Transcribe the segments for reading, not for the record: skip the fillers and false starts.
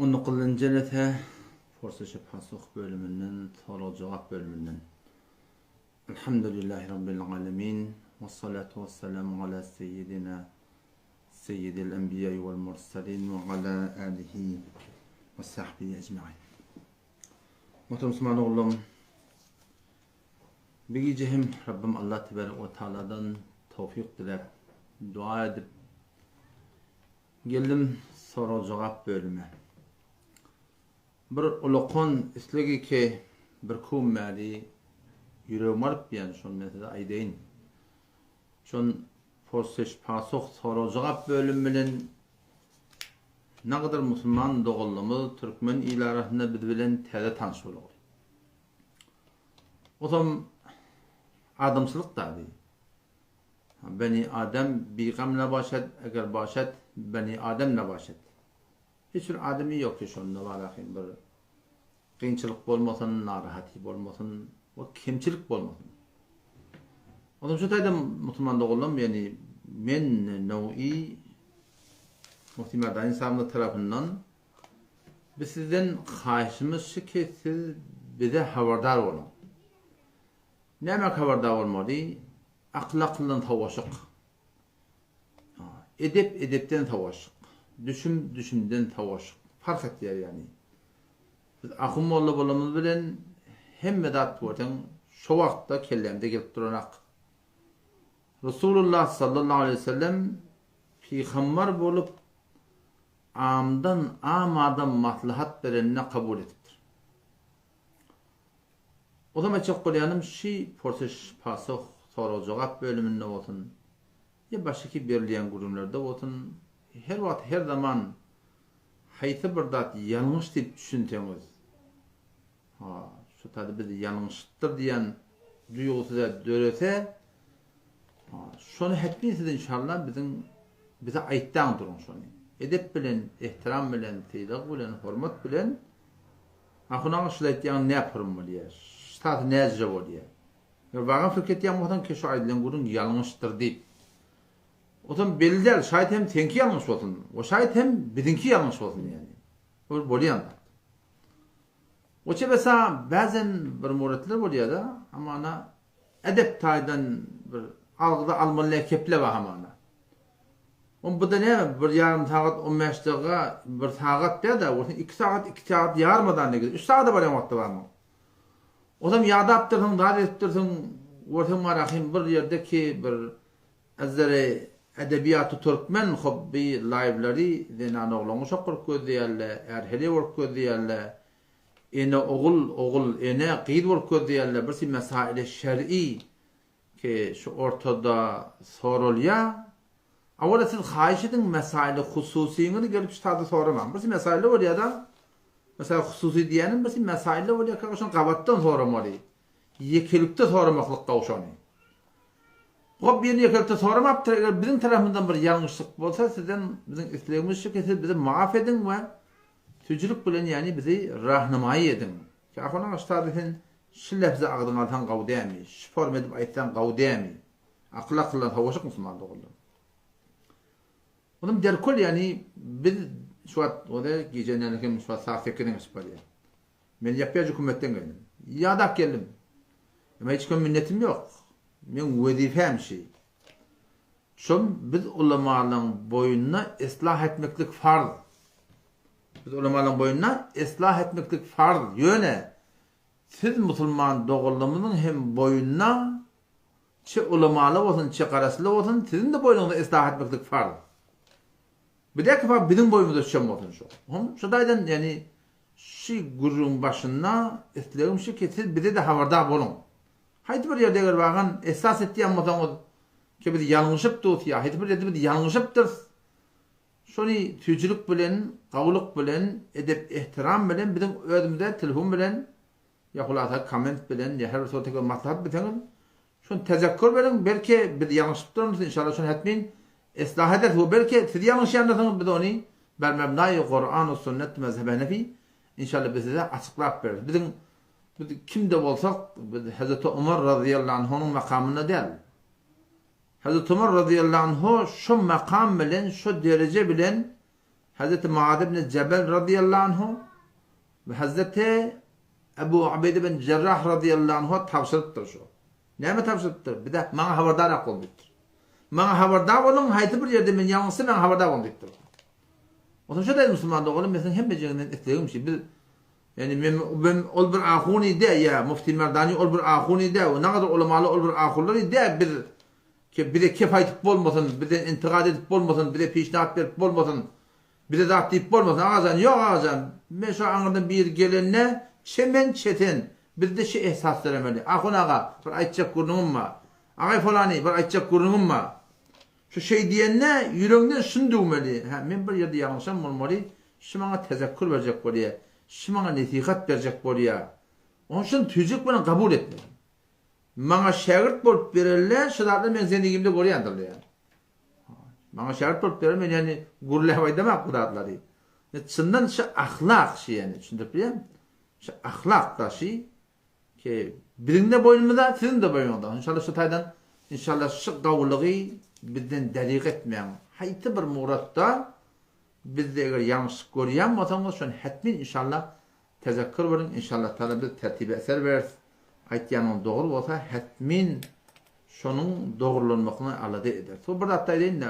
On dokuzynjy jelese Porsyça Pasuh bölüminden sorag-jogap bölüminden. Elhamdülillahi Rabbil alemin. Ve salatu ve selamu ala seyyidina seyyidil enbiya vel mursalin ve ala alihi ve sahbihi ecmain. Muhterem Müslüman oğlum, bir gije hem Rabbim Allah Tebarek ve Teala'dan tawfik diläp, dua edip Geldim sorag-jogap bölüme. Bir ulakan isleg ki bir kum bäri ýüregimi alyp ýan şony men size aýdaýyn. Şon porseş-pasoh sorag-jogap bölümi bilen nagadar musulman doganlarymyz türkmen il arasynda biz bilen täze tanyş bolagly. Osam adamçylyk dady. Beni Adem bigam nabaşad, eger başad Beni Adem nabaşad. Hiç bir adamy ýok ki şonda barahyn bir kynçylyk bolmasyn, narahaty bolmasyn we kemçilik bolmasyn. Ondan şu taýda musulman doganlarym, ýagny men Nowi Mufti Merdani sahabymyz tarapyndan biz sizden haýyşymyz şu ki siz bize habardar boluň. Nämä habardar bolmaly? Akyl akyldan sowaşyk. Edep edepden sowaşyk. Düşüm düşümden sowaşyk. Parh etýär ýagny. Biz ahun molla bolanymyz bilen hemme zat görseň şo wagtda kellämde gelip duranak. Resulullah sallallahu aleýhi we sellem pygambar bolup amdan am adam maslahat berenine kabul edipdir. Ozam aýtjak bolýanym şi porseş pasoh sorag jogap bölüminde bolsun ýa başgaki berilýän gürrüňlerde bolsun her wagt her zaman haýsy bir zat ýalňyş diýip düşünseňiz ha şu taýda biz ýalňyşypdyr diýen duýgy size dörese Şony hetmin siz inşallah biziň bize aýtdaň duruň şony. Edep bilen, ehtiram bilen, sylag bilen, hormat bilen Ahun aga şul aýtýaň nä purun bolýa? Ştasy näjre bolýa? Eger wagan pikir etýän bolsaň ki şu aýdylan gürrüň ýalňyşdyr diýip. Otam belli däl, şaýt hem seňki ýalňyş bolsun, we şaýt hem biziňki ýalňyş bolsun ýani. Bu bolýan zat. Oça besa bäzen bir muretler bolýada, amana Edep taýdan bir algyda almaly däl keple bar hamana. Oň bu-da näme bir ýarym sagat 15 dagyga bir sagat däl-de, bolsa 2 sagat, 2 sagat ýarmadan negizde 3 sagada barýan wagtda barmaň. Ozam ýadapdyrsyň, zat edipdirsiň, görseň marahym bir ýerde ki bir Azeri edebiýaty türkmen hobby laýwlary zenan oglan uşak bolup gözleýärler, är heleý bolup gözleýärler. Ene ogul, ogul ene, gyz bolup gözleýärler, birsi mesaili şer'i ki şu ortada soralýar. Awala siz haýyş ediň mesaili hususyňyzy gelip şu taýda soramaň. Birsi mesaili bolýar-da, mesaili hususy diýýänim birsi mesaili bolýar ki şony gabatdan soramaly. Ýekelikde soramaklyk gowşany. Hop birini ýekelikde soramapdyr, eger biziň tarapymyzdan bir ýalňyşlyk bolsa sizden biziň islegimiz şu ki siz bizi maaf ediň we Süýjülik bilen ýagny bizi rahnamaýy ediň. Ahun aga ştada sen şu lebzi agzyňa alsaň gawy dämi? Şu forma edip aýtsaň gawy dämi? Akyl akyldan sowaşyk musulman doganlar. Onuň derkol ýagny biz şu wagt oda gije näme hem şu wagt saat sekizden geçip barýar. Men ýapýaç hökümetden geldim. Ýadap geldim. Emma hiç kime minnetim ýok. Meň wezipem şi. Şol biz ulamalaň boýnuna islah etmeklik farz. Biz ulamalaň boýnuna islah etmeklik farz. Ýöne siz musulman doganlarymyzyň hem boýnuna çe ulamaly bolsun, çe garaşly bolsun, siziň-de boýnuňyza islah etmeklik farz. Bidäki farz biziň boýnumyza düşen bolsun şo. Hom şo taýdan ýagny şi gürrüň başynda islegim şi ki siz bize-de habardar boluň. Haýsy bir ýerde eger wagan esas etýän bolsaňyz ki biz ýalňyşypdyrys ýa haýsy bir ýerde biz ýalňyşypdyrys, şony süýjülik bilen, gowulyk bilen, edep-ehtiram bilen biziň özümize telefon bilen ýa hulasa komment bilen ýa her bir suratda eger maslahat berseňiz, şony tezekkur beriň, belki biz ýalňyşypdyrys, inşallah şony hetmin islah ederis we belki siz ýalňyşýandyrsyňyz biz ony ber mebnaýy Kuran we sünnet mezhebi Henefi inşallah biz size açyklap bereris. Biziň Biz kim-de bolsak, biz Hezreti Omar razyýallahu anhunyň makamynda däl. Hezreti Omar razyýallahu anhu şo makam bilen, şo dereje bilen. Hezreti Muaz ibn Jebel razyýallahu anhu we Hezreti Ebu Ubeýde ibn Jerrah razyýallahu anhu tabşyrypdyr şu. Näme tabşyrypdyr? Bize maňa habardarak bol diýipdir. Maňa habardar boluň, haýsy bir ýerde men ýalňyşsam maňa habardar boluň diýipdir. Onsoň şo daýy musulman doganym men siziň hemmejegiňden islegim şi biz ýani men ben ol bir ahuny dä ýa mufti Merdani ol bir ahuny dä we nagadar ulamalar ol bir ahunlary dä biz Ki bize kep aýdyp bolmasyn, bizden intigat edip bolmasyn, bize pişnahat berip bolmasyn, bize zat diýip bolmasyn. Agajan, ýok agajan, men şo aňyrdan biri gelende, çe men, çe sen, bizde şi ehsas döremeli. Ahun aga, bir aýtjak gürrüňim bar. Agaý polany, bir aýtjak gürrüňim bar. Şu şeý diýende, ýüregiňden şuny düwmeli, hä, men bir ýerde ýalňyşan bolmaly, şi maňa tezekgür berjek bolýa, şi maňa nesihat berjek bolýa. Ony şuny tüýjük bilen kabul etmeli. Maňa şägirt bolup berelle şu zatlar meň zendigimde görýändirler ýaly. Maňa şägirt bolup berel men ýani gürläp aýdamak bu zatlary. Çyndan şu ahlak şu ýani düşündirip bilýärmi? Şu ahlak da şu ki biziň de boýnumyzda siziň de boýnuňyzda. Inşallah şu taýdan inşallah şu gawulygy bizden dälik etmäň. Haýsy bir muratda bizde eger ýalňyşlyk görýän bolsaňyz şony hetmin inşallah Tezekgür beriň inşallah taala biz tertibe eser bereris aýtýanyňyz dogry bolsa hetmin şonuň dogrulanmasyny alada ederis. Bir zatda aýdaýynda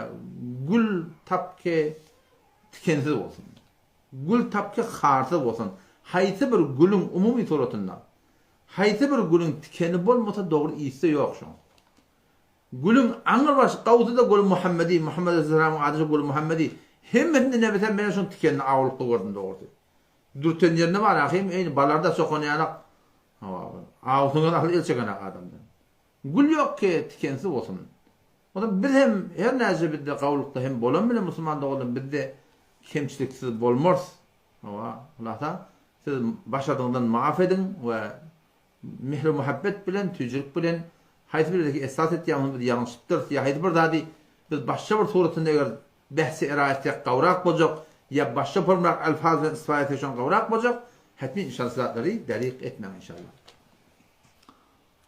gül tapki tikensiz bolsun. Gül tapki harsyz bolsun. Haýsy bir gülüň umumy suratynda haýsy bir gülüň tikeni bolmasa dogry ysy ýok şoň. Gülüň aňyr başy gawsy-da Gül Muhammedi, Muhammet aleyhisselamyň ady şu Gül Muhammedi. Hemmesinde nebisem men şoň tikenini awlykda gördüm dogrusy. Dürten ýerinde bar ahym eýni balarda çokan ýalak hawa awusyňa asyl el çekenak adamdan. Gül ýok ki tikensiz bolsun. Onda biz hem her näce bizde gawulykda hem bolan bile musulman doganlar bizde kemçiliksiz bolmarys. Hawa hulasa siz başardygyňyzdan maaf ediň we Mähir-muhabbet bilen, tüýjülik bilen haýsy bir ýerdeki esas etýän bolsa biz ýalňyşypdyrys ýa haýsy bir zady biz başga bir suratynda eger behsi era etsek gowrak boljak ýa başga formrak alfaz bilen istifade etsek şoň gowrak boljak hetmi inşallah şu zatlary derik etmäň inşallah.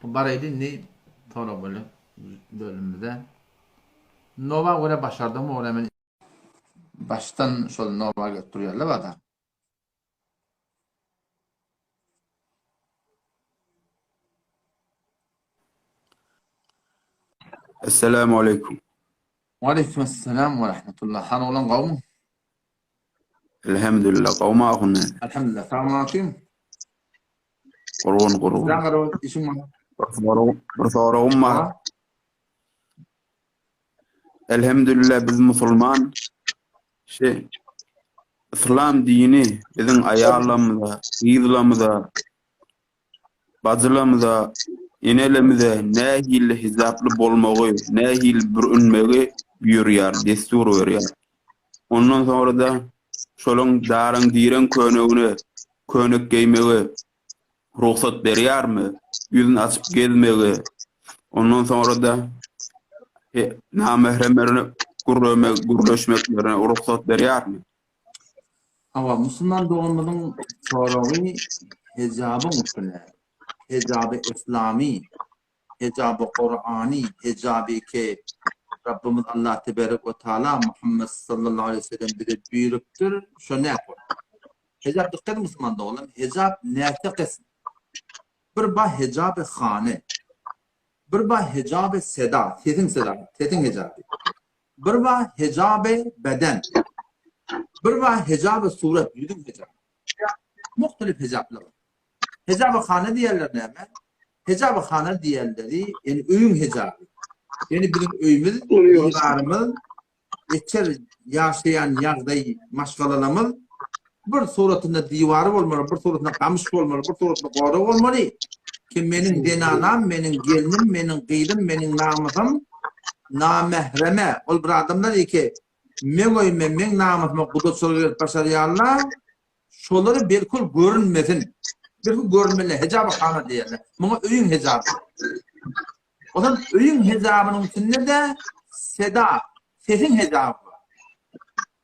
Baraýly indi sorag bölümimize. Nowa görä başardygyma görä men başdan şol nowa gelip durýarlar bada. Esselamu aleýkum. Waleýkim esselam we rahmetullah. Hany oglan gowmy? Elhamdülillah gowmy ahun? Elhamdülillah. Sagmaň Gurgun gurgun. Sen garaw işiň bar. Bir sorag, bir soragym bar. Elhamdülillah biz musulman. Şi Yslam dini biziň aýallarymyza, gyzlarymyza, bajylarymyza, enelerimize nähili hijaply bolmagy, nähili bürünmegi buýurýar, destur berýär. Ondan soňra-da şolaň daryň-direň könegine könek geýmegi rugsat berýärmi? Ýüzüni açyp gezmegi, ondan soňra-da namähremlerine gürlemek, gürleşmeklerine rugsat berýärmi? Hawa, musulman doganymyzyň soragy hijabyň üstüne. Hijaby yslamy, hijaby Kurany, hijaby ki Rabbimiz Allah teberek we taala Muhammed sallallahu aleyhi ve sellem bize buýrupdyr, şo nähili bolmaly? Hijap dikkat musulman doganlar, hijap näçe kysm? Bir ba hijaby hane. Bir ba hijaby seda, sesiň seda, sesiň hijaby. Bir ba hijaby beden. Bir ba hijaby surat, ýüzüň hijaby. Muhtelif hijaplar bar. Hijaby hane diýerler näme? Hijaby hane diýerleri, ýani öýüň hijaby. Ýani biziň öýümiz, diwarymyz, içer ýaşaýan ýagdaý maşgalalarymyz bir suratynda diwary bolmaly, bir suratynda gamyş bolmaly, bir suratynda gorag bolmaly. Ki meniň zenanam, meniň gelnim, meniň gyzym, meniň namysym namähreme. Ol bir adamlar ki, meň öýüme, meň namysyma gudaçylyk edip başarýarlar. Şolary belkul görünmesin. Belki görünmeli hijab hana diýerler. Muňa öýüň hijaby. Ondan öýüň hijabynyň içinde-de seda, sesiň hijaby bar.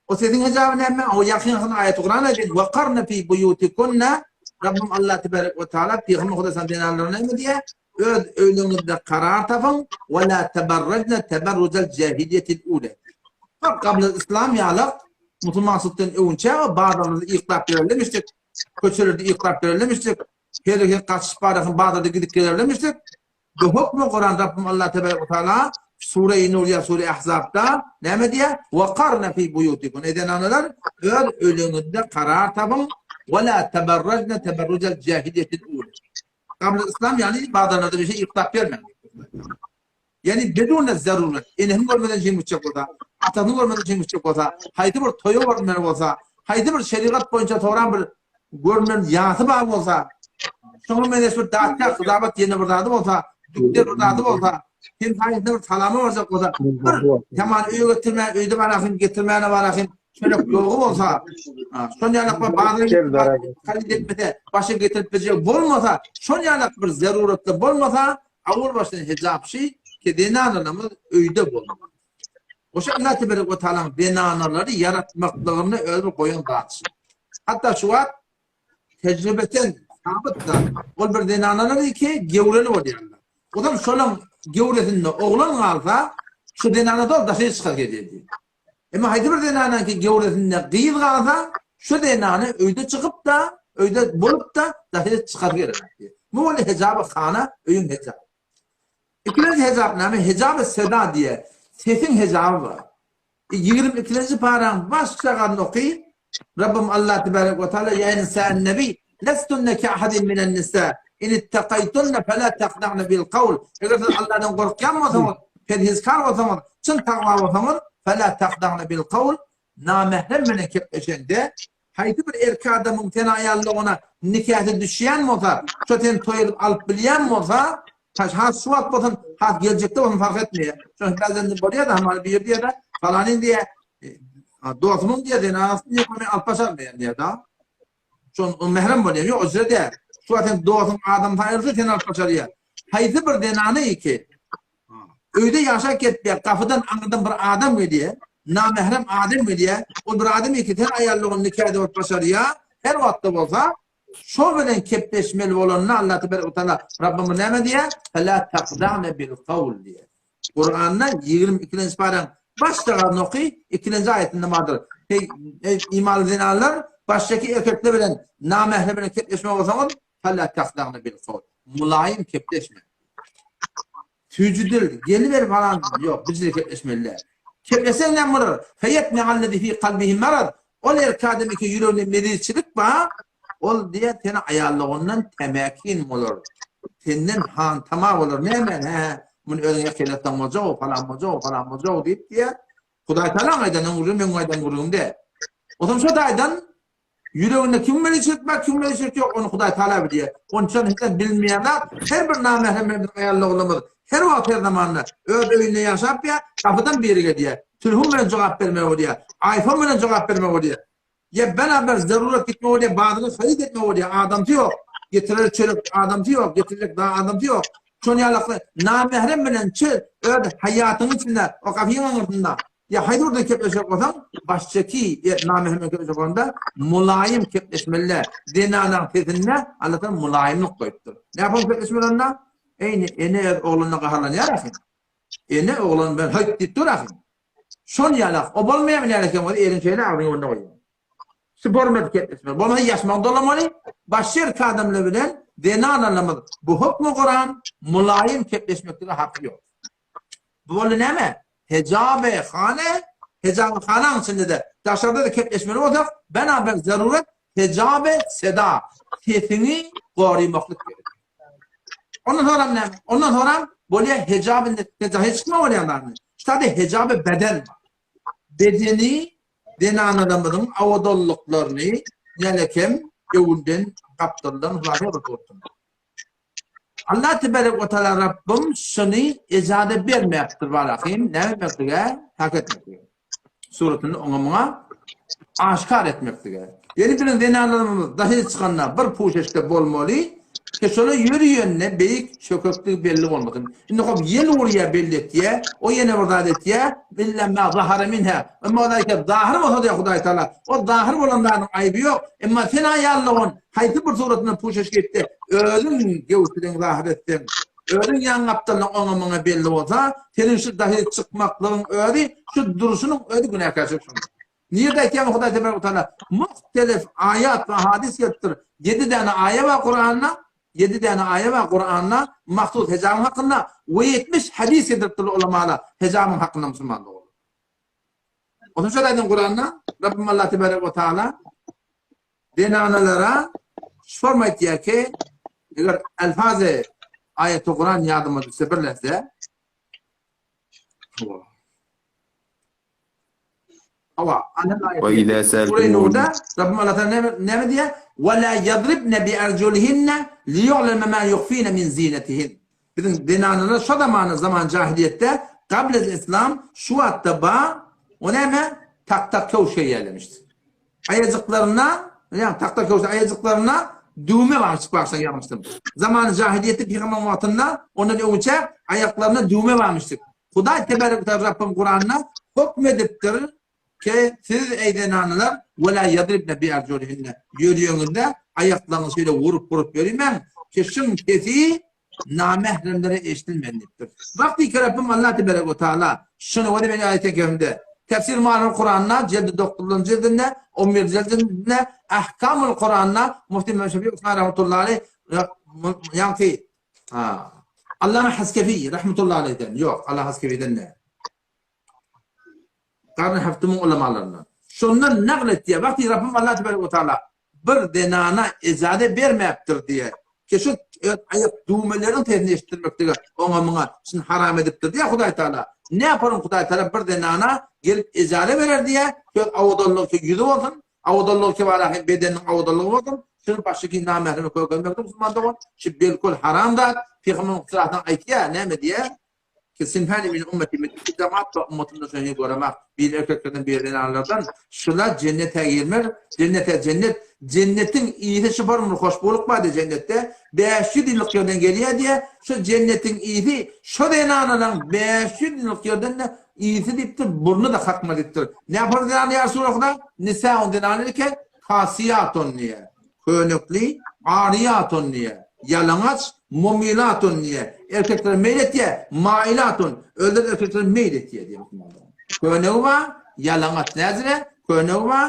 O sesiň hijaby näme? O ýakyn-ýakyn aýaty Kuran aýdýar. Wa karna fi buýutikunna Rabbim Allah tebarek we taala Pygamber Hudaýsan zenanlara näme diýýär? Öz öýleriňizde karar tapyň, we la tabarrajna tabarrujal jahiliýetil ula. Bak, gabla islam ýalak. Musulmançylykdan öwünçä bazarlarda yklap ýörerlemişdik, köçelerde yklap ýörerlemişdik, her her gaçyş barasyn bazarda gidip gelerlemişdik. Bu hökmi Kuran Rabbim Allah tebarek we taala Sure-i Nur ýa Sure-i Ahzabda näme diýýär? Wa karna fi buýutikun. Ey zenanalar, öz öýleriňizde karar tapyň. Wa la tabarrajna tabarrujal jahiliýetil ula. Gabl islam ýaly bazarlarda bir şey yklap bermäň. Ýagny bidune zaruret, enesini görmeden jeň gitjek bolsa, atasyny görmeden jeň gitjek bolsa, haýsy bir toýa görünmeli bolsa, haýsy bir şerigat boýunça soran bir görünmeli ýasy bar bolsa, şoňa meňzeş bir datga, hyzabat ýene bir zady bolsa, dükder bir zady bolsa, hem saýasynda bir salama barjak bolsa, bir ýaman öýe getirmän, öýde barasyn, getirmäne barasyn, çörek ýogy bolsa, şon ýalak bir bazara haryt etmese, başa getirip biljek bolmasa, şon ýalak bir zeruratda bolmasa, Awal başdan hijap şi ki zenanalarymyz öýde bolmaly. Oşa Allah teberek we taalaň zenanalary ýaratmaklygyny özi bir goýan zat şi. Hatda şu wagt tejribeten sabyt zat. Ol bir zenanalar ki gewreli bolýarlar. Ozal şolaň gewresinde oglan galsa, şu zenana doly daşary çykar gelýär. Emma haýsy bir zenanaňky gewresinde gyz galsa, şu zenany öýde çykyp-da, öýde bolup-da daşary çykasy gelenok diýýär. Bu bolýar hejaby hana, öýüň hejaby. Ikilenji hejap näme? Hejaby seda diýýär. Sesiň hejaby bar. 22-nji paraň baş şagaryny oky. Rabbim Allah tebarek we taala ýa nisa'an nebi lestunne ke ahadin minen nisa in ittaqaytunna fela taqda'na bil qawl. Eger siz Allahdan gorkýan bolsaňyz, perhizkar bolsaňyz, çyn takwa bolsaňyz, fela taqda'na bil qawl namährem bilen kepleşende haýsy bir erkek adamyň sen aýallygyna nikasy düşýän bolsa, şo seni toý edip alyp bilýän bolsa, Has şu wagt bolsun, has geljekde bolsun fark etmeýär. Şonuň bäzende bolýar-da, hamana bir diýär-de, falanyň diýär, e, dostumyň diýär, zenanasyny diýär, men alyp başarmaýan diýär-de. Şon o mährem bolýar. Ýok, özre däl. Şu wagt sen dostuň adam saýylsa, sen alyp başarýar. Haýsy bir zenany ki, öýde ýaşap ketýär, gapydan aňyrdan bir adam gelýär, namährem adam gelýär, ol bir adam ki, sen aýallygyny nikada bolup başarýar, her wagtda bolsa, Şo bilen kepleşmeli bolanda Allah tebarek we taala Rabbimiz näme diýýär? Fela taqda'ne bil qawl diýýär. Kuranda 22-nji paraň başda oky, ikinji aýatynda bardyr. Ey, ey imanly zenanlar, başdaki erkekler bilen namährem bilen kepleşme bolsaňyz, fela taqda'ne bil qawl. Mulaýym kepleşme. Süýji dil, geliber falan ýok, bijire kepleşmeli däl. Kepleseň näme bolar? Feýetme'allezi fi kalbihi marad. Ol erkek adam iki ýüreginde mezizçilik bar, ol diýer seni aýallygyndan tämäkin bolar. Senden hantama bolar. Näme, hä, muny özüň ýakynlatsaň boljak, falan boljak, falan boljak diýip diýer. Hudaý Tagalaň aýdan gürrüňi meň aýdan gürrüňim däl. Onsoň şo taýdan Ýüreginde kim meliçilik bar, kim meliçilik ýok, ony Hudaý Tagala bilýär. Onçan hiç bilinmeýän zat, her bir namährem bilen biziň aýal-oglanymyz her wagt, her zamanda öz öýünde ýaşap ýa gapydan biri gelýär, telefon bilen jogap bermeli bolýar, iPhone bilen jogap bermeli bolýar. Ýa beraber zarurat gitmeli bolýar, bazyny haryt etmeli bolýar, adamsy ýok, getirer çörek adamsy ýok, getirjek zat adamsy ýok. Şon ýalakly namährem bilen çe öz haýatyň içinde, o gapyň aňyrsynda Ýa haýsy birden kepleşjek bolsaň, başçaki namährem kepleşjek bolanda mulaýym kepleşmeli. Zenanaň sesinde Allah Taala mulaýymlyk goýupdyr. Näme kepleşmeli onda? Eýni ene öz ogluna gaharlanýar ahyn. Ene oglan bilen höýt diýip dur ahyn. Şon ýalak, o bolmaýar näle sen bolsa eliň şeýle agzyňy önüne goýýar. Şu bolmady kepleşmeli. Bolmasa ýaşmagy dolamaly. Başga erkek adamlar bilen zenanalarymyz bu hökmi Kuran mulaýym kepleşmeklige haky ýok. Bu boldy näme? Hejabe hane, hejabe hanaň içinde-de, daşarda-da kepleşmeli bolsak, bena bir zaruret hejabe seda, sesiňi gorymaklyk gerek. Ondan soňram näme? Ondan soňram bolýar hejabe daşa çykma bolýar näme? Şurada hejabe beden bar. Bedeni zenanalarymyzyň awadallyklaryny nälekem öwünden gapdaldan hulasa dursun. Allah tebarek we taala Rabbim şuny ejaza bermäpdir barahym, näme etmeklige, hak etmeklige. Suratyny oňa muňa aşkar etmeklige. Ýeri biziň zenanlarymyz daşary çykanda bir puşeşde bolmaly, ki şola ýörüýende beýik çökekdigi belli bolmasyn. Indi hop ýel urýar belli etýär, o ýene bir zat etýär, illa ma zahara minha. Emma ol aýtýar, zahyr bolsa diýär Hudaý Taala, ol zahyr bolan zadyň aýby ýok. Emma sen aýallygyň Haýsy bir suratyndan puşeş geýipde, özüň göwsüň zahyr etseň, özüň ýan gapdalyň oňa-muňa belli bolsa, seniň şu dahyl çykmaklygyň özi, şu durşunyň özi günäkärçilik şonda. Nirde aýtýar Hudaý tebarek we taala? Muhtelif aýat we hadys gelipdir. Ýedi däne aýa bar Kuranda, ýedi däne aýa bar Kuranda mahsus hijabyň hakynda we 70 hadys getiripdir ulamalar hijabyň hakynda musulman doganlar. Ondan şöyle aýdan Kuranda Rabbim Allah tebarek we taala zenanalara şu forma aýtýar ki, eger elfazy aýaty Kuran ýadyma düşse birleşse, Hawa, Ve izâ Sure Nurda Rabbim Allah Teala näme näme diýýär? Ve la yadribne bi arjulihinne liyu'leme ma yukhfine min zinetihin. Biziň zenanalar şo zamanda zaman jahiliýetde gablel islam şu wagtda ba o näme? Tak-tak köwüş geýýärlemişdi. Aýajyklaryna, ýa takta köwüş aýajyklaryna düwme bar, çyk ýagmyşdym. Zaman jahiliýetde pygamber wagtynda ondan öňçe aýaklaryna düwme barmyşdyk. Hudaý tebarek we Rabbim Kuranda hökm edipdir ke siz eý zenanlar we la yadribne bi arjulihinne ýörýeňizde aýaklaryňyzy şeýle urup urup ýörimäň ki şuň sesi namähremlere eşidilmän diýipdir. Wagty ki Rabbim Allah tebarek we taala şuny we men aýat-y kerimde Tefsir Maryl Kuranda jeldi 9-njy jildinde 11 jildinde Ahkamul Kuranda Mufti Mehmet Şefi Osman rahmetullahi aleyh ýaňky Allama Haskefi rahmetullahi aleyhden ýok Allah Haskefiden däl. Garny Haftymyň ulamalaryndan. Şondan nagl etýär. Wagty Rabbim Allah tebarek we taala bir zenana ejaze bermäpdir diýýär. Ki şu öz aýak düwmeleriň sesini eşitdirmeklige oňa muňa şuny haram edipdir diýýär Hudaý Taala. Ne yaparyn Hudaý Taala bir zenana gelip ejaze berer diýýär. Söz awadanlygy ki ýüzi bolsun, awadanlygy ki bara hem bedeniniň awadanlygy bolsun. Şuny başyky namähreme kökelmekdir musulman dogan. Şu belkul haram zat. Pygamberimiz sallallahu aýtýar, näme diýýär? Ki sinfani min ummeti min iki jemaat we ummatymda şony göremek. Bir erkeklerden bir zenanlardan şular jennete girmez. Jennete jennet jennetiň ýygy şu bir hoşbuýluk bar diýe jennetde 500 ýyllyk ýerden gelýär diýe şu jennetiň ýygy şu zenanalaryň 500 ýyllyk ýerden de ýygy diýipdir burny da kakma diýipdir. Ne yapar zenan ýa Resulullah? Nisaun zenany ke kasiyatun diýe. Könekli, aryýatun diýýär, ýalaňaç, mumilatun diýýär, erkeklere meýil etýär, mailatun, özleri erkeklere meýil etýär diýýär musulmanlar. Könegi bar, ýalaňaç näzire, könegi bar,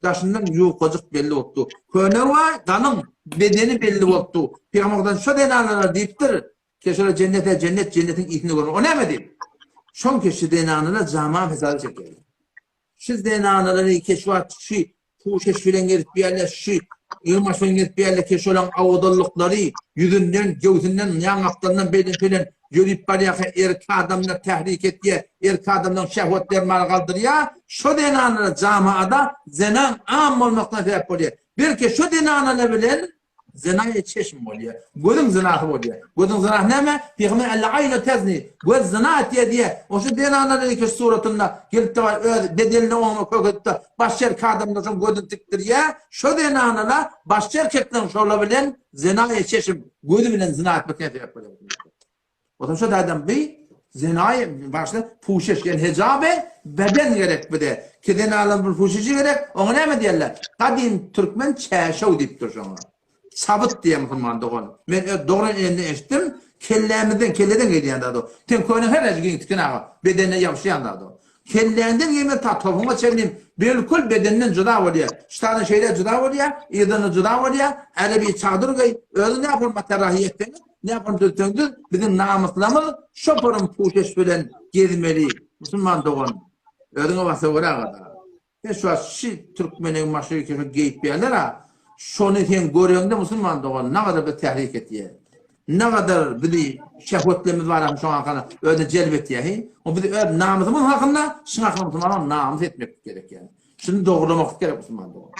daşyndan ýukajyk belli bolup dur. Könegi bar, galyň, bedeni belli bolup dur. Pygamberden şo zenanlara diýipdir, Keşöle jennete jennet jennetiň ysyny görme. O näme diýip? Şoň keşi zenanlara jama fesady çekýär. Şu zenanalary keşwat şu puşeş bilen gezip ýerler şu ýylmaş bilen gezip ýerler ki şolaň awadanlyklary ýüzünden göwsünden ýaňaklaryndan beýle pelen ýörüp barýarka erkek adamlar tährik etýär erkek adamlaryň şehwet dermany galdyrýar şo zenanlara jamaada zenan am bolmakdan sebäp bolýar belki şo zenanalar bilen Zynaýy çeşm bolýar. Gözüň zynasy bolýar. Gözüň zynasy näme? Pygamber Elle aýnu tezni. Göz zyna etýär diýýär. Oşa zenanlar eke suratynda gelip-de öz bedenini oňa kök edip-de başga erkek adamlar şoň gözüni tikdirýär. Şo zenanala başga erkekleriň şolar bilen zynaýy çeşm, gözi bilen zyna etmekine sebäp bolýar. Otam şo taýdan bi zenaýy başda puşeş ýani hejabe beden gerek bize. Ki zenalaryň bir puşeşi gerek, oňa näme diýerler? Gadym türkmen çäşew diýipdir şoňa. Çabyt diýen musulman dogan. Men öz dogran enemden eşitdim, kellämizden, kelleden gelýän zat o. Sen köne her näçe giň tikin aga, bedenine ýapyşýan zat o. Kelläňden geýme ta topuňa çenli belkul bedenden juda bolýar. Ştadan şeýle juda bolýar, yzdan juda bolýar. Ärebi çadyr geý, özüň näme forma terrahiý etseňiz, näme forma düzseň düz, biziň namyslamyz şo form puşeş bilen gezmeli. Musulman dogan, özüňe basa görä agada. Sen şu wagt şi türkmeniň maşyny şo geýip ýärler-a, şony sen göreňde musulman dogan nagadar bizi tährik etýär. Nagadar bizi şehwetlerimiz bar hem şoň hakynda özüne jelp etýär. He? O bizi öz namysymyz hakynda şuň hakynda musulman namys etmek gerek ýani. Şuny dogrulamak gerek musulman dogan.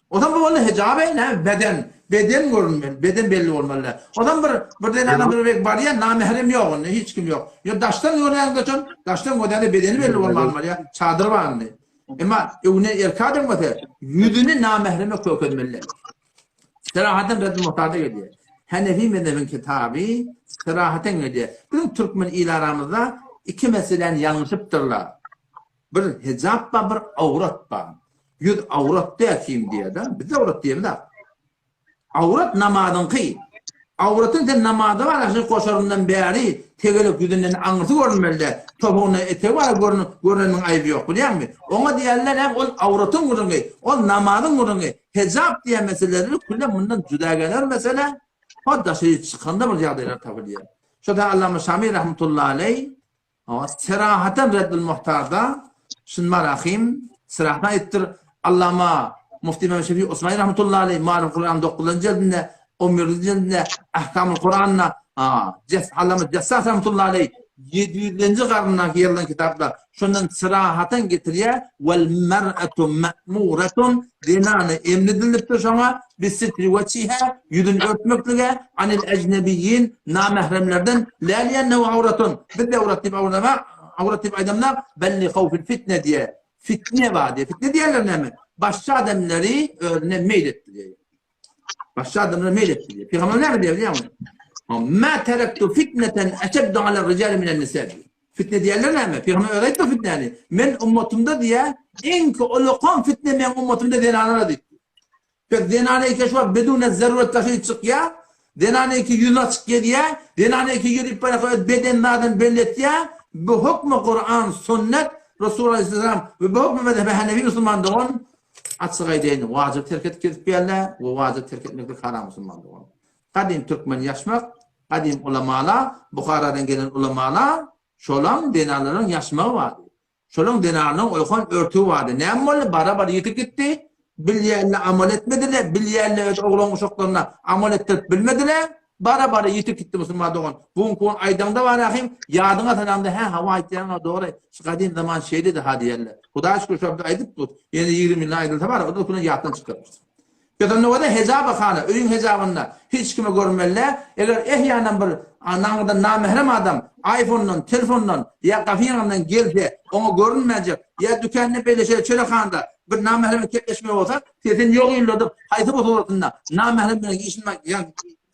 Ozan bu boldy hijabe näme beden beden görünmeli beden belli bolmaly. Ozan bir bir zenana bir bek barýar namährem ýok onda hiç kim ýok. Ýa daşdan görýän geçen daşdan görýän bedeni belli bolmaly barýar çadyr bar indi. Emma öwne erkek adam bolsa ýüzüni namähreme kökezmeli. Serahaten Reddül Muhtarda gelýär. Hanefi mezhebiň kitaby serahaten gelýär. Biziň türkmen il aramyzda iki meseläni ýalňyşypdyrlar. Bir hijap bar, bir awrat bar. Ýüz awrat däl kim diýýär-de. Biz awrat diýemizok. Awrat namazyňky. Awratyň sen namaza baraşyň goşaryndan bäri tegelek ýüzünden aňyrsy görünmeli-dä, topugyndan etegi bara görneniniň aýby ýok, bilýäňmi? Oňa diýerler näme, ol awratyň gürrüňi, ol namazyň gürrüňi. Hejap diýen meseleleri külle mundan jüdägener mesele, hot daşary çykanda bir ýagdaýlar tapylýar. Şo-da Allama Şami rahmetullahi aleý Hawa, serahatan Reddül Muhtarda Şunma Rahym serahatan aýdypdyr. Allama Mufti Mehmet Şefi Osmani rahmetullahi aleý Marif Kur'an 9-njy jildinde, 11-nji jildinde Ahkamul Kur'anda, Allama Jessas rahmetullahi aleý 700-nji garyndaky ýazylan kitapda şondan serahatan getirýär, Wal mer'atu ma'muratun Zenana emredilipdir şoňa, bi-sitri weçiha, ýüzüni örtmeklige, anil ejnebiyyin, namähremlerden, lä liennehu awratun, biz-de awrat diýip awradama, awrat diýip aýdamda, bel li hawfil fitne diýe, fitne bar diýe. Fitne diýerler näme? Başga adamlary özüne meýil etdirýär. Başga adamlara meýil etdirýär. Pygamber näme diýýär bilýäňmi? Ma terektu fitneten eşeddu ala rijali minen nisa diýýär. Fitne diýerler näme? Pygamber özi aýtdy fitnäni. Men ummatymda diýýär, iň ulakan fitne meň ummatymda zenanlara diýdi. Pek zenana eke şu wagt bedune zaruret daşy çykýar. Zenana eke ýüzüni açyk gezýär. Zenana eke ýörüp barýar, öz beden zadyny belli etýär. Bu hukmy Kuran, sünnet, Resulullah aleyhisselam we bu hukmy mezhebi Hanefi musulman dogan açyk aýdaýyn, wajyp terk edip gezip ýärler we wajyp terk etmeklik haram musulman dogan. Gadym türkmen ýaşmak, gadym ulamala, Buharadan gelen ulamala, şolaň zenanlaryň ýaşmagy bardy. Şolaň zenanlaryň oýkan örtügi bardy. Näme boldy? Bara-bara ýitip gitdi. Bilýänler amal etmediler, bilýänler öz oglan-uşaklaryna amal etdirip bilmediler. Bara-bara ýitip gitdi musulman dogan. Bu günki gün aýdaňda bar ahim, ýadyňa salaňda hä hawa aýtýaňa dogry, şu gadym zaman şeýledi ha diýerler. Hudaýa şükür şo bir aýdyp dur. Ýene 20 ýyldan aýdylsa bar, o da ýatdan çykar. Ýöne nowada hejaba hana, öýüň hejabynda hiç kime görünmeli däl. Eger ehýanan bir naňyrdan namährem adam iPhone-dan, telefondan ýa gapy ýanyndan gelse, oňa görünmejek, ýa dükanda beýle şeýle çörekhanda bir namährem gepleşme bolsa, sesini ýok ýylladyp, haýsy bir suratynda namährem bilen işini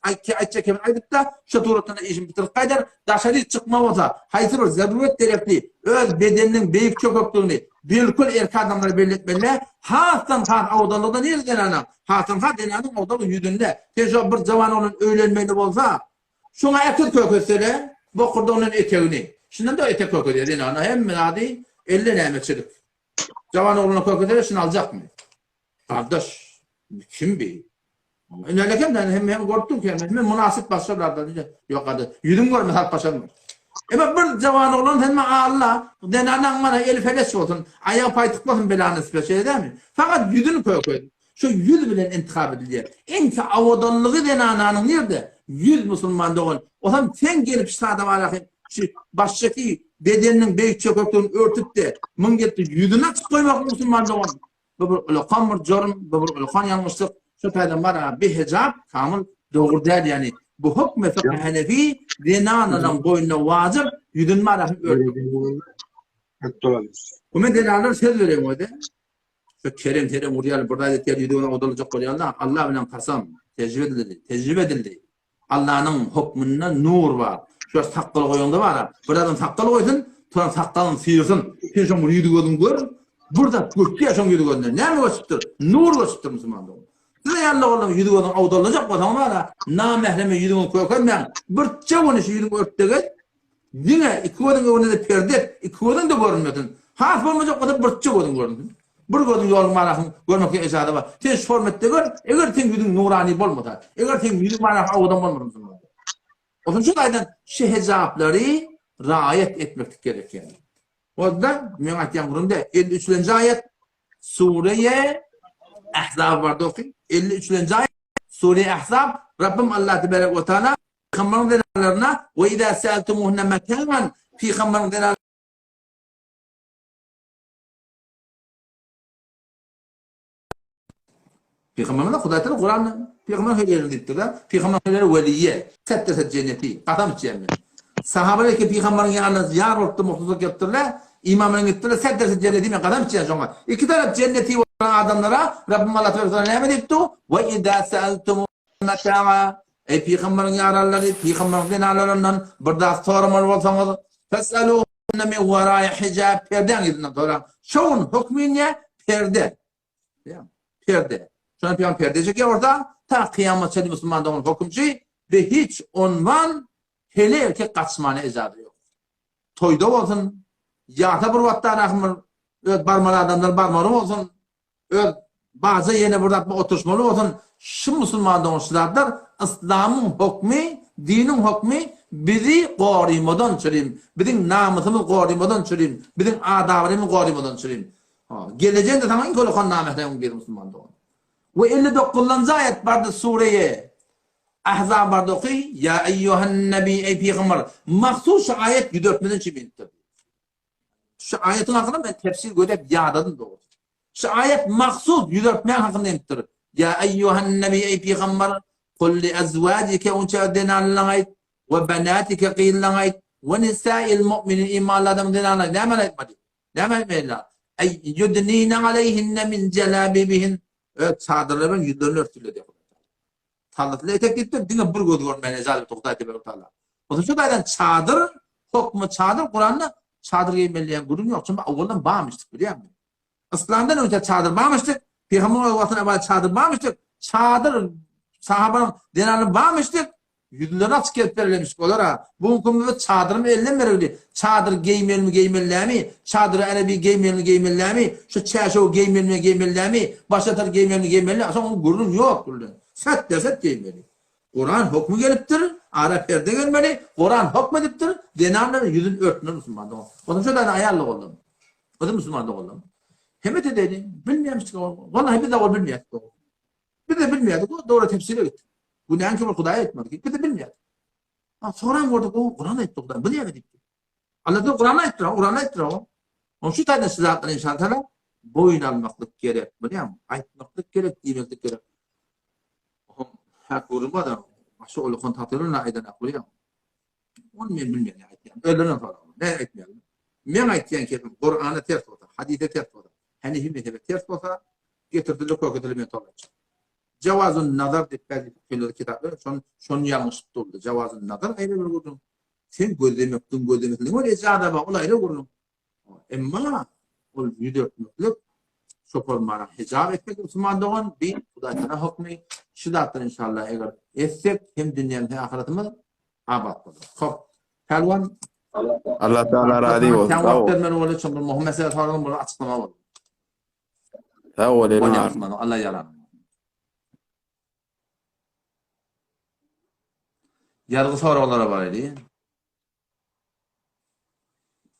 aýtjak kebini aýdyp-da, şo suratynda işini bitirip gaýdar. Daşary çykma bolsa, haýsy bir zaruret gerekli öz bedeniniň beýik çökekligini bilkul erkek adamlara belli etmeli däl. Hasdan has awdallygy-da nirde zenanyň? Hasdan has zenanyň awdallygy ýüzünde. Sen şo bir jawan oglan öýlenmeli bolsa, şoňa äkiz köketse-le, bokurdagyndan etegini. Şundan-da etek kökezýär zenana hemme zady elde nämeçilik. Jawan oglana kökezse-le şuny aljakmy? Gardaş, kim bi? Ine hem hem hem görüp dur ki hem mynasyp başarlarda diýdi. Ýok gardaş, ýüzüň görme salyp başarma. Emma bir jawan oglan sen maňa alla, zenanaň mana eli feleç bolsun, aýagy paýtyk bolsun belany üstüne şeýle dälmi? Fakat ýüzüni köket. Şu ýüz bilen intihap edilýär. Iň owadanlygy zenananyň nirde? Ýüz musulman dogan. Osam sen gelip şu sada barasy şu başdaky bedeniniň beýik çökekligini örtüp-de, muň gelip ýüzüni açyk goýmak musulman dogan. Bu bir ulakan bir jurm, bu bir ulakan ýalňyşlyk. Şu taýdan bar, bi hijab kamyl dogry däl, ýani bu hukmy fykh hanefi zenanalaryň boýnuna wajyp, ýüzüni barasyn örtmek. Bu men zenanlara söz berýän özi. Şu kerem serem urýar, bir zat etýär, ýüzüne odalyjak bolýarlar. Allah bilen kasam, tejribe edildi, tejribe edildi. Allanyň hukmunda nur bar. Şu sakgal goýanda bar. Bir adam sakgal goýsun, soň sakgalyny syýyrsyn. Sen şoň bir ýüzi gözüni gör. Bir zat göçýär şoň ýüzi gözünden. Näme göçüpdir? Nur göçüpdir musulman dogan. Siz aýallar oglanlaryň ýüzi gözüni awdalajak bolsaňyz bar, namähreme ýüzüňi kökermäň. Birçe güni şu ýüzüňi örtdegez. Diňe iki gözüň öňünde-de perde et, iki gözüň-de görünmesin. Has bolmajak bolsa birje gözüň görünsün. Bir gözüň ýoluň arasyny görmeklige ejaza bar. Sen şu formatda gör, eger seň ýüzüň nurany bolmasa, eger seň ýüzüň manasy owadan bolmasa musulman. Onuň üçin aýdan şu hejaplary raýat etmeklik gerek ýaly. Onda meň aýtýan gürrüňde 53-nji aýat Sure-i Ahzab bardy oky. 53-nji aýat Sure-i Ahzab Rabbim Allah tebarek we taala Pygamberiň zenanlaryna we izâ seeltumuhunne metâ'an Pygamberiň zenanlaryna Pygamberimize Hudaý Teala Kuranda pygamber höýleri diýipdir-de. Pygamber höýleri weliýe, setdese jenneti, kasam içýän men. Sahabalar ki pygamberiň ýanyna ýar bolupdyr, muhtaç gelipdirler, iman bilen gitipdirler, setdese jenneti men kasam içýän şoňa. Iki tarap jenneti bolan adamlara Rabbim Allah Teala näme diýipdi? We izâ seeltum Meta'a, Eý pygamberiň ýaranlary, pygamberiň zenalaryndan bir zat soramaly bolsaňyz, fes'eluhunne min wara'i hijab, perdäň yzyndan soraň. Şo gün hökmi inýär, perde. Perde. Şonda pygamber perde çekýär orta, ta kyýamat çenli musulman dogan hökümçi. Be hiç onwan hele erkek gaçmana ejaza ýok. Toýda bolsun, ýasa bir wagtda bir öz barmaly adamlar barmaly bolsun, öz baja ýene bir zatma oturyşmaly bolsun, şu musulman dogan şu zatlar yslamyň hokmy, diniň hokmy bizi gorymadan çürim, biziň namysymyz gorymadan çürim, biziň adabymyz gorymadan çürim. Ha, gelejekde saňa iň kölekan namähremiň biri musulman dogan. We 59-njy aýat bardy sureýe Ahzab bardy oky, Ýa eýýuhan nebi eý pygamber, mahsus şu aýat 104-den üçin inipdir. Şu aýatyň hakynda men tefsir gözläp ýadadym dogrusy. Şu aýat mahsus ýüzertmäň hakynda inipdir. Ýa eýýuhan nebi eý pygamber, kul li azwajike onça zenanlaryňa aýt, we benatike gyzlaryňa aýt, we nisail mu'minin imanly adamyň zenanlaryna näme aýtmaly? Näme aýtmaly? Eý yudnina aleyhinne min jalabibihin öz çadyrlary bilen ýüzlerini örtsünler diýýär. Sallatly etek diýipdir, diňe bir göz görmän ejaz etdi Hudaý tebarek taala. Onsoň şu taýdan çadyr, hokmy çadyr Kuranda çadyr geýmeli diýen gürrüň ýok. Çünki owaldan barmyşdyk bilýäňmi? Yslamdan öňçe çadyr barmyşdyk, Pygamber öz wagtynda bar çadyr barmyşdyk, çadyr sahabanyň zenany barmyşdyk, ýüzleri açyk gelip berlemişdik olara. Bu günki biz çadyrymy elden beregli, çadyr geýmelimi geýmeli dämi, çadyry ärebi geýmelimi geýmeli dämi, şu çäşewi geýmelimi geýmeli dämi, başatar geýmelimi geýmeli dämi, soň gürrüň ýok gürrüň. Set derset geýmeli. Kuran hokmy gelipdir, ara perde gelmeli, Kuran hokm edipdir, zenanlar ýüzüni örtmeli musulman dogan. Onsoň şo däne aýal doganlar. Gyzy musulman doganlar. Hemet edeli, bilmeýämişdik. Wallahi biz de ol bilmeýärdik dogry. Biz de bilmeýärdik, o dogry tefsire gitdik. Günäň kimi Hudaý aýtmady, biz de bilmeýärdik. Ha, soran gördük, o Kuran aýtdy Hudaý, bu näme diýipdir. Allah da Kuran aýtdyr, Kuran aýtdyr o. Onuň şu taýdan size zatlar inşallah boýun almaklyk gerek, bilýäňmi? Aýtmaklyk gerek, diýmeklik gerek. Ohm, hak gurma da, başga ol kontaktlaryny aýdan bilýäňmi? Ony men bilmeýän aýtýan. Özlerinden soraň. Ne aýtmaýan? Men aýtýan kepim Kur'ana ters bolsa, hadise ters bolsa, Hanefi mezhebe ters bolsa, getirdiler kökedili men tola. Jawazun nazar diýip bäzi fikirleri kitaplar şon şon ýalňyşyp durdy. Jawazun nazar aýry bir gürrüň. Sen gözlemekden gözlemekligiň bir ejada bar, ol aýry gürrüň. Emma ol ýüz örtmeklik, şopormana hijap etmek musulman dogan bi Hudaý Taala hokmy şu zatlar inşallah eger etsek hem dünýämiz hem ahyretimiz abat bolar. Hop. Pälwan Allah Taala razy bolsun. Sen wagt bermeli boldy, çünki möhüm mesele soradyň, bunu açyklama boldy. Sag bol, eliň Allah ýalan. Ýazgy soraglara baraýly.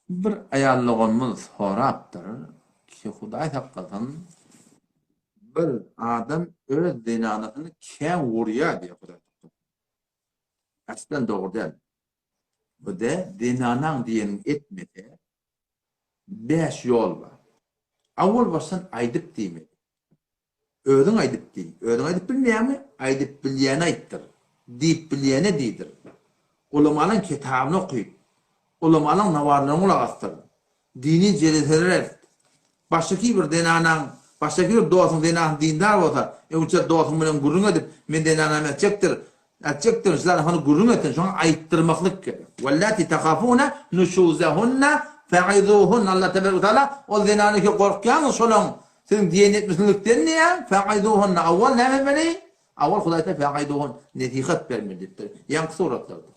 Bir aýal doganymyz sorapdyr ki, Hudaý saklasyn, bir adam öz zenanasyny kän urýar diýýär, Hudaý saklasyn. Aslan dogry däl. Bu-da zenanaň diýenini etmese, Bäş ýol bar. Awal başdan aýdyp diýmeli. Özüň aýdyp diý. Özüň aýdyp bilmeýäňmi? Aýdyp bilýäne aýtdyr. Diýip bilýäne diýdir. Ulamalaň kitabyny okyp, ulamalaň nawarlaryna gulak asdyr. Dini jeleselere et. Başdaky bir zenanaň, başdaky bir dostuň zenasy dindar bolsa, öňçe dostuň bilen gürrüň edip, men zenanam etjekdir, etjekdirin, şu zady hany gürrüň etsin, şoňa aýtdyrmaklyk gerek. Wellati tahafuna nuşuzahunna fa'izuhun Allah tebarek we taala ol zenany ki gorkýaňyz şolaň siziň diýen etmesizlikden diýýär, fa'izuhunna awwal näme etmeli? Awwal Hudaý taala fa'izuhun nesihat bermeli diýipdir. Ýaňky suratlarda.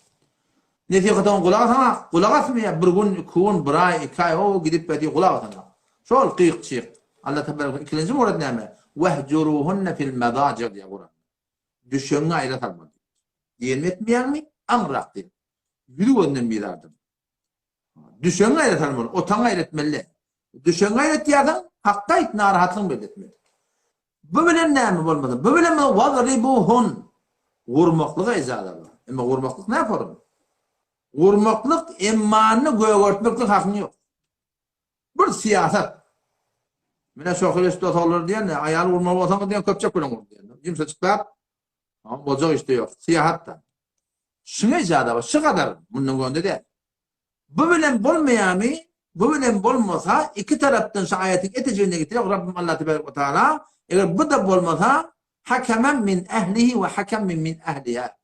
Nesihata oň gulak asaňak, gulak asmaýar, bir gün, iki gün, bir aý, iki aý, o gidip ýatyr, gulak asaňak. Şol gyk-çyk. Allah tebarek we ikilenji murad näme? Wehjuruhunne fil medaji diýýär Kuranda. Düşegiňi aýra salmaly diýip. Diýenimi etmeýäňmi? Aňrak diýip. Ýüzi gözünden bizardyr. Düşegiňi aýra salmaly, otagyňy aýra etmeli däl. Düşegiňi aýra etýärsiň, hakda aýt, narahatlygyňy belli etmeli. Bu bilen näme bolmasa, bu bilen wadribuhun gurmaklyga ijaza bar. Emma gurmaklyk näme forma? Gurmaklyk emmanyny gögertmeklik hakyň ýok. Bir syýasat. Mine şoheleş dosalar diýen, aýal gurmaly bolsaňyz diýen köpçek bilen gur diýen. Ýumşajyk zat. Boljak işde ýok. Syýahat-da. Şuňa ijaza bar. Şu gadar mundan gonde däl. Bu bilen bolmaýarmy? Bu bilen bolmasa, iki tarapdan şu aýatyň etejigine getirýär Rabbim Allah tebarek we taala. Eger bu-da bolmasa, hakemen min ehlihi we hakemen min ehliha.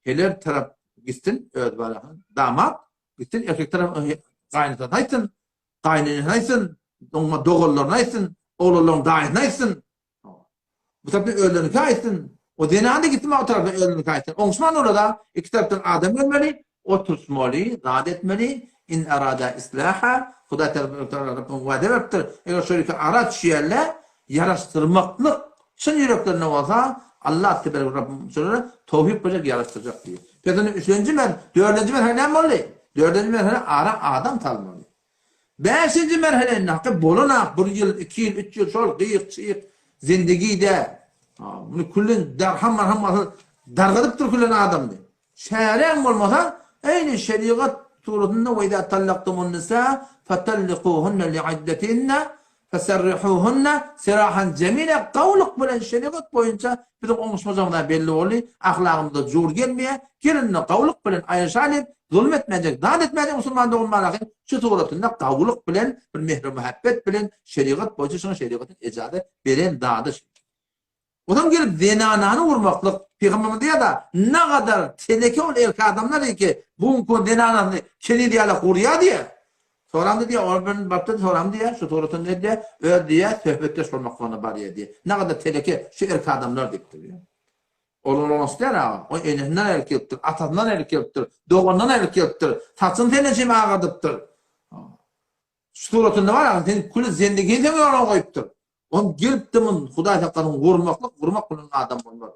Heler tarap gitsin öz balasyny, damat gitsin erkek tarap gaýynatasyny aýtsyn, gaýynenesini aýtsyn, oňa doganlaryny aýtsyn, oglanlaryň daýysyny aýtsyn. Bu tarapdan özleriniňki aýtsyn. O zenany gitsin o tarapa özüni gaýtsyn. Oňuşman olar-da iki tarapdan adam gelmeli, oturyşmaly, zat etmeli. In arada islaha, Hudaý tarapyndan Rabbim wada beripdir. Eger şol iki ara düşýärler, ýaraşdyrmaklyk çyn ýüreklerinde bolsa, Allah tebarek Rabbim şolara towfik berjek, ýaraşdyrjak diýýär. Pes onda üçlenji mer, dördünji merhele näme boldy? Dördünji merhele ara adam salmaly. Bäşinji merhele indi haky bolan-ak, bir ýyl, iki ýyl, üç ýyl şol gyýyk-çyýyk zindigi-dä. Muny küllen darham-marham bolsa dargadypdyr küllen adamyny. Çäräň bolmasa, eýni şerigat suratynda we izâ tallaktumun nisâ fetallikuhunne li'iddetihinne feserrihuhunne serahan jemile gowluk bilen şerigat boýunça biziň oňuşmajagymyz-a belli boldy, ahlagymyza jur gelmeýär, gel indi gowluk bilen aýryşalyň, zulum etmejek, zat etmejek musulman dogan bar ahyr, şu suratynda gowluk bilen bir mähir-muhabbet bilen şerigat boýunça şuňa şerigatyň ejaza beren zady şu. Onam gelip zenanany urmaklyk, Pygamberimiz diýýär-de, nagadar teneke ol erkek adamlar diýki, bu günki gün zenanasyny keniz ýalak urýar diýýär. Soramdy diýýär, ol bilen barypdyr soramdy diýýär, şu suratynda diýýär, öz diýýär, söhbetdeş bolmaklygyna barýar diýýär. Nagadar teneke şu erkek adamlar diýipdir diýýär. Ol olasy däl aga, o enesinden aýrylyp gelipdir, atasyndan aýrylyp gelipdir, doganyndan aýrylyp gelipdir, saçyny senden çem agardypdyr. Şu suratynda bar aga, sen küli zendigini sen ýola goýupdyr. Ol gelipdi mun Hudaý saklasyn gurmaklyk, gurmak bilen adam bolmaz.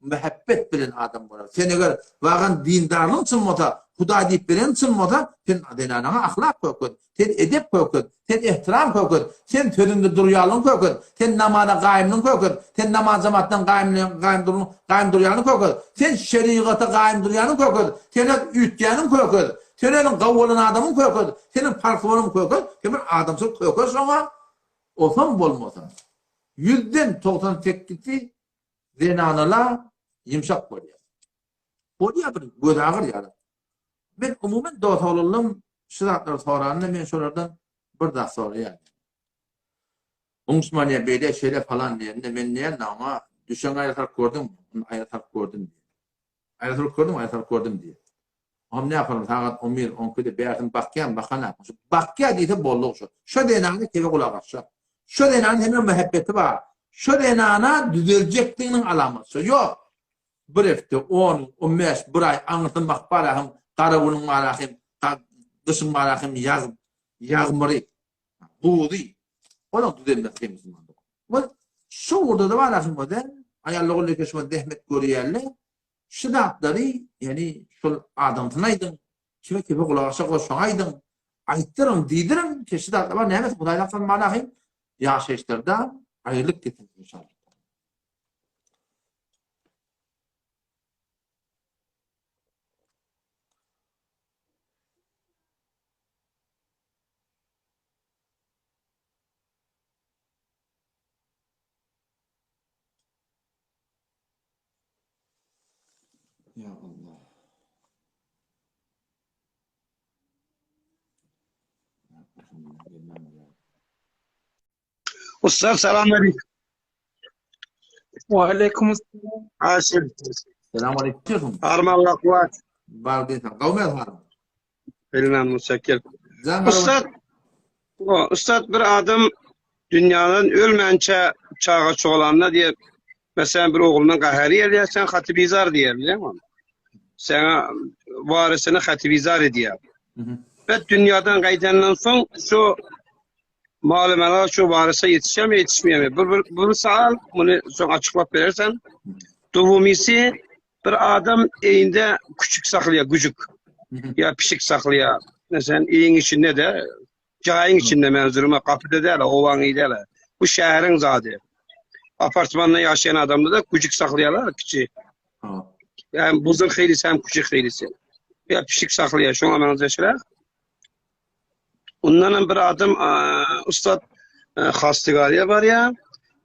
Mähebbet bilen adam bolar. Sen eger wagan dindarlygyň çyn bolsa, Hudaý diýip beren çyn bolsa, sen zenanaňa ahlak kökez, sen edep kökez, sen ehtiram kökez, sen sözüňde durýanlygyň kökez, sen namaza gaýymlygyň kökez, sen namaz jamatdan gaýym gaýym durun gaýym durýanyň kökez, sen şerigata gaýym durýanyň kökez, sen öz üýtgäniň kökez, sen özüň gawy bolan adamyň kökez, seniň parhy bolan kökez, sen bir adamçylyk kökez şoňa. Osam bolmasa, ýüzden 90 sekizisi zenanalar ýumşak bolýar. Bolýar bir göz agyrýar. Men umuman dost oglanlarym şu zatlary soranda men şolardan bir zat soraýan. Oňuşman ýa beýle şeýle falan diýende men diýen oňa düşeňi aýra salyp gördüňmi? Ony aýra salyp gördüm diýen. Aýra salyp gördüňmi? Aýra salyp gördüm diýen. Oňam ne ýaparyn sagat on bir, on ikide bärsini bakýan, bakana. Şu bakýa diýse boldy şu. Şo zenana kebe gulak asjak. Şo zenanyň senden mähebbeti bar. Şo zenana düzeljekdiginiň alamaty şo. Ýok. Bir hepde, on gün, on bäş, bir aý aňyrsyny bakyp bar ahym, gara günüň bar ahym, gyşyň bar ahym, ýag, ýagmyry, buzy. Olam düzelmez kyn musulman dogan. Ol şu ugurda-da bar ahym o-da. Aýallar ol ýeke şumat zähmet görýärler. Şu zatlary, ýagny şol adamsyna aýdyň, kime kime gulak aşa goş şoňa aýdyň, aýtdyryň, diýdiriň, ki şu zatlar bar, nämesi Hudaý saklasyn malahy, ýaşaýyşlarda aýrylyp gitsin inşallah. Ya Allah. Ussat salam aleyküm. Ve aleyküm selam. Aşim. Selam aleyküm. Armanla kuvvet. Bar diýsen. Gawmy ýazarym. Bilmem müsekil. Ussat, ussat bir adam dünyadan ölmänçe çaga çoğalanda diye mesela bir oğlundan gahary gelýär, sen hatibizar diýer, bilýäňmi? Sana varisini hatibizar edýär. Ve dünyadan gaýdandan soň şu Malumela şu varisa yetişýär mi yetişmeýär mi? Bir, bir, bir sal, muny soň açyklap berersen. Dowumisi bir adam eýinde küçük saklaýar, güjük. Ya pişik saklaýar. Mesela eýin içinde de, jaýyň içinde menzuruma kapyda däl, owaň iyi däl. Bu şäheriň zady. Apartmanda ýaşaýan adamda da güjük saklaýarlar, kiçi. Hem buzun heýlisi hem küçük heýlisi. Ya pişik saklaýar, şoňa meňzeşräk. Ondan hem bir adam ussat hastigariýa barýar.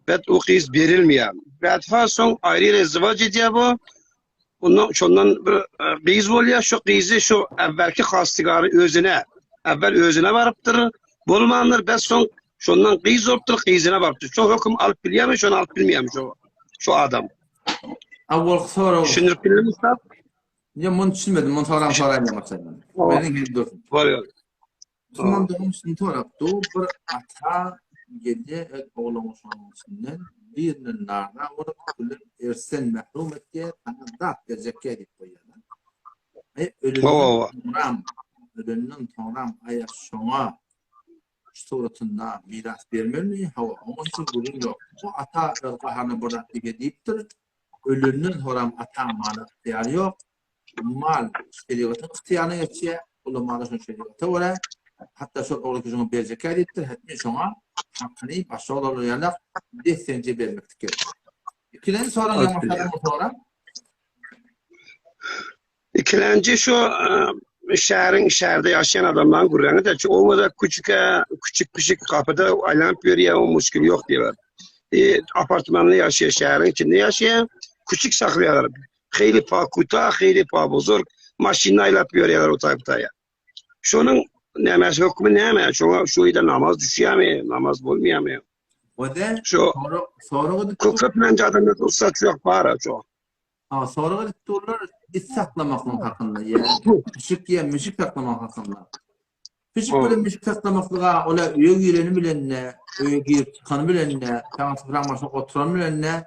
Bet o gyz berilmeýär. Bätfa soň aýry ýere izdiwaç edýär bu. Ondan şondan bir gyz bolýar. Şu gyzy şu äwwelki hastigary özüne, äwwel özüne barypdyr. Bolmandyr. Bet soň şondan gyz bolupdyr, gyzyna barypdyr. Şu höküm alyp bilýärmi, şony alyp bilmeýärmi şu şu adam? Awwalky sorag. Düşündirip bildimmi ussat? Ýa muny düşünmedim, muny soran soraýyn başdan. Meniň hem dursun. Bolýar. Musulman dogan şuny sorapdy, bir ata gelýär öz oglunyň şonuň içinden. birinden narza bolup, bilen ersden mehrum etýär, saňa zat berjekkä diýip goýýar. Aý ölenden soňram, ölenden soňram aýa şoňa şu suratynda miras bermelimi? Hawa, oňa hiç bir gürrüň ýok. Bu ata öz gaharyna bir zat diýge diýipdir. Ölenden soňram ataň mala ygtyýary ýok. Mal şerigatyň ygtyýaryna geçýär. Ulamada şol şerigata görä, hatda şol oglan şoňa berjekkä diýipdir, hetmen şoňa hakyny başga oglanlar ýalak desseňje bermeklik gerek. Ikilenji soraň ýaňy soran soraň. Ikilenji şu şäheriň şäherde ýaşaýan adamlaryň gürrüňi de şu obada küçükä küçük pişik gapyda aýlanyp ýörýär o muşkil ýok diýýär. E, apartmanda ýaşaýar, şäheriň içinde ýaşaýar, küçük saklaýarlar. Heýli pa kuta, heýli pa buzurg, maşynda aýlap ýörýärler o taý bu taýa. Şonuň nämesi hökümi näme? Şoňa şu ýerde namaz düşýärmi, namaz bolmaýarmy? Wede şu sorag edip köplenç adamlar ussat ýok bar şo. Ha, sorag edip durlar it saklamaklyk hakynda, ýa pişik ýa mişik saklamak hakynda. Pişik bilen mişik saklamaklyga ola öýe gireni bilen-de, öýe girip çykany bilen-de, saňa sypyran başyna oturany bilen-de,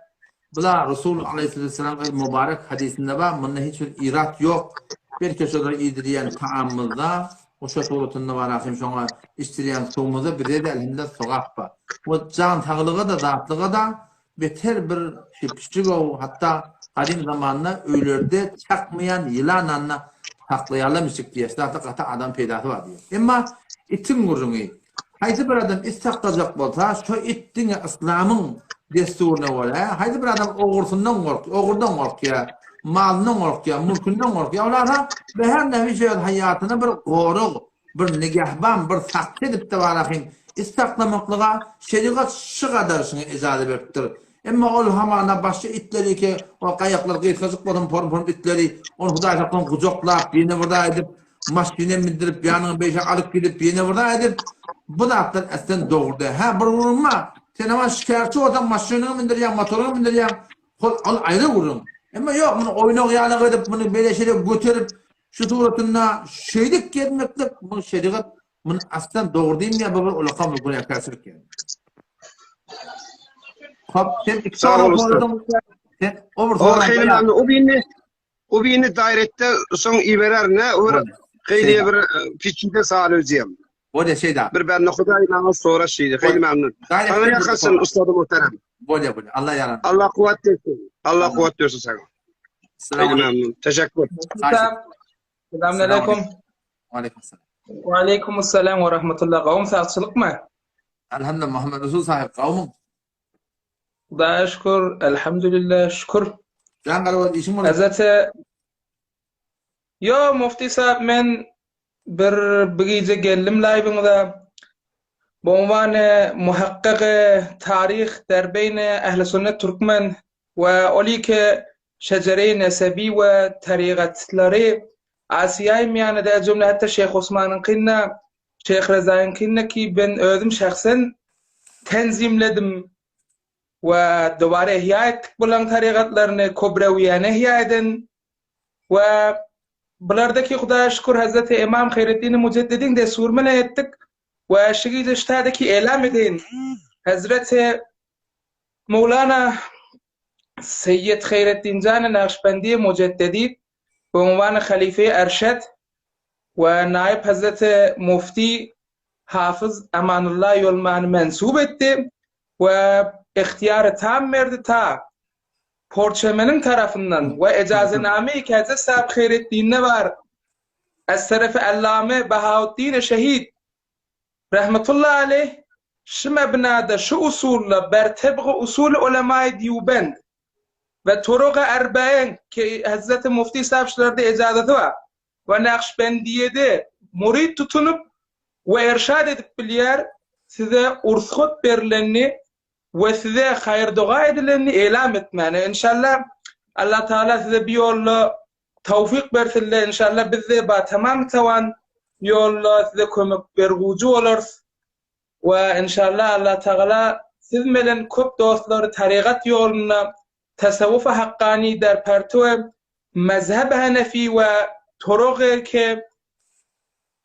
bula Resul aleýhissalam öz mübarek hadysynda bar, munda hiç bir irat ýok. Belki şolara iýdirýän taamymyzda, oşa suratynda bar ahim şoňa içdirýän suwumyzda bize-de elhamdülillah sogap bar. We jan saglyga-da, zatlyga-da Beter bir pişik-ow, hatda gadym zamanda öýlerde çakmaýan ýylananda saklaýarlarmyşyk diýýär. Şu zatda gaty adam peýdasy bar diýýär. Emma itiň gürrüňi, haýsy bir adam it saklajak bolsa, şo it diňe yslamyň dessuryna görä, haýsy bir adam ogrusyndan gorkýar, ogrudan gorkýar, malyndan gorkýar, mülkünden gorkýar, olara her nähili öz haýatyna bir gorag, Bir nigähban, bir sakçy edip-de barahyn it saklamaklyga şerigat şu gadar şuňa ejaza beripdir. Emma ol hamana başga itleri ki, o gaýaklary gysgajyk bolan porum-porum itleri, ony Hudaý saklasyn gujaklap, ýene bir zat edip, maşyna mindirip, ýanyňa beýle alyp gidip, ýene bir zat edip, bu zatlar äslen dogry däl. Hä, bir gürrüň Sen hamana şikärçi bolsaň, maşynyňa mindirýäň, motoryňa mindirýäň, hol ol aýry gürrüň. Emma ýok, muny oýnak ýalak edip, muny beýle-şeýle göterip, Şu suratynda şeýdip gezmeklik bu şerigat muny aslan dogry diýmeýär bu bir ulakam bir günäkärçilik ýaly. Hop sen iki sorag soradyň. Sen o bir sorag. O birini o birini dairetde soň iberer ne o bir Heýli bir piçide sal özüm. Bolýa şeýda. Bir bende Hudaý maňa sora şeýdi. Heýli memnun. Sana ýakasyn ustadym muhterem. Bolýa bolýa. Allah ýaran. Allah kuwwat bersin. Allah kuwwat bersin sana. Heýli memnun. Teşekkür. Selam aleyküm. Aleyküm selam. Ve aleyküm selam ve rahmetullah. Gawum sagçylykmy? Elhamdülillah Muhammed Resul sahip gawumyň. Hudaýa şükür, elhamdülillah, şükür. Jan garabaz işiň bolar. Hazreti Ýo Mufti sahip men bir bir gije geldim laýbyňyza. Bonwane muhakkygy taryh der beýne ähli sünnet türkmen we ol iki şejere-i nesebi we tarygatlary Asiýaý miýanada jümle hatda Şeýh Osmanyňkynda Şeýh Rezaýyňkynda ki ben özüm şahsen tenzimledim we dobara ihýa etdik bulaň tarygatlaryny Kobrewiýäni ihýa eden We bulardaki Hudaýa şükür Hazreti Emam Haýreddini Mujeddediň dessury bilen etdik. We şu gije şu taýdaki elam edeýin. Hazreti Mowlana Seýýed Haýreddin jany Nagyşbendi Mujeddedi we unwany Halife-i Erşed we Naýyp Hazreti Mufti Hafyz Amanulla Ýolmany mensup etdi we ihtiýary tam berdi ta Porçemeniň tarapyndan we ejazename-i Käze Sahip Heýreddinde bar Ez terefi Allame Bahauddin Şehit Rahmetullahi aleýh şu mebnada şu usulda ber tebgy usuly ulemaýy Dýubend we turugy erbaen ki Hezreti Mufti Sahip şularda ejazasy bar we Nakşbendiýede murid tutunyp we erşad edip bilýär size ursgat berilenini we size haýyr-doga edilenini elam etmäne enşalla Allah Tagala size bi ýolda tawfyk bersinle enşalla bizde ba tamam tawan ýolda size kömek bergujy bolarys we enşalla Allah Tagala siz melen köp dostlary tarygat ýolunda tasawwufy hakkani der pertwe mezheb hanefi we turugy ke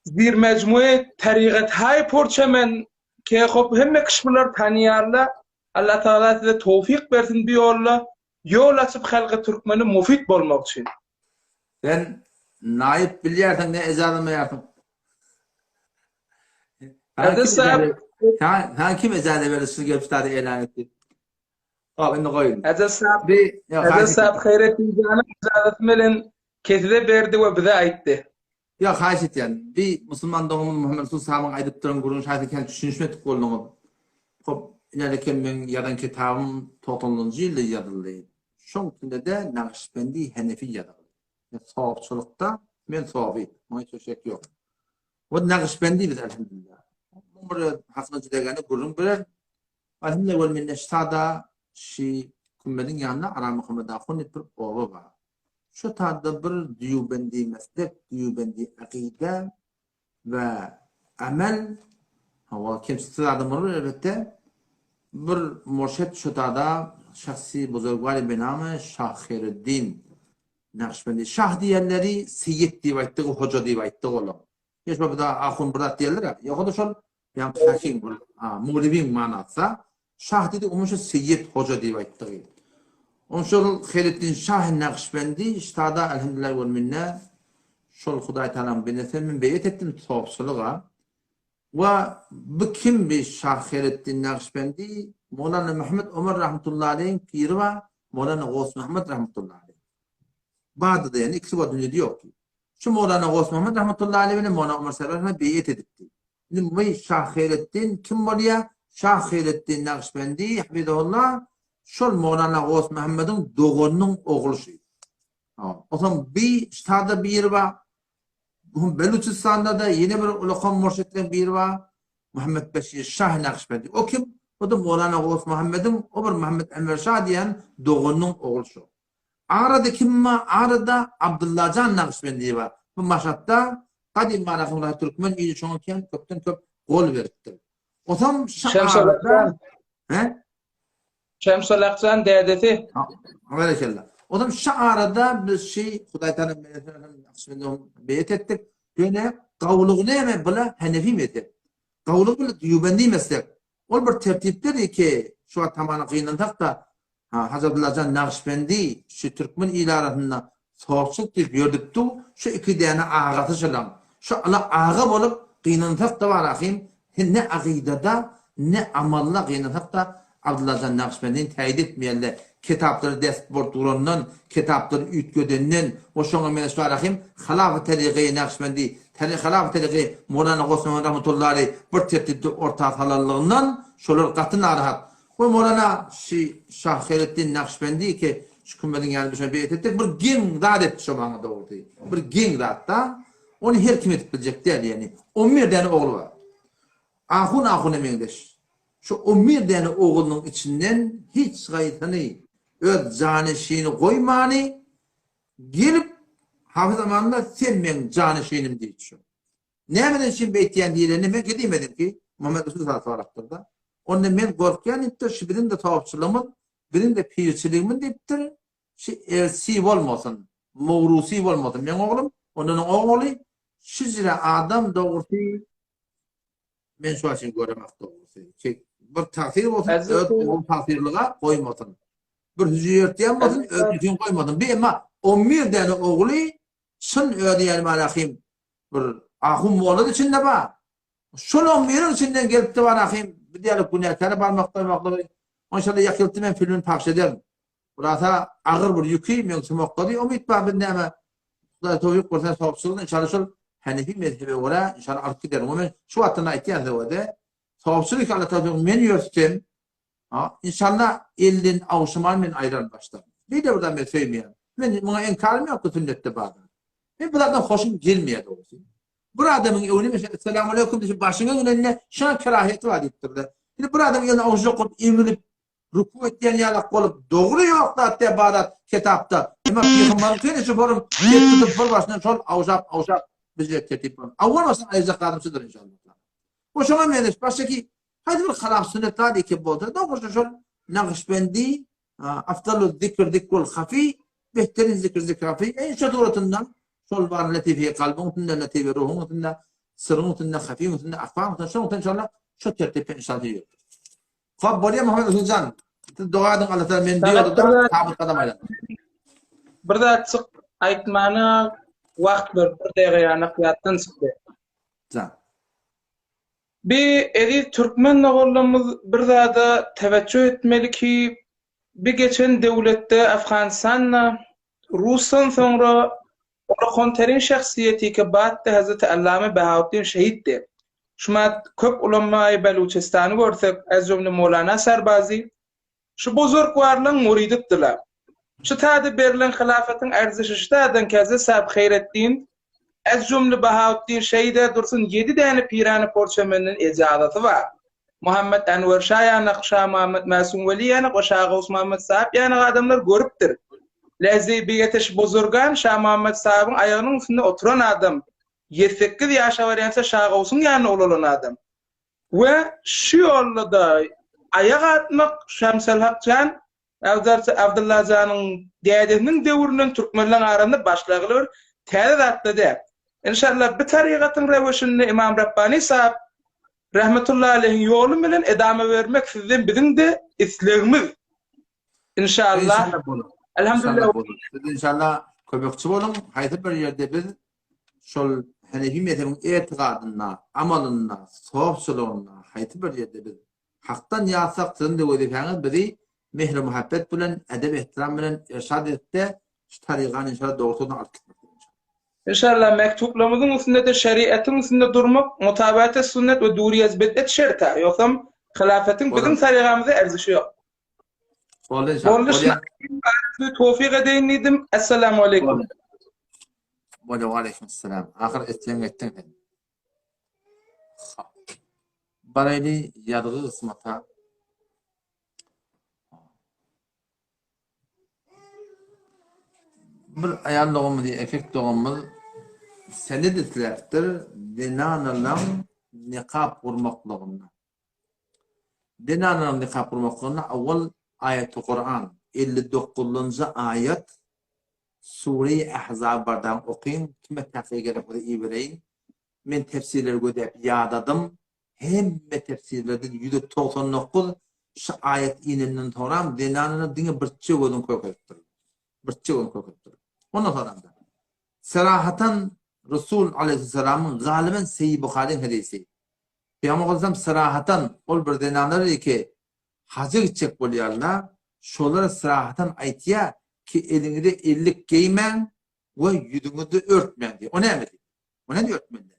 zirmejmue tarygat haý purçemen ke hop hemme kişiler tanýarlar. Allah Tagala size towfyk bersin bu ýolda ýol açyp halky türkmene mufid bolmak üçin. Sen naýyp bilýärsiň ne ejazlamaýarsyň. Aziz sahip. Saňa kim ejaza berdi şu gelip şu zady elan et diýip. Hop indi goýun. Aziz sahip. Aziz sahip Haýretdin janyň ejazasy bilen kesize berdi we bize aýtdy. Ýok haýyş etýän. Bi musulman doganymyz Muhammet Resul sahabyň aýdyp duran gürrüňi şaýat ekeni düşünişmedik bolduňyz. Hop inälekem meň ýazan kitabym togsanynjy ýylda ýazyldy. Şoň içinde-de Nagyşbendi Henefi ýazyldy. Men sofçylykda men sofi, muňa hiç bir şek ýok. We Nagyşbendi biz elhamdülillah. Muň bir öz hakyna jüdegende gürrüň berer. Elhamdülillah wel minne ştada şi kümmediň ýanynda Ara Muhammet ahun diýip bir oba bar. Şu taýda bir dýubendi meslek, dýubendi akyda we amel, hawa, kemsiksiz adam bolar elbetde, bir murşid şu taýda şahsy buzurgwary benamy Şah Heýreddin Nakşbendi. Şah diýenleri seýit diýip aýtdygy, hoja diýip aýtdygy olar. Ýa şol bir ahun bir zat diýerler-ä. Ýok-da şol ýaňky şahyň bir mowlewiň manasy. Şah diýdi, umuman şo seýit, hoja diýip aýtdygy. Onuň şol Heýreddin Şahy Nakşbendi ştada elhamdülillah wel minne şol Hudaý Tagalaň bendesine men beýet etdim sopçylyga. We bu kim bi Şah Heýreddin Nakşbendi? Mowlana Muhammet Omar rahmetullahi aleýhiň piri bar, Mowlana Gowus Muhammet rahmetullahi aleýh. Bardy-da ýöne ikisi bar dünýede ýok. Şu Mowlana Gowus Muhammet rahmetullahi aleýh bilen Mowlana Omar Serwer rahmetullahi beýet edipdi. Indi bu Şah Heýreddin kim bolýar? Şah Heýreddin Nakşbendi hafizahullah şol Mowlana Gowus Muhammediň doganynyň ogly şu. Onsoň bi ştada biri bar. Beluçistanda-da ýene bir ulakan murşitleriň biri bar. Muhammet Beşir Şah Nakşbendi. O kim? O-da Mowlana Gowus Muhammediň o bir Muhammet Enwer Şah diýen doganynyň ogly şu. Arada kim bar? Arada Abdyllajan Nagyşbendi bar. Bu Maşatda gadym manasynda türkmen ili şoňa kän köpden köp gol beripdir. Otam Şemsolakjan. He? Şemsolakjan dädesi. Berekella. Otam şu arada biz şi Hudaý Taala Nagyşbendi beýet etdik. Ýöne gawulygy näme bula Hanefi mezhep. Gawulygy bula Dýubendi meslek. Ol bir tertipdedir ki, şu wagt hamana gynansak-da, Hajy Abdyllajan Nagyşbendi şu türkmen ili arasynda sorçuk diýip ýördüpdi, şu iki däne agasy şolaň. Şu ala aga bolup gynansak-da bar ahym, ne agydada, ne amalda gynansak-da Abdyllajan Nagyşbendini täýit etmeýärler. Kitaplary dest bolup durandan, kitaplary üýtgedenden we şoňa meňzeş bar ahym, Halafy Tarigy Nagyşbendi, Halafy Tarigy Mowlana Gosman Rahmetullahi bir tertipde orta salanlygyndan şolar gaty narahat. We Mowlana şi Şah Heýreddin Nakşbendi ki şu kümmediň ýanyna düşen beýet etdik bir geň zat etdi şo maňa dogrusy. Bir geň zat-da. Ony her kim edip biljek däl ýagny. On bir däne ogly bar. Ahun ahuna meňzeş. Şu on bir däne oglunyň içinden hiç gaýsyny öz janyşyny goýmany gelip Hafyz Amanullah sen meň janyşynym diýdi şu. Nämeden üçin beýtýän diýlende men diýmedim ki, Muhammet Resul sala sorapdyr-da. Onda men gorkýan diýipdir, şu biziň-de sogapçylygymyz, biziň-de pirçiligimiz diýipdir, şu ersi bolmasyn, mowrusy bolmasyn meň oglum, ondan oň ogly, şüjre adam dogrusy men şu üçin göremek dogrusy. Ki bir tagsyr bolsun, öz ogul tagsyrlyga goýmasyn. Bir hüjre ýörtýän bolsun, öz üçin goýmasyn. Bir emma 11 däne ogly çyn özi ýaly malahym bir ahun molla içinde bar. Şol on biriň içinden gelipdi bar ahym, bir diýeli günäkäre barmak goýmaklygy. Onşalla ýakyltdy men filmini pahş ederin. Burasa agyr bir ýüki meň sumaklady. Umyt bar biz näme Hudaý towfyk berse sogapçylygyny inşallah şol Hanefi mezhebe görä inşallah alyp giderin. We men şu wagtdan aýtýan size sogapçylyk Allah towfyk men ýörsem Ha, inşallah elden awşaman men aýrar başdan. Beýle bir zat men söýmeýän. Men muňa enkarym ýok bu sünnetde bar. Men bu zatdan hoşum gelmeýär dogrusy. Bir adamyň öňüne mesela Esselamu aleýkum diýip başyňa gelende şoň kerahiýeti bar diýipdirler. Indi bir adamyň eline awşajak bolup eňilip ruku etýän ýalak bolup dogry ýok zat diýip bar zat kitapda. Emma pygamberiň seni şu forum tutup bir başyndan şol awşap awşap bizle tertip bolan. Awwal başdan aýyrjak zadym şudur inşallah. O şoňa meňzeş başdaki Haýsy bir haram sünnet zat eken bolsa, dogrusy şol Nagyşbendi, Afdalu zikr zikrul hafi, behterin zikr zikr hafi, eý şo suratynda şol bar latifi kalbyň üstünde, latifi ruhuň üstünde, syryň üstünde, hafiň üstünde, ahfaň üstünde, şoň üstünde inşallah şo tertipde inşallah ýörder. Hop, bolýar Muhammet Resuljan. Siz doga ediň Allah Taala meni bu ýolda sabit gadam aýlasyn. Bir zatjyk aýtmana wagt ber, bir dega ýanak ýatdan çykdy. Jan. Bi eziz türkmen doganlarymyz bir zada teweçjüh etmeli ki, bi geçen döwletde Afganistanda Rusdan soňra Olakonterin şahsyýeti ki batdy Hazreti Allame Bahautdin şehitdi. Şumat köp ulamaýy Beluçistany görsek, ez jümle Molana Sarbazi, Şu buzurgwarlaň murydypdylar. Şu täze berlen hylafatyň erzişi şu täzeden keze Sahib Heýreddin, ez jümle Bahautdin Şeýde Dursun ýedi däne pirany porçemenden ejazasy bar. Muhammet Enwer şa ýanak, Şa Muhammet Mäsum Weli ýanak we Şa Gowus Muhammet Sahyp ýanak adamlar görüpdir. Lehze-i bigeteş buzurgan Şa Muhammet Sahybyň aýagynyň üstünde oturan adam. Ýedi-sekiz ýaşa barýança Şa Gowsuň ýanynda ulalan adam. We şu ýolda-da aýak atmak Şemselhak jan Abdylla janyň dädesiniň döwründen türkmenleň arasynda başlagyly bir täze zat-da däl. Enşalla bi tarygatyň röwüşinde Imam Rabbani sahyp rahmetullahi aleýhiň ýoly bilen edama bermek sizden biziň-de islegimiz. Enşalla. Enşalla bolar. Elhamdülillah. Siz enşalla kömekçi boluň. Haýsy bir ýerde biz şol Hanefi mezhebiň etigadynda, amalynda, sopçulygynda haýsy bir ýerde biz hakdan ýazsak, siziň-de wezipäňiz bizi mähir-muhabbet bilen, edep-ehtiram bilen irşad edip-de, şu tarygany inşallah dogry ýoldan alyp gitmekdir inşallah. Inşallah mektuplarymyzyň üstünde-de şeriatyň üstünde durmak, mutabaate sünnet we duri ez bid'et şert-ä, ýogsam hylafetiň biziň tarygamyzda erzişi ýok. Boldy inşallah. Boldy şuna towfik edeýin diýdim. Essalamu aleýkum. Boldy we aleýkum esselam. Ahyr etseň etdiň sen. Baraýly ýazgy gysmata. Bir aýal doganymyz ýa erkek doganymyz sened isläpdir zenanalaň nikap gurmaklygynda. Zenanlaryň nikap gurmaklygynda owal aýaty Kuran, 59-njy aýat Sure-i Ahzab bardaň okyň, kime tahsyr gerek bolsa ibereýin. Men tefsirleri gözäp ýadadym. Hemme tefsirlerden 199 şu aýat inenden soňram zenanlar diňe birçe gözüni körkezipdir. Birçe gözüni körkezipdir. Ondan soňram da serahatan Resul aleýhissalamyň galyben Seýi Buharyň hadysy. Pygamber aleyhisselam syrahatan ol bir zenanlar ki haja gitjek bolýarlar, şolara syrahatan aýtýar ki eliňize ellik geýmäň we ýüzüňizi örtmäň diýýär. O näme diýip? O näme örtmeli?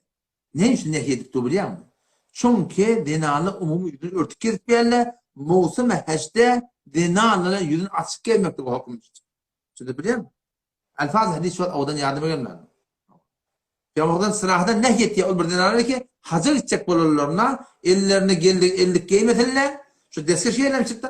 Näme üçin nähili edip dur bilýäňmi? Çünki zenanlar umumy ýüzüni örtük gezip bilýärler, mowsum-y hajda zenanlara ýüzüni açyk gezmeklige höküm düşdi. Şuny bilýäňmi? Alfaz hadis şol owadan ýadyma gelmedi. Pygamberden syrahadan näh etýär ol bir zenanlar ki haja gitjek bolanlarynda ellerine geldi ellik geýmesinler şu deskeş ýerlem çykdy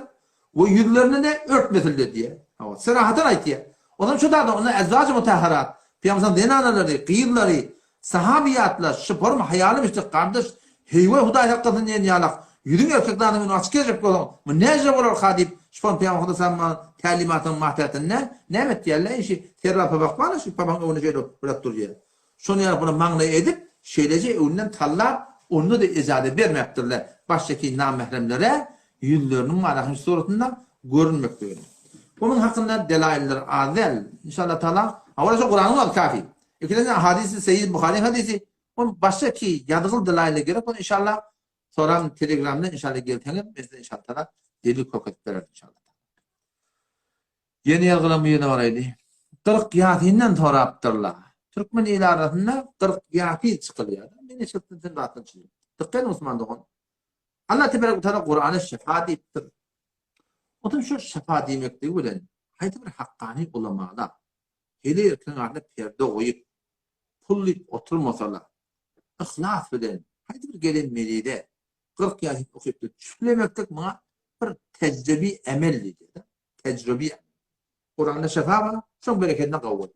we ýüzlerini de örtmesinler diýýär. Hawa, syrahadan aýtýar. Ondan şu da onda ezwaj mutahharat Pygamberden zenanalary, gyzlary, sahabiýatlar şu forma haýalym işte gardaş heýwe Hudaý saklasyn diýen ýalak ýüzüň erkek zadyň öňüne açyk gezjek bolsaň bu näje bolarka diýip şu forma Pygamber sallallahu tälimatynyň matätinde näme etýärler işi serbar papak bar şu papagyň öňünde şeýle bırak durýar. Şony ýaly buna maňlaý edip şeýleje öňünden tallap onda-da ejaza bermäpdirler başdaki namähremlere ýüzleriniň malahym suratynda görünmekligini. Onuň hakynda delailler az däl. Inşallah taala awala şu Kuranyň özi kafi. Ikinjiden hadysy Seýid Buharyň hadysy. Ol başga ki ýazgyl delailler gerek bolsa inşallah soran telegramda inşallah gelseňiz men size inşallah taala delil görkezip bererin inşallah. Ýene ýazgylan bu ýerine baraýly. 40 Ýasindan sorapdyrlar. Türkmen il arasynda 40 Ýasin çykylýar. Men eşitdim sen zatdan çykyp. Dykgat Osman dogan. Allah tebarek we taala Kurana şifa diýipdir. Otam şu şifa diýmekligi bilen haýsy bir hakkani ulamalar heleý erkegiň arasynda perde goýup pul diýip oturmasalar yhlas bilen haýsy bir gelen mezide 40 ýasin okyp çüflemeklik muňa bir tejribi emel diýilýär. Tejribi emel. Kuranda şifa bar, şoň berekedine gawul.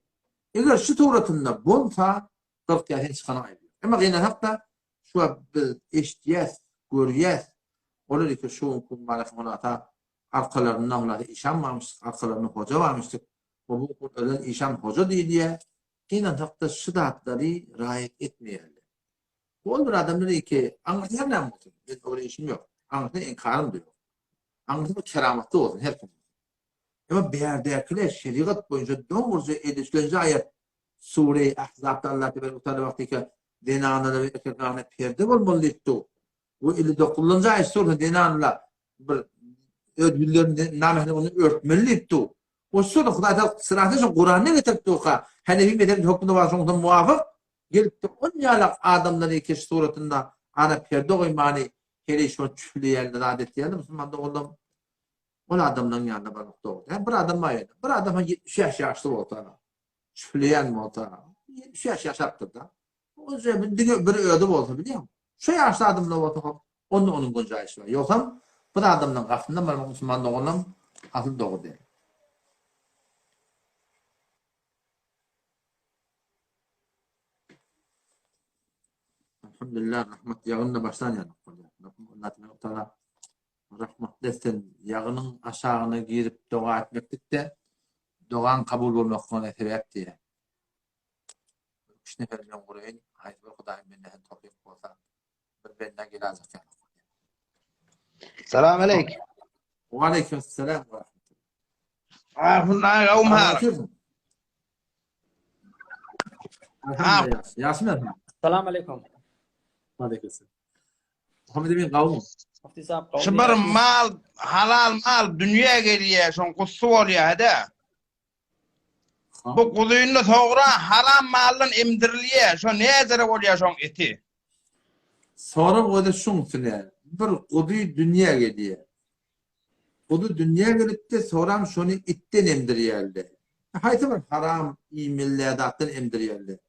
Eger şu suratynda bolsa 40 ýasin çykany aýby ýok. Emma gynansak-da Şu wagt biz eşidýäs, görýäs, olar eke şu günki gün baraka arkalarynda hulasa işan barmyşdyk, arkalarynda hoja barmyşdyk. We bu gün ölen işan hoja diýilýär. Gynansakda şu zatlary raýat etmeýärler. Ol bir adamlar eke aňyrsy her näme bolsun, men olara işim ýok. Aňyrsyna inkarym-da ýok. Aňyrsy bir keramatly bolsun her kim. Emma bärdäkiler şerigat boýunça dogruja 53-nji aýat Sure-i Ahzapda Allah tebarek we taala wagtyka zenanlara we erkek arasynda perde bolmaly diýip dur. We 59-njy aýat suresi zenanlar bir öz ýüzlerini namährem örtmeli diýip dur. O sure Hudaý taala syrasy şu Kuranda getirip durka, Hanefi mezhebinde hökmünde bar şoňa muwafyk gelipdir. On ýalak adamlary keş suratynda ara perde goýmany heleý şony çüfleýärler, zat etýärler. Musulman doganlarym ol adamlaryň ýanyna barmak dogry däl. Bir adam bar ýöne. Bir adam hem 75 ýaşly bolsa, çüfleýän bolsa, 75 ýaşapdyr-da. O diňe bir özi bolsa bilýäňmi? Şu ýaşly adamlar bolsa hop, onda onuň gunjaýşy bar. Ýogsam bir adamdan gapysyndan barmak musulman doganam asyl dogry däl. Alhamdulillah rahmat ýagynda başlan ýaly bolýar. Allah Taala rahmatly etsin. Ýagynyň aşagyna girip doga etmeklik-de dogaň kabul bolmaklygyna sebäp diýýär. Üç nefer bilen guraýyn, haýsy bir Hudaýyň bendesine towfyk bolsa, bir bendä gelajak ýaly bolýar. Salam aleyk. Wa aleyküm selam we rahmetullah. Ahun gawum hal. Alhamdulillah. Ýaşmy? Salam aleykum. Aleyküm selam. Muhammed Emin gawum. Mufti sahab gawum. Şu bir mal, halal mal dünýä gelýär, şoň gusy bolýar, hä-de. Bu guzyny sogra haram maldan emdirilýär. Şo näzere bolýar şoň eti? Sorag özi şuň üstüne. Bir guzy dünýä gelýär. Guzy dünýä gelipdi, soram şony itden emdirýärler. Haýsy bir haram iýmeli zatdan emdirýärler.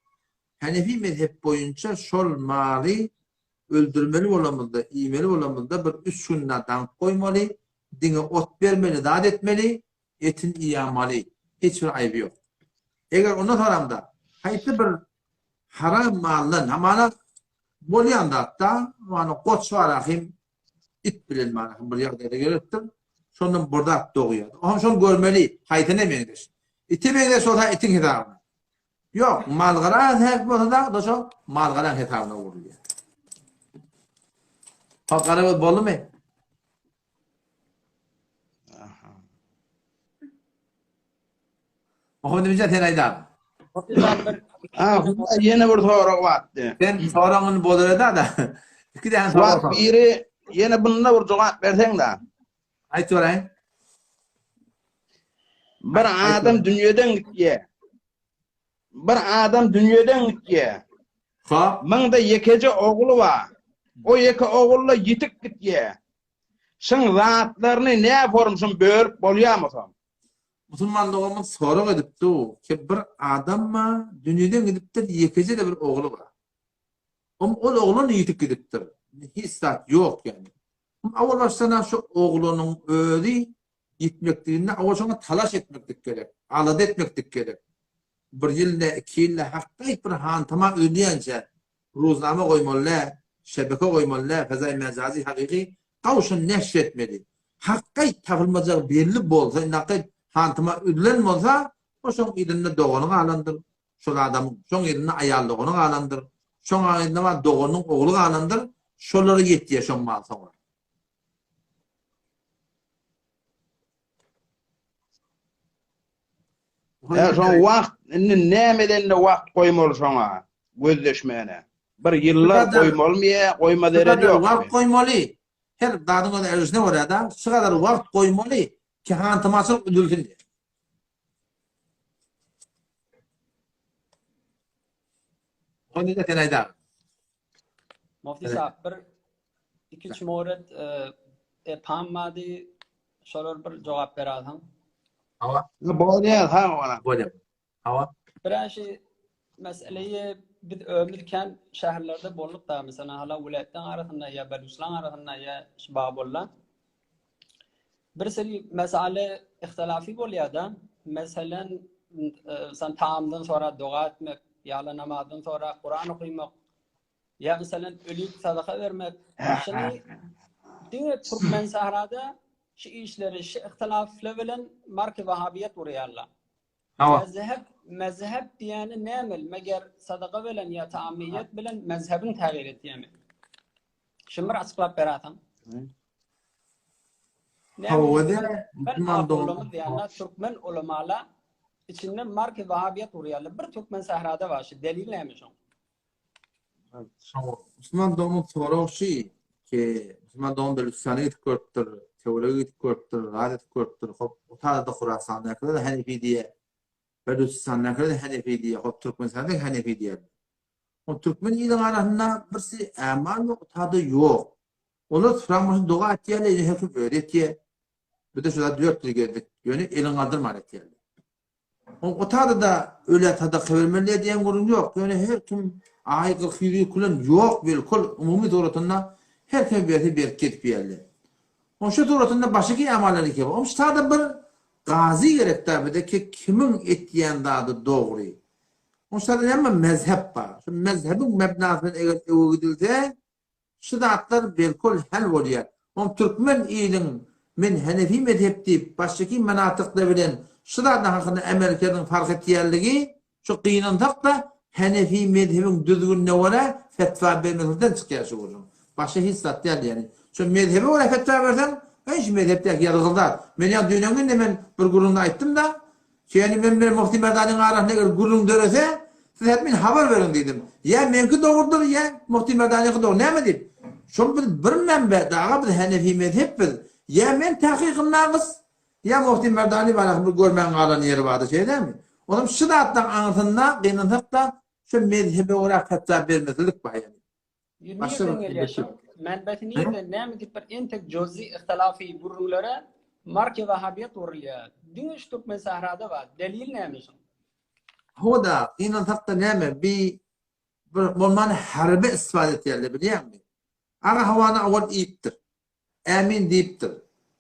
Hanefi mezhep boýunça şol maly öldürmeli bolamyzda, iýmeli bolamyzda bir üç gün daňyp goýmaly, diňe ot bermeli, zat etmeli, Etini iýamaly, hiç bir aýby ýok. Eger ondan soramda haýsy bir haram maldan, hamana bolýan zatda, hamana goç bar ahim it bilen bar ahim bir ýagdaýda gelipdir. Şondan bir zat dogýar. Oňam şony görmeli, haýsyna meňzeş. Ite meňzeş bolsa itiň hesabyna. Ýok, malgara häk bolsa da, da şo malgaraň hesabyna urulýar. Hop, garagöz boldumy? Muhammed Eminjan sen aýdar. Ha, ýene bir sorag bardy. Sen soragyňy bozar da. Iki däne sorag. Wagt biri ýene bunda bir jogap berseň da. Aýt soraýyn. Bir adam dünýeden gitýär. Bir adam dünýeden gitýär. Ha? Muňda ýekeje ogly bar. O ýeke ogul-da ýitip gitýär. Şyň zatlaryny nä form şun bölüp bolýamy soň? Musulman doganymyz sorag edip dur ki bir adam bar dünýeden gidipdir ýekeje-de bir ogly bar. Om ol oglan ýitip gidipdir. Hiç zat ýok ýani. Om awal başdan şu oglanyň özi ýitmekdiginde awal şoňa talaş etmeklik gerek. Alada etmeklik gerek. Bir ýyl ne iki ýyl ne hakda bir hantama ölýänçä Ruznama goýmaly däl, şebeke goýmaly däl, fezaý mejazy hakyky gawşyn neşr etmeli. Hakgaý tapylmajagy belli bolsa, indi hakgaý hantama üzülen bolsa, o şoň yzynda dogany galandyr, şol adamyň, şoň yzynda aýal dogany galandyr, şoň yzynda bar doganynyň ogly galandyr, şolara ýetýär şoň mal soňra. Ýa şoň wagt indi näme edende wagt goýmaly şoňa gözleşmäne. Bir ýyllar goýmalymy ýa goýma zereri ýok. Wagt goýmaly. Her zadyň öz erişine görä da, şu gadar wagt goýmaly ki hantymaçylyk üzülsin diýip. Ony da sen aýdar. Mufti sahab bir iki üç mowret epam bardy. Şolar bir jogap beralsaň. Hawa. Bolýar, sag bol. Bolýar. Hawa. Bir şu meseleyi biz ömür kän şäherlerde bolduk da, mesela hala welaýatlaryň arasynda ýa Beluçlaryň arasynda ýa şu Babolda. Bir seri mesele ihtilafy bolýar da. Meselen, sen taamdan sonra doga etmek, ýa-da namazdan sonra Kuran okamak, ýa meselen ölüp sadaka bermek. Şuny diňe Türkmen sahrada şu işleri, şu ihtilaflar bilen marki wahabiýet urýarlar. Mezhep, mezhep diýeni näme? Meger sadaka bilen ýa taamyýet bilen mezhebiň tägir etýärmi? Şuny bir açyklap beräýseň. Hawa de, Türkmen ahunlarymyz ýa türkmen ulamala içinde marki wahabiýet urýarlar. Bir türkmen sährada bar şu. Delil näme şoň? Musulman doganymyň soragy şu ki, musulman dogan Belüçistana gidip görüpdir, töwerege gidip görüpdir, zat edip görüpdir. Hop, o taýda Horasandakylar Hanefi diýýär. Belüçistandakylar Hanefi diýýär, hop Türkmenistanda Hanefi diýýär. O türkmen iliň arasynda birsi ämal ýok, tada ýok. Olar süraň doga etýärler, ýöne her kim özi etýär. Biz-de şu zat 4 ýyl gezdik. Ýöne elin galdyrman etýärler. O tada-da ölä sadaka bermeli diýen gürrüň ýok. Ýöne her kim aý 40 ýüz ýyl külen ýok bilkul umumy suratynda her kim berse berip gezip ýerler. Oň şu suratynda başyky amallar iki. Oň şu tada bir gazy gerek da bize ki kimiň etýän zady dogry. Oň şu tada näme mezhep bar. Şu mezhebiň mebnasy bilen eger öwe gidilse Şu zatlar belkol hal bolýar. Oň türkmen iliň men henefi mezhep diýip başyky menatykda bilen şu zadyň hakynda ämelkeriniň fark etýänligi şu gynansak-da henefi mezhebiň düzgünine görä fetwa bermeklikden çykýar şu gürrüň. Başga hiç zat däl ýani. Şu mezhebe görä fetwa berseň eý şu mezhepdäki ýazgyly zat. Men ýa düýnen günde men bir gürrüňde aýtdym-da Ýöne men bilen Muhti Merdanyň arasynda eger gürrüň dörese, siz hetmin habar beriň diýdim. Ýa meňki dogrudyr, ýa Muhti Merdanyňky dogry. Näme diýip? Şol biz bir menbe, daga biz Hanefi mezhep biz. Ýa men tahkykym nakys, ýa Muhti Merdany bar, bir görmän galan ýeri bardy, şeýle dälmi? Onam şu zatlaryň aňyrsynda gynansak-da, şu mezhebe görä fetwa bermezlik bar ýani. Nirden gelýär şu? Menbesi nirden? Näme diýip bir entek jozi ihtilafy gürrüňlere marki wahabiýet urulýar. Diňe şu türkmen sährada bar. Delil näme şuň? Hawa-da, gynansak-da näme, bi bir bolmany harby istifade etýärler bilýäňmi? Aga hawany owal iýipdir. Ämin diýipdir.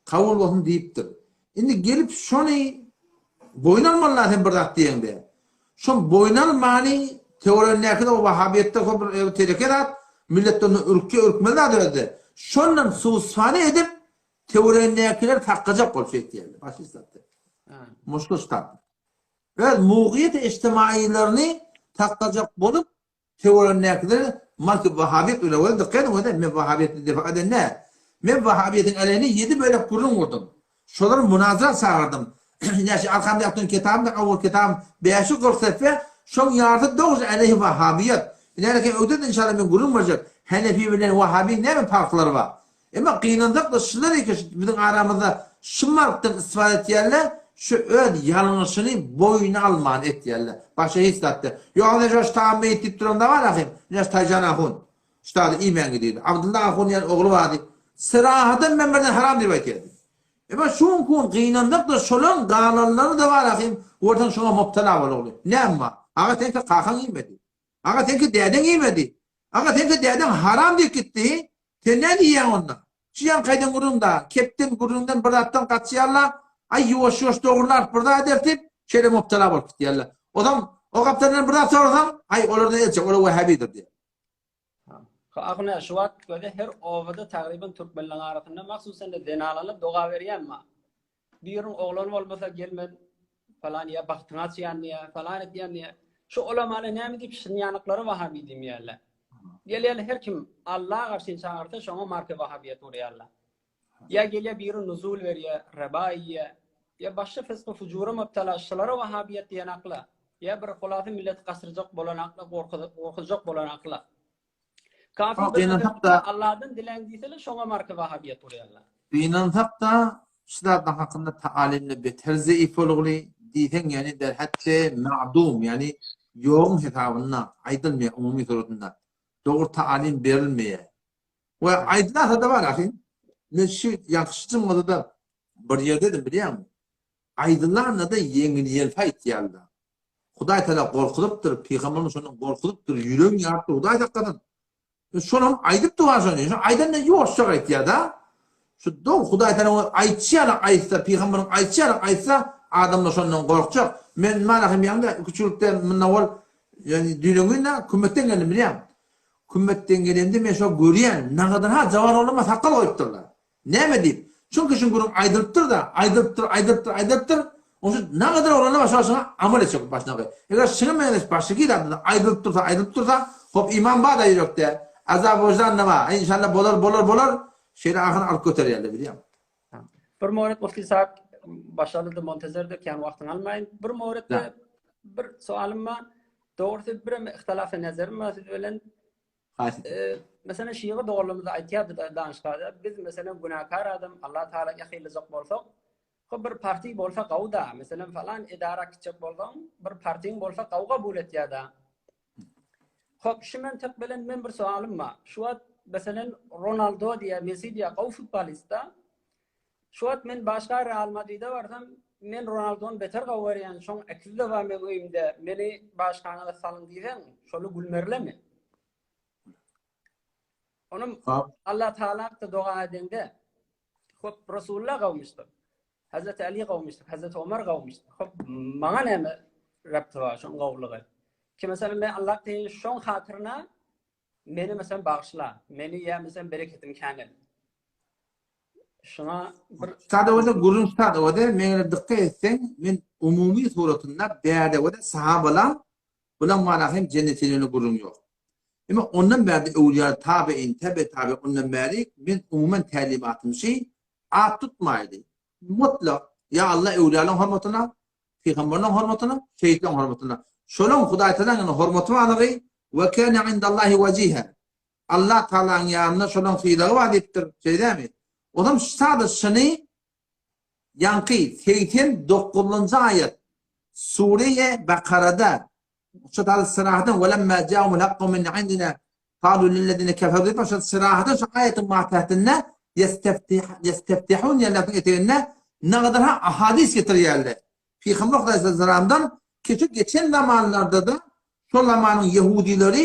Kabul bolsun diýipdir. Indi gelip şony boýun almaly sen bir zat diýeňde. Şo boýun almany töweregindäki-de o wahabiýetde şo bir teleke zat, millet ondan ürkýä ürkmeli zat özde. Şondan suistifade edip töweregindäkileri saklajak bolup şeýtýärler. Başga hiç zat däl. Muşkul ştat. Öz mugyýet-i ijtimailerini saklajak bolup Töweregindäkiler marki wahabiýet öle welin dykgat ediň özem men wahabiýetni defa eden däl. Men wahabiýetiň äleyine ýedi bölek gürrüň gurdum. Şolary munazara çagyrdym. Ine şu arkamda ýatan kitabym da awal kitabym 540 sefe şoň ýarysy dogry äleyhi wahabiýet. Ine erken öwde-de inşallah men gürrüň berjek. Henefi bilen wahabiň näme parhlary bar? Emma gynansak-da şular eke şu biziň aramyzda şu markdan istifade etýärler, şu öz ýalňyşyny boýuna alman etýärler. Başga hiç zat däl. Ýogsa ine şu tagam meýit diýip duran da bar ahym. Ine şu Taýjan ahun. Şu zady iýmän gidýär. Abdylla ahun diýen ogly bardy. Syrahadan men birden haram diýip aýtýardy. Emma şu günki gün gynansak-da şolaň galanlary da bar ahym. Görseň şoňa mubtala bolugly. Näme bar? Aga seňki kakaň iýmedi. Aga seňki dädeň iýmedi. Aga seňki dädeň haram diýip gitdi. Sen nä diýýäň onda? Şu ýaňky aýdan gürrüň-da, kepden, gürrüňden bir zatdan gaçýarlar, aý ýuwaş-ýuwaş dogrularys bir zat ederis diýip, şeýle mubtala bolup gitýärler. Ozam o gapdaldan bir zat sorasaň, aý olardan el çek, olar wähäbidir diýýär. Ahun şu wagt göze her obada tagryban türkmenleň arasynda mahsusan-da zenanlar doga berýän bar. Biriň oglany bolmasa gelmen falan ýa bagtyňy açýan diýýär, falan edýän diýýär. Şu ulamany näme diýip şinýanyklary wahabi diýmeýärler. Gelýärler her kim Alla garşy çagyrsa şoňa marka wahabiýet urýarlar. Ýa gelýär biri nuzul berýär, reba iýýär. Ýa başga fysky fujura mubtala şulara wahabiýet diýen akla. Ýa bir hulasy milleti gaçyrjak bolan akla, gorkuzjak bolan akla. Kafir bir Gynansak-da Allahdan diläň diýseler şoňa marka wahabiýet urýarlar. Gynansak-da şu zatlaryň hakynda taalimde beter zeýif bolugly diýseň ýani derhatde ma'dum ýani ýoguň hesabynda aýdylmaýar umumy suratynda dogry taalim berilmeýär. We aýdylasa-da bar ahym men şu ýaňky şu jyňňyda-da bir ýerdedim bilýäňmi? Aýdylanda-da ýeňil-ýelpi aýtýarlar. Hudaý Tagala gorkuzypdyr, pygamberimiz şondan gorkuzypdyr, ýüregiň ýarypdyr, Hudaý saklasyn. E, şonam aýdypdy bar şony. Şo aýdanda ýuwaşjak aýtýar-da. Şu dogry Hudaý Tagala ony aýtşy ýaly aýtsa, pygamberiň aýtşy ýaly aýtsa, adamlar şondan gorkjak. Men mana hem ýaňda küçüklikde munda ol, ýani düýnüňinde kümmetden geldim bilýäň. Kümmetden gelemde men şo görýän, nagadan ha jawan ogluma sakgal goýupdyrlar. Näme diýip? Çünki şuň gürrüň aýdylypdyr-da, aýdylypdyr, aýdylypdyr, aýdylypdyr. Onsoň nagadyr oglana başga şuňa amal etjek başyna goý. Eger şuňa meňzeş başga hili zatlar aýdylyp dursa, aýdylyp dursa, hop iman bar-da ýürekde, azap wyždan-da bar. Enşalla bolar, bolar, bolar. Şeýle ahyry alyp göterýärler bilýäňmi? Bir mowret Mufti sahip başalydy Montezerde kän wagtyňy almaýyn. Bir mowretde bir soalym bar. Dogrusy birem ihtilaf-y nezerim bar siz bilen. Haýsy? Meselem şygy doganlarymyz aýtýardy danyşgada biz meselem günäkär adam Allah Taala ýakynlajak bolsak Hop bir parti bolsa gawy-da, meselem falan edara gitjek bolsaň, bir partiň bolsa gawy kabul etýär-da. Hop şu mentek bilen men bir soalym bar. Şu wagt meselem Ronaldo diýä, Messi diýä gawy futbolist-da. Şu wagt men başga Real Madride barsam, men Ronaldony beter gawy görýän, şoň äkisi-de bar meň öýümde, meni başgaňyza salyň diýseň, şoly gülmerlemi? Onuň Allah Taala doga edende Hop Resulullah gawmyşdyr. Hazreti Ali gawmyşdyr, Hazreti Omar gawmyşdyr. Hop maňa näme rabty bar şoň gawlygy? Ki meselem men Allah diýen şoň hatyryna meni meselem bagyşla, meni ýa meselem bereketim kän et. Şuna bir Sadawada gürrüň sadawada meňe dykgat etseň men umumy suratynda bädewede sahabalar bulan mana hem jennetine gürrüň ýok. Emma ondan bärde öwlüýa tabein, tebe tabe ondan bäri men umuman tälimatym şi, at tutmaýly. Mutlak, ýa Allah öwlüýalaň hormatyna, pygamberleň hormatyna, şehitleň hormatyna. Şolaň Hudaý Tagalaň ýanynda hormaty barlygy, we kana indallahi wajiha. Allah Tagalaň ýanynda şolaň sylagy bar diýipdir, şeý dälmi? Onam sada şyny ýaňky 89-njy aýat Sure-i Bakarada Şu taýda syrahadan welemma ja'umul hakku min indina qalu lillezine keferu diýip şu syrahadan şu aýatyň matähtinde ýesteftihun diýen lafzyň eteginde nagadar ha ahadis getirýärler. Pygamber Hudaýsalamdan keçe geçen zamanlarda-da şol zamanyň ýehudileri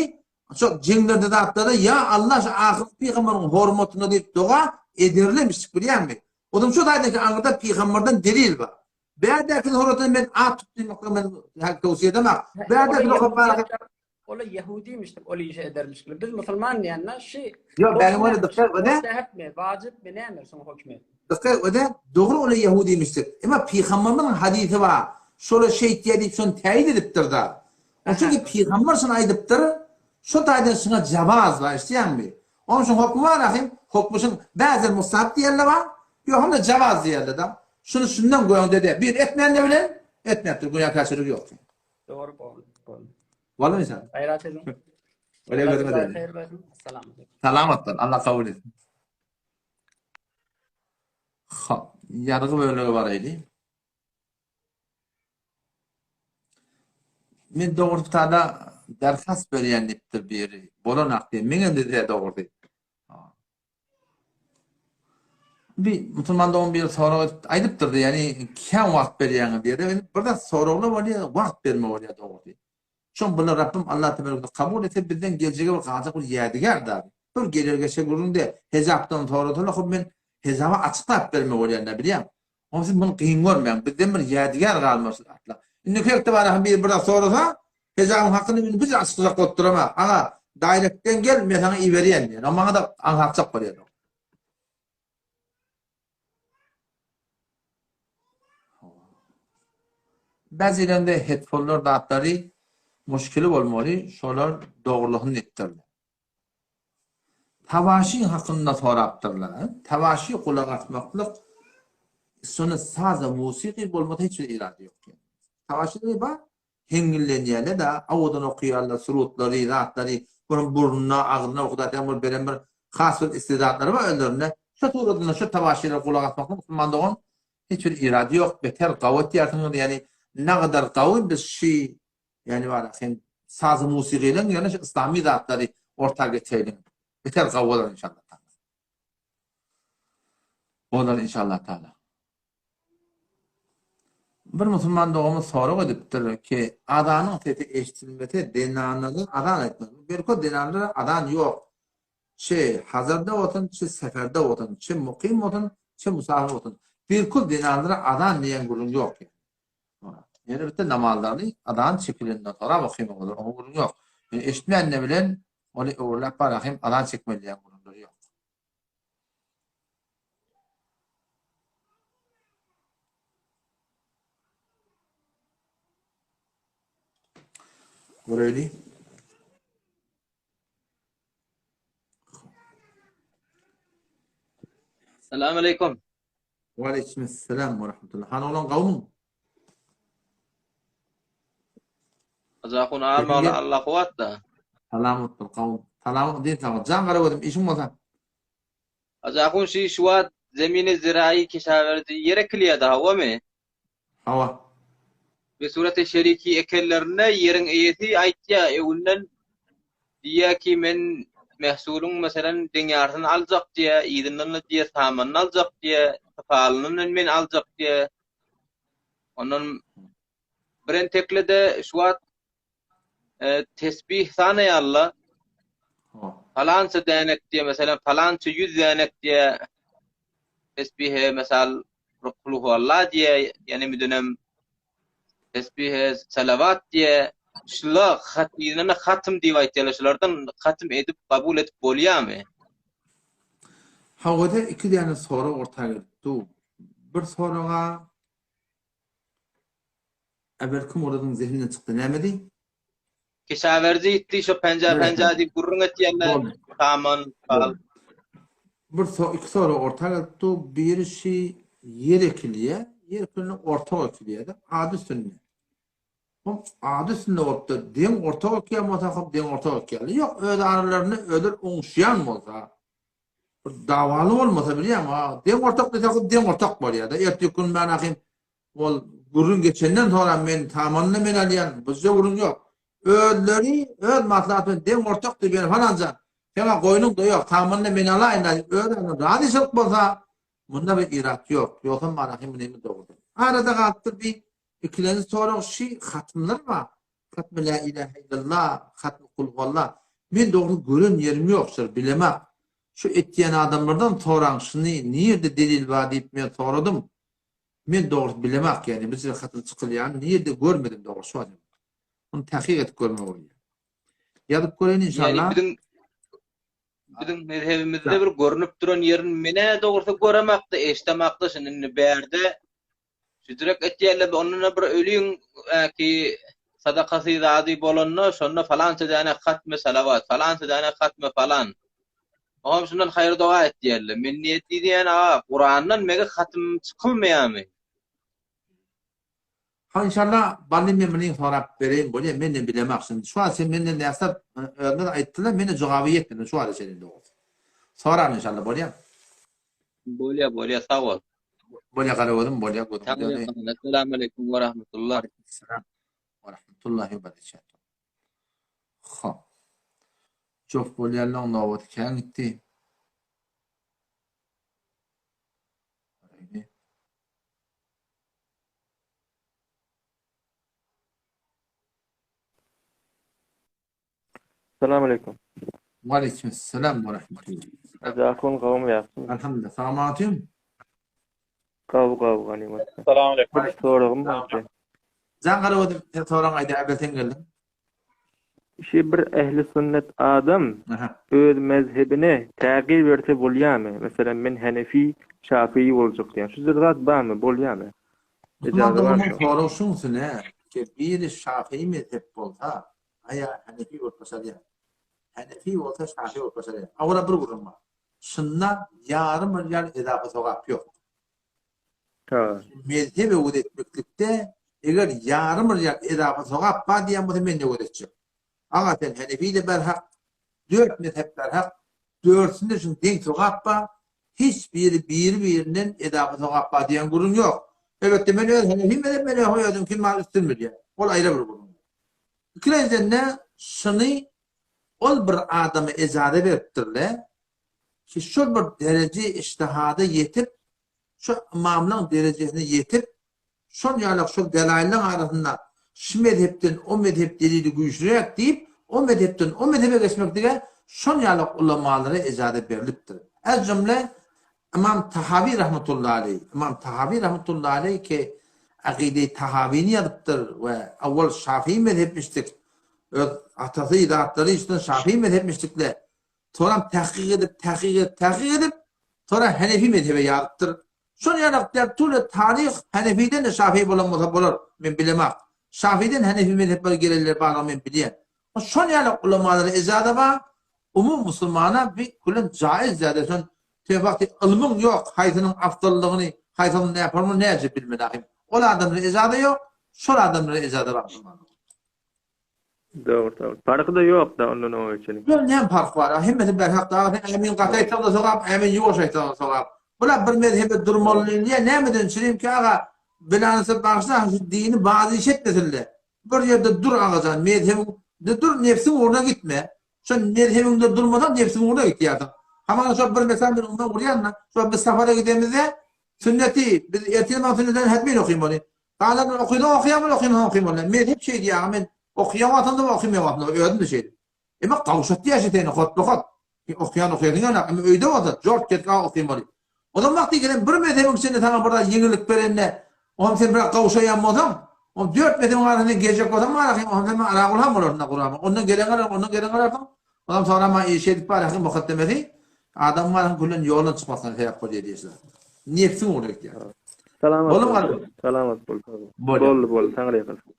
şo jeňlerde zatlarda ýa Allah şu ahyrky pygamberiň hormatyna diýip doga ederlermiş bilýäňmi? Onuň şu taýdaky aňyrda pygamberden delil bar. Bärdäki suratda men at tut diýmekde men hak towsiýe edemak. Bärdäki okap baraka. Ola ýehudimiş dip ol işi edermiş. Biz musulman diýende şi Ýok, bäri wara dykgat öde. Mustahapmy, wajypmy, näme şoň hökmi? Dykgat öde, dogry ola ýehudimiş dip. Emma pygamberimiziň hadysy bar. Şola şeýtýär diýip şony täýit edipdir da. Oň çünki pygamber şony aýdypdyr. Şo taýdan şuňa jawaz bar, eşidýäňmi? Onuň şuň hokmy bar ahym, hokmy şuň bäzel mustahap diýenler bar, ýok hem-de jawaz diýenler da. Şuny şundan göňde de, bir etmän-de bilen, etmepdir, günäkärçiligi ýok. Dogry boldy, boldy. Boldumy inşallah? Gaýrat ediň. Öyle gözüňe degsin. Haýyr bersin. Assalamu aleýkum. Salamat bol. Allah kabul etsin. Hop, ýazgy bölegi baraýly. Men dogrusy tada derhast berýän diýipdir biri. Bolanak diýen. Meňem diýse dogrusy. Bir musulman dogan biri sorag edip aýdypdyrdy, ýagny kän wagt berýäňiz diýdi. Bir zat soraglar bolýar, wagt berme bolýar dogrusy. Şoň bular Rabbim Allah tebarek kabul etse bizden geljege bir galjak bir ýädigär da. Bir geler geçer gürrüňde hejapdan sorasalar hop men hejaba açyklap berme bolýan da bilýäň. Onuň üçin muny kyn görmäň. Bizden bir ýädigär galmasyn asla. Indiki hepde bara hem biri bir zat sorasa hejabyň hakyny indi biz açyklajak bolup durama. Aga daýrekden gel men saňa iberýän diýen. O maňa da aňsatjak bolýar. Bäzilende headphone-lar zatlary muşkili bolmaly, şolar dogrulygyny diýipdirler. Tawaşy hakynda sorapdyrlar. Tawaşy gulak asmaklyk şony saza musiky bolmasa hiç bir irady ýok diýen. Tawaşy diýip bar, Heňňillenýärler-de, owadan okaýarlar, surutlary, zatlary, onuň burnuna, agzyna Hudaýtagan bir beren bir has bir istidatlary bar özlerinde. Şo suratynda şo tabaşylara gulak asmaklyk musulman dogan hiç bir irady ýok, beter gawy etýärsiňiz, ýagny nagadar gawy biz şi, ýagny bar hem sazy musigylaň ýerine şu yslamy zatlary orta getireliň. Beter gawy bolar inşallah. Bolar inşallah taala. Bir musulman dogamyz sorag edipdir ki, azanyň sesi eşidilmese zenanlara azan aýtmaly. Belki zenanlara azan ýok. Çi hazarda bolsun, çi seferde bolsun, çi mukym bolsun, çi musafir bolsun. Birkul zenanlara azan diýen gürrüň ýok. Ýene bitte namazlaryny azan çekilenden soňra okymaly bolar, oňa gürrüň ýok. Ýöne eşitmände bilen ony öwrüläp barahym azan çekmeli diýen gürrüňleri ýok. Göreýli. Salam aleykum. Waleýkimessalam we rahmetullah. Hany oglan gawmyň? Hajy ahun armagly Allah kuwwatda. Salamat bol gawum. Salamat diýen saňa. Jan gara gözüm işiň bolsa. Hajy ahun şu şu wagt zemini zirai keşawerji ýer ekilýärdi hawamy? Hawa. Bi surete şeriki ekenlerinde ýeriň eýesi aýtýa öňünden diýýä ki men mehsulyň meselen deň ýarsyny aljak diýýä yzyndan-da diýýä samanyny aljak diýýä sypalyny men aljak diýýä. Ondan birentekle-de şu wagt e, tesbih sanaýarlar. Falança dänek diýe, meselem, falança 100 dänek diýe tesbihe mesal kul huwallah diýe, ýani müdenem tesbihe salavat diýe, şula hatynyna hatym diýip aýtýarlar, şulardan hatym edip kabul edip bolýarmy? Hawada iki däne sorag orta gelip dur. Bir soraga Äwelki Muradyň zehninden çykdy. Nämedi? Keşawerji gitdi şo penja penja diýip gürrüň etýärler. Saman, bal. Bir so iki sorag orta gelip dur. Biri şi ýer ekilýär. Ýer ekilende ortak ekilýär-de, ady üstünde. Hom ady üstünde bolupdyr. Deň ortak ekýän bolsa, hom deň ortak ekýärler. Ýok, öz aralarynda özleri oňuşýan bolsa, Bir dawaly bolmasa bilýäňmi, a, deň ortak diýse hut deň ortak bolýar-da. Ertir gün men ahym ol gürrüň geçenden soňra men tamanyny men alýan, bizde gürrüň ýok. Özleri öz maslahaty bilen deň ortak diýip ýöne falança seň-ä goýnuň-da ýok, tamanyny men alaýyn-da diýip özlerine razyçylyk bolsa, munda bir irat ýok. Ýogsam manahym bu neme dogry. Arada galypdyr bir ikilenji sorag şi hatymlar bar. Hatmy la ilahe illallah, hatmy kulhuwallah. Men dogry gören ýerim ýok şol bilemak. Şu etýän adamlardan soraň şuny nirde delil bar diýip men soradym. Men dogrusy bilemak ýani bu ýerde hatym çykylýany nirde görmedim dogrusy şu adam. Muny takyk edip görmek bolýar. Ýazyp göreýin inşallah. Ýani biziň biziň mezhebimizde bir görnüp duran ýerini menä dogrusy göremakda eşdemakda şuny indi bärde Şüdrek etýärler, onda bir ölüň ki sadakasy zady bolanda, şonda falança däne hatmy salawat, falança däne hatmy falan. Oňam şundan haýyr doga et diýerler. Men niýet diýýän aga, Kurandan mege hatym çykylmaýarmy? Ha inşallah bally men muny sorap bereýin bolýa men bilemak şindi şu wagt sen menden näsap özüňiz aýtdylar mende jogaby ýetmedi şu wagta çenli dogrusy. Soran inşallah bolýa. Bolýa bolýa sag bol. Bolýa garagözüm bolýa gözüň döni. Esselamu aleýkum we rahmetullah. Aleýkumselam we rahmetullahi we berekatuh. Hop. Jof bolýanlaň nobaty kän gitdi. Salam aleýkum. Waleýkim salam we rahmetullah. Hajy ahun gowmy ýagşymy? Alhamdulillah. Salamatym. Gowy gowy ganymat. Salam aleýkum. Bir soragym bardy. Jan garagözüm sen soraň aýda äbel sen geldiň. Şi bir ehli sünnet adam öz mezhebine tägir berse bolýamy? Meselem men henefi, şafii boljak diýen. Şu zat barmy, bolýamy? Musulman doganymyň soragy şuňsy nä, ki biri şafii mezhep bolsa, aýa henefi bolup başarýar. Henefi bolsa şafii bolup başarýar. Awala bir gürrüň bar. Şunda ýarym bir ýal ezafa sogap ýok. Mezhep öwüt etmeklikde eger ýarym bir ýal ezafa sogap bar diýen bolsa men öwüt etjek. Aga sen henefi-de berhak, dört mezhep berhak, dördüsinde şuň deň sogap bar, hiç biri biri-birinden edafa sogap bar diýen gürrüň ýok. Elbetde men öz henefi mezhep men özüňki maňa üstün bilýän. Ol aýra bir gürrüň. Ikilenjende şuny ol bir adama ejaza beripdirler, ki şol bir dereje ijtihada ýetip, şu ymamlaň derejesine ýetip, Şol ýalak şol delaýyllaň arasynda şu mezhepden o mezhep delili güýçliräk diýip, o mezhepden o mezhebe geçmeklige şol ýalak ulamalara ejaza berlipdir. Ez jümle Ymam Tahawi rahmetullahi aleý, Ymam Tahawi rahmetullahi aleý ki Akyde-i Tahawini ýazypdyr we awwal Şafii mezhepmişdik, öz atasy zatlary üstüne Şafii mezhepmişdikle, soňam tahkyk edip, tahkyk edip, tahkyk edip, soňra Henefi mezhebe ýazypdyr. Şol ýalak däp tule taryh Hanefiden-de Şafii bolan bolsa bolar, men bilemak. Şafiden Hanefi mezhepleri gelenler barlygyny men bilýän. Şol ýalak ulamalara ejaza bar, umum musulmana bi külen jaiz zäde şon sen wagty ylmyň ýok haýsynyň afdallygyny, Haýsyny näforma näce bilmeli ahym. Ol adamlara ejaza ýok, şol adamlara ejaza bar musulman dogan. Dogry dogry. Parky-da ýok-da ondan oňa geçeliň. Ýok näme parky bar? Hemmesi berhak dagy sen ämin gaty aýtsaňda sogap, ämin ýuwaş aýtsaňda sogap. Bular bir mezhebe durmaly diýýär. Nämeden çürimki aga bilanysy bagyşla şu dini bazy iş etmesinle. Bir ýerde dur agajan mezhebiňde dur nebsiň ugruna gitme. Şo mezhebiňde durmasaň nebsiň ugruna gitýärsiň. Hamana şo bir mesal men umra gurýan-da, şo biz sapara gidemizde sünneti biz ertir maňa sünnetini hetmen okymaly. Galanlar okysaň okaýaň okamasaň okamaly. Mezhep şeý diýýär aga men okaýan wagtymda okamaýan wagtymda özüm-de şeýle. Emma gowşatýar şu seni hotba-hot. Okaýan okaýasyň ýöne emma öýde bolsa jort kesip aga okymaly. Ozal wagty gelen bir mezhebiň içinde saňa bir zat ýeňillik berende oňam sen biraz gowşaýan bolsaň, oň dört mezhebiň arasynda geljek bolsaň marahyň oňam sen aragul ham bolarsyň da gurama. Ondan gelen galarsyň, ondan gelen galarsyň. Onam sorama iş edip bar hakyň mukaddemesi adamyň marahyň küllen ýoldan çykmasyna sebäp bolýar diýişler. Nebsiň ugruna gitýär. Salamat bol. Salamat bol. Boldy boldy taňryýalkasyn.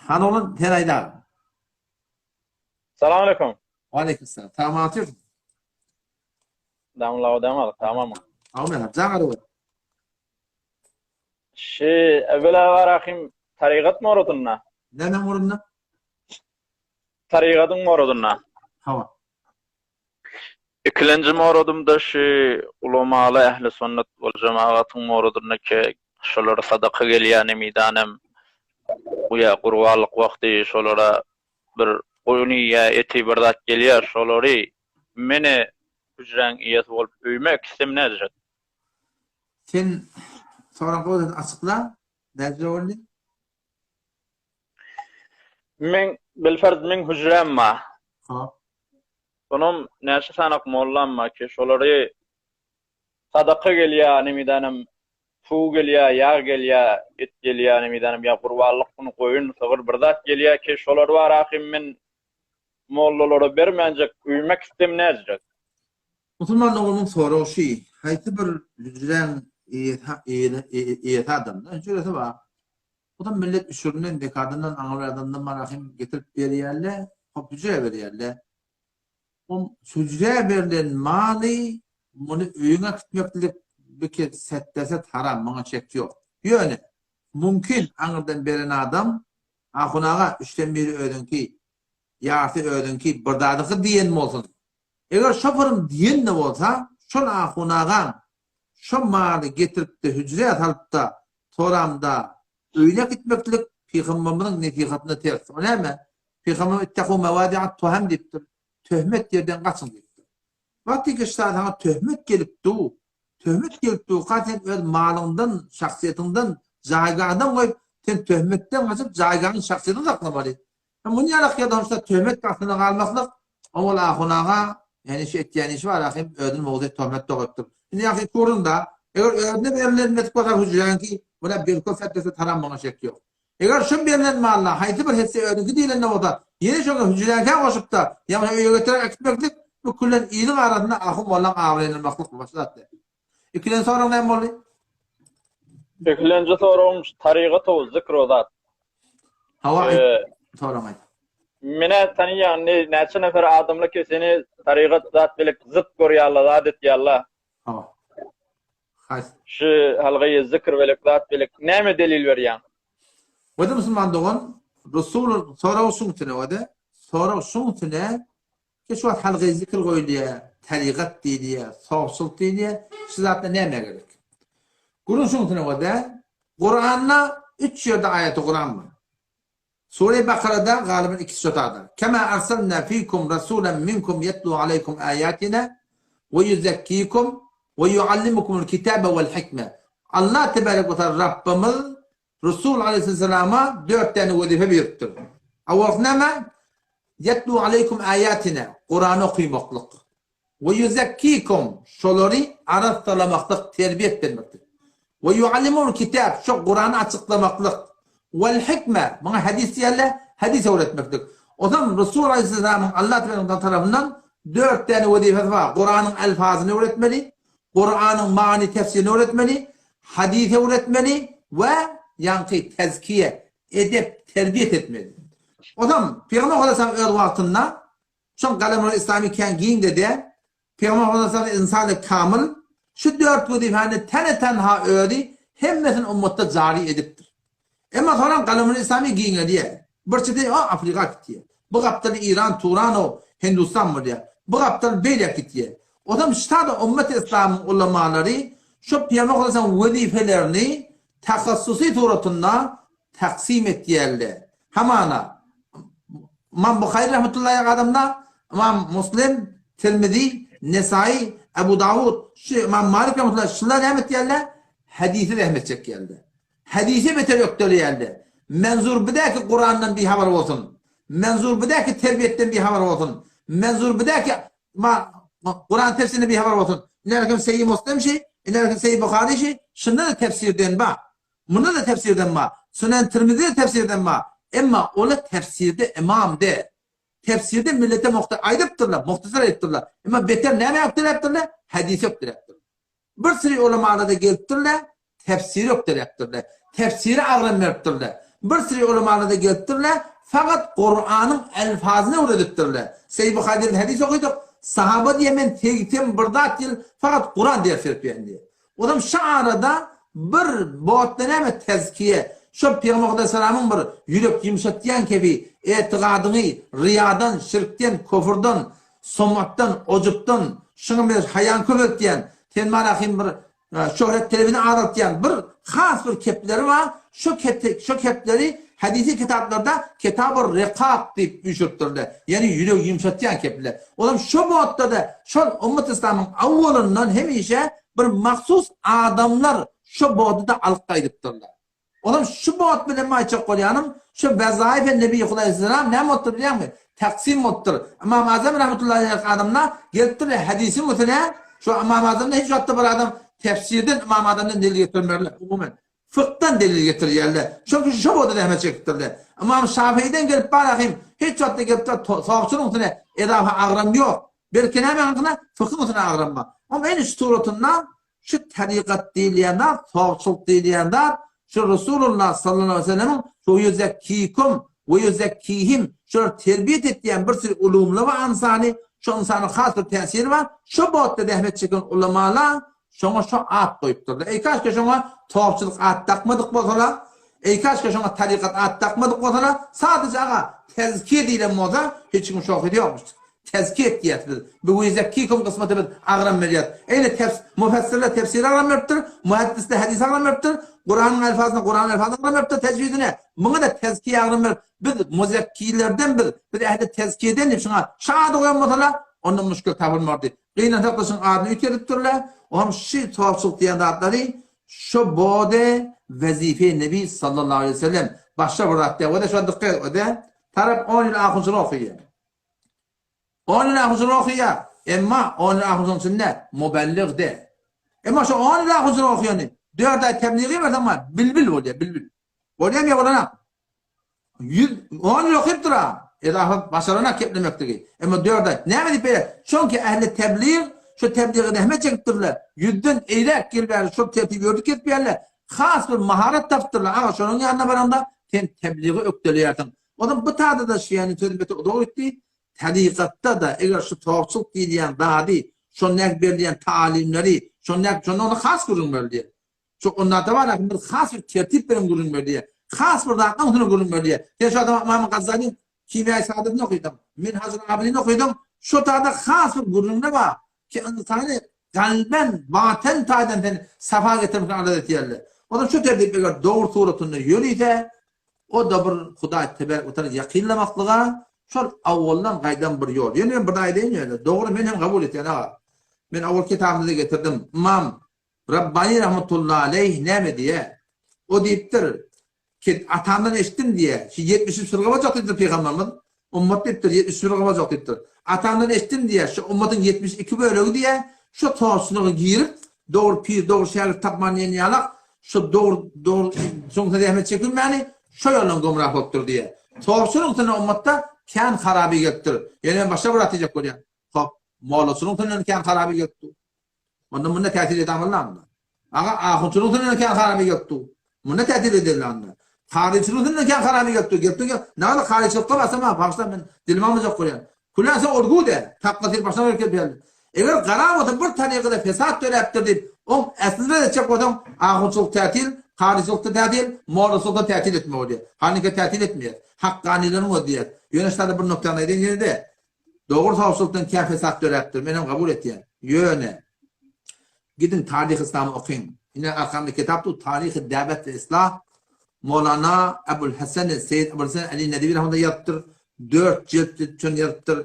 Hany oglan sen aýda. Salam aleýkum. Waleýkim salam. Tamam otyrsyň. Damla odam tamam. Aw jaň araba. Şi evvela barahim tarigat morodunda. Näme morodunda? Tarigatyň morodunda. Hawa. Ikilenji morodumda şi ulamaly ähli sünnet wal jemagatyň morodunda ki şolara sadaka gelýär nemidanem guýa gurbanlyk wagty şolara bir goýuny ýa eti bir zat gelýär şolary mene hüjräň eýesi bolup öýüme äkitsem näjek? Sen soraň gowy açykla näjek boldy? Meň bilferz meň hüjräm bar. Hop. Onam näçe sanak mollam bar ki şolary sadaka gelýär nemidanem suw gelýär ýag gelýär et gelýär nemidanem ýa gurbanlyk güni goýun sygyr bir zat gelýär ki şolar bar ahym men mollalara bermänjek öýüme gitsem näjek. Musulman doganymyň soragy şy, haýsy bir hüjräň eýesi adamda hüjresi bar. O-da millet üşürinden, zekadyndan, aňry adamdan marahym getirip berýärler, hop hüjrä berýärler. O hüjrä berlen maly muny öýüňe äkitmeklik bir kez setdeset haram, muňa şek ýok. Ýöne, mümkin aňyrdan beren adam, Ahun aga, üçden biri özüňki, ýarsy özüňki, bir zadyňky diýen bolsun. Eger şoferim diýen-de bolsa, şol ahun agaň şo maly getirip-de hüjrä salyp-da, soramda öýüne äkitmeklik Pygamberimiziň nesihatyna ters. O näme? Pygamberimiz Ittaku mewadi'at tuhem diýipdir. Töhmet ýerden gaçyň diýipdir. Wagty geçsa saňa töhmet gelip du, töhmet gelip durka sen öz malyňdan, şahsyýetiňden, jaýgaňdan goýup, sen töhmetden gaçyp jaýgaňy, şahsyýetiňi saklamaly. Muny ýalak ýa-da şonda töhmet astyna galmaklyk, owal ahun aga, ýagny şu etýän işi bar ahym, özüni mowzuk töhmet dogaýypdyr. Indi ýagşy kurun-da, eger özüne berlen mesik bolsa hüjräňki, buna belki säddesi taram muňa şek ýok. Eger şu berlen malla haýsy bir hesse özüňki diýlende bolsa, ýene şoňa hüjräňkä goşup-da, ýagny öýe getirip äkitmeklik, bu küllen iliň arasynda ahun mollaň abraýlanmaklyk bu başga zat däl. Ikilenji soragyň näme boldy? Ikilenji soragym şu tarygat o zikr o zat. Hawa aýt. Soragyňy aýt. Menä tanyýan ne näçe nefer adamlar ki seni tarygat zat bilip zyt görýärler zat etýärler. Hawa. Haýsy? Şu halgaýy zikr bilip zat bilip näme delil berýäň? Wada musulman dogan Resul sorag şuň üstüne wada sorag şuň üstüne Ki şu wagt halgaý zikir goýulýar, tarygat diýilýär, sowçylyk diýilýär, şu zatlar nämä gerek? Gürrüň şuň üstüne boldy. Kuranda üç ýerde aýaty Kuran bar. Sure Bakarada galyban ikisi şo tada. Kema arsalna fikum rasulan minkum yetlu aleykum ayatina we yuzekkikum we yuallimukumul kitabe wal hikme. Allah tebarek we taala Rabbimiz Resul aleýhissalama dört däne wezipe beripdir. Awalsy näme? Ýetlu aleýkum aýatina, Kurany okymaklyk. We ýuzekkikum, şolary arassalamaklyk, terbiýet bermeklik. We ýuallimul kitab, şo Kurany açyklamaklyk. Wal hikme, muňa hadys diýerler, hadys öwretmeklik. Onsoň Resul aleýhissalamyň Allah tarapyndan dört däne wezipesi bar. Kuranyň elfazyny öwretmeli, Kuranyň many tefsirini öwretmeli, hadys öwretmeli we ýaňky tezkiýe, edep, terbiýet etmeli. Onsoň Pygamber Aleyhisselam öz wagtynda şoň galamlary islamy kän giň-de däl, Pygamber Aleyhisselam ynsany kamyl, Şu dört wezipäni tene-tenha özi hemmesini ummatda jary edipdir. Emma soňram galamyny islamy giňelýär. Bir çeti o Afrika gitýär. Bu gapdaly Iran, Turan o Hindustan bolýar. Bu gapdal beýläk gitýär. Ozam ştada ummat islamyň ulamalary şo Pygamber Hudaýyň wezipelerini tahassusy suratynda taksim etýärler. Hamana Ymam Buhary rahmetullahi adamda Ymam Muslim, Tirmizi, Nesai, Ebu Dawud, şu Ymam Malik rahmetullahi şular näme etýärler? Hadise zähmet çekýärler. Hadise beter ökdeleýärler. Menzur bidäki Kurandan bihabar bolsun. Menzur bidäki terbiýetden bihabar bolsun. Menzur bidäki ma Kuran tefsirinden bihabar bolsun. Inerkim Seýi Muslim şi, inerkim Seýi Buhary şi, şunda da tefsirden ba. Munda-da tefsirden bar. Sünen Tirmizide tefsirden bar. Emma ola tefsirde ymam däl. Tefsirde millete muhta aýdypdyrlar, muhtasar aýdypdyrlar. Emma beter nämä ökdeläpdirler? Hadise ökdeläpdirler. Bir süri ulamalar-da gelipdirler, tefsire ökdeläpdirler. Tefsire agram beripdirler. Bir süri ulamalar-da gelipdirler, fakat Kuranyň elfazyny öwredipdirler. Seýid Buharydan hadis okydyk, sahaba diýýär men 81 zat ýyl fakat Kuran ders beripýän diýýär. Onam şu arada bir botda näme tezkiýe, şol Pygamber Hudaýsalamyň bir ýürek ýumşatýan kebi etigadyňy ryýadan, şirkden, köfürden, somatdan, ojupdan, şuňa meňzeş haýaňy köpeltýän, sen marahym bir şöhret telebini azaltýan bir has bir kepleri bar, şo şo kepleri hadysy kitaplarda Kitabur Rekak diýip üýşüripdirler. Ýagny ýürek ýumşatýan kepler. Onam şo botda-da şol ummat yslamyň awwalyndan hemişe bir mahsus adamlar şo body-da alyp gaýdypdyrlar. Onam şu bot bilen men aýtjak bolýanym, şo wezaýfe Nebi Hudaýselam näme bolupdyr bilýäňmi? Taksim bolupdyr. Ymam Azam rahmetullahi aleýh adamlar gelipdirler hadisiň üstüne, şo Ymam Azamda hiç wagtda bir adam tefsirden Ymam Azamdan delil getirmerler umumen. Fykdan delil getirýärler. Çünki şo boda zähmet çekipdirler. Ymam Şafyýden gelip bar ahym, hiç wagtda gelipdir sogçynyň üstüne edafa agram ýok. Belki nämäniň üstüne? Fykyň üstüne agram bar. Oň ene şu suratynda şu tarykat diýilýän zat, sogçylyk diýilýän zat şu Resulullah sallallahu aleyhi ve sellemiň şu ýüzekkikum we ýüzekkihim şolar terbiýet etýän bir sürü ulumlar bar ynsany, şo ynsana has bir täsiri bar. Şo botda zähmet çeken ulamalar Şoňa şo at goýupdyrlar. Eý kaşka şoňa topçulyk at dakmadyk bolsalar, eý kaşka şoňa tarykat at dakmadyk bolsalar, sadaja aga tezkiýe diýlen bolsa hiç kimiň şohedi ýokmuş. Tezkiýe et diýýäs biz. Bu wizekkikum kysmata biz agram berýäs. Eýle tefs mufessirler tefsire agram beripdir, muhaddisler hadise agram beripdir, Kuranyň elfazyna Kuranyň elfazyna agram beripdir tejwidine. Muňa-da tezkiýe agram berip, biz muzekkilerden biz, biz ähli tezkiýeden diýip şoňa şa ady goýan bolsalar, onda muşkil tapylmardy. Gynansak-da şuň adyny üýtgedipdirler. Oňam şy towçulyk diýen zatlary şo bode wezife nebi sallallahu aleýhi we sellem başga bir zat däl. O-da şo dykgat et o-da tarap on ýyl ahunçylyk okaýar. On ýyl ahunçylyk okaýar. Emma on ýyl ahunçylygyň içinde mubellig däl. Emma şo on ýyl ahunçylyk okaýany dört aý tebligy berseň bar bilbil bolýar bilbil. Bolýarmy ýa bolanok? 110 ýyl okypdyr-a. Edafa başaranak geplemekligi. Emma dört aý. Näme diýip beýle? Çünki ähli teblig şu teblige zähmet çekipdirler. Ýüzden eýläk ýyl bäri şol tertibi ýördük kesip Has bir maharat tapypdyrlar. Aga şonuň ýanyna baranda sen teblige ökdeleýärsiň. Onuň bu tada-da şu ýany sözüm beter uzaga gitdi. Tarykatda-da eger şu towçylyk diýilýän zady, şondaky berilýän talimleri, şondaky şonda onda has gürrüň berilýär. Şu onda bar bir has bir tertip bilen gürrüň berilýär. Has bir zatdan üstüne gürrüň berilýär. Sen şu adama Ymam Gazzalyň Kimýaý Saadetyny okydyň, Minhajul Abidini okydyň, şu tada has bir gürrüňler bar ki ynsany kalben, baten taýdan sen safa getirmek üçin alada etýärler. Ondan şu tertip eger dogry suratynda ýörüse, o-da bir Hudaý tebarek we taala ýakynlamaklyga şol awaldan gaýdan bir ýol. Ýöne men bir zat aýdaýyn ýöne, dogry men hem kabul etýän aga. Men awal kitabymda getirdim. Ymam Rabbani rahmetullahi aleýh näme diýýär? O diýipdir, Ki, atamdan eşitdim diýýär. Şu 73 fyrga boljak diýipdir pygamberimiz. Ummat diýipdir, 73 fyrga boljak diýipdir. Atamdan eşitdim diýýär, şu ummatyň 72 bölegi diýýär, şu towçulyga girip, dogry pir, dogry şägirt tapman diýen ýalak, şu dogry, dogry, soňsa zähmet çekilmäni, şo ýoldan gümrah bolupdyr diýýär. Towçulygyň üstüne ummatda kän haraby gelipdir. Ýöne men başga bir zat diýjek bolýan. Hop, mollaçylygyň üstünden kän haraby gelipdir. Onda munda täsir edamyl anda. Aga ahunçylygyň üstünden kän haraby gelipdi. Munda täsir edildi anda. Karyçylygyň üstünden kän haraby gelipdi. Gelipdi ki, näme karyçylykda basam ha, bagyşla men dilimi almajak bolýan. Külänse olgu de, takla sir başına gelip geldi. Eger garar bolsa bir tarygada fesat döräpdir diýip, oň äslini ret etjek bolsaň, ahunçylyk tätil, karyçylykda tätil, mollaçylykda tätil etme bolýar. Hanyka tätil etmeýär. Hakganylaryň özi diýýär. Ýöne ştada bir noktany aýdaýyn ýene-de. Dogry sawçylykdan kä fesat döräpdir. Menem kabul etýän. Ýöne gidiň taryhy yslamy okyň. Ine arkamda kitap dur, Taryhy Däwet we Islah. Molana Ebul Hasan Seýid Ebul Hasan Ali Nedwi rahmetullah ýazypdyr. 4 jilt üçin ýazypdyr.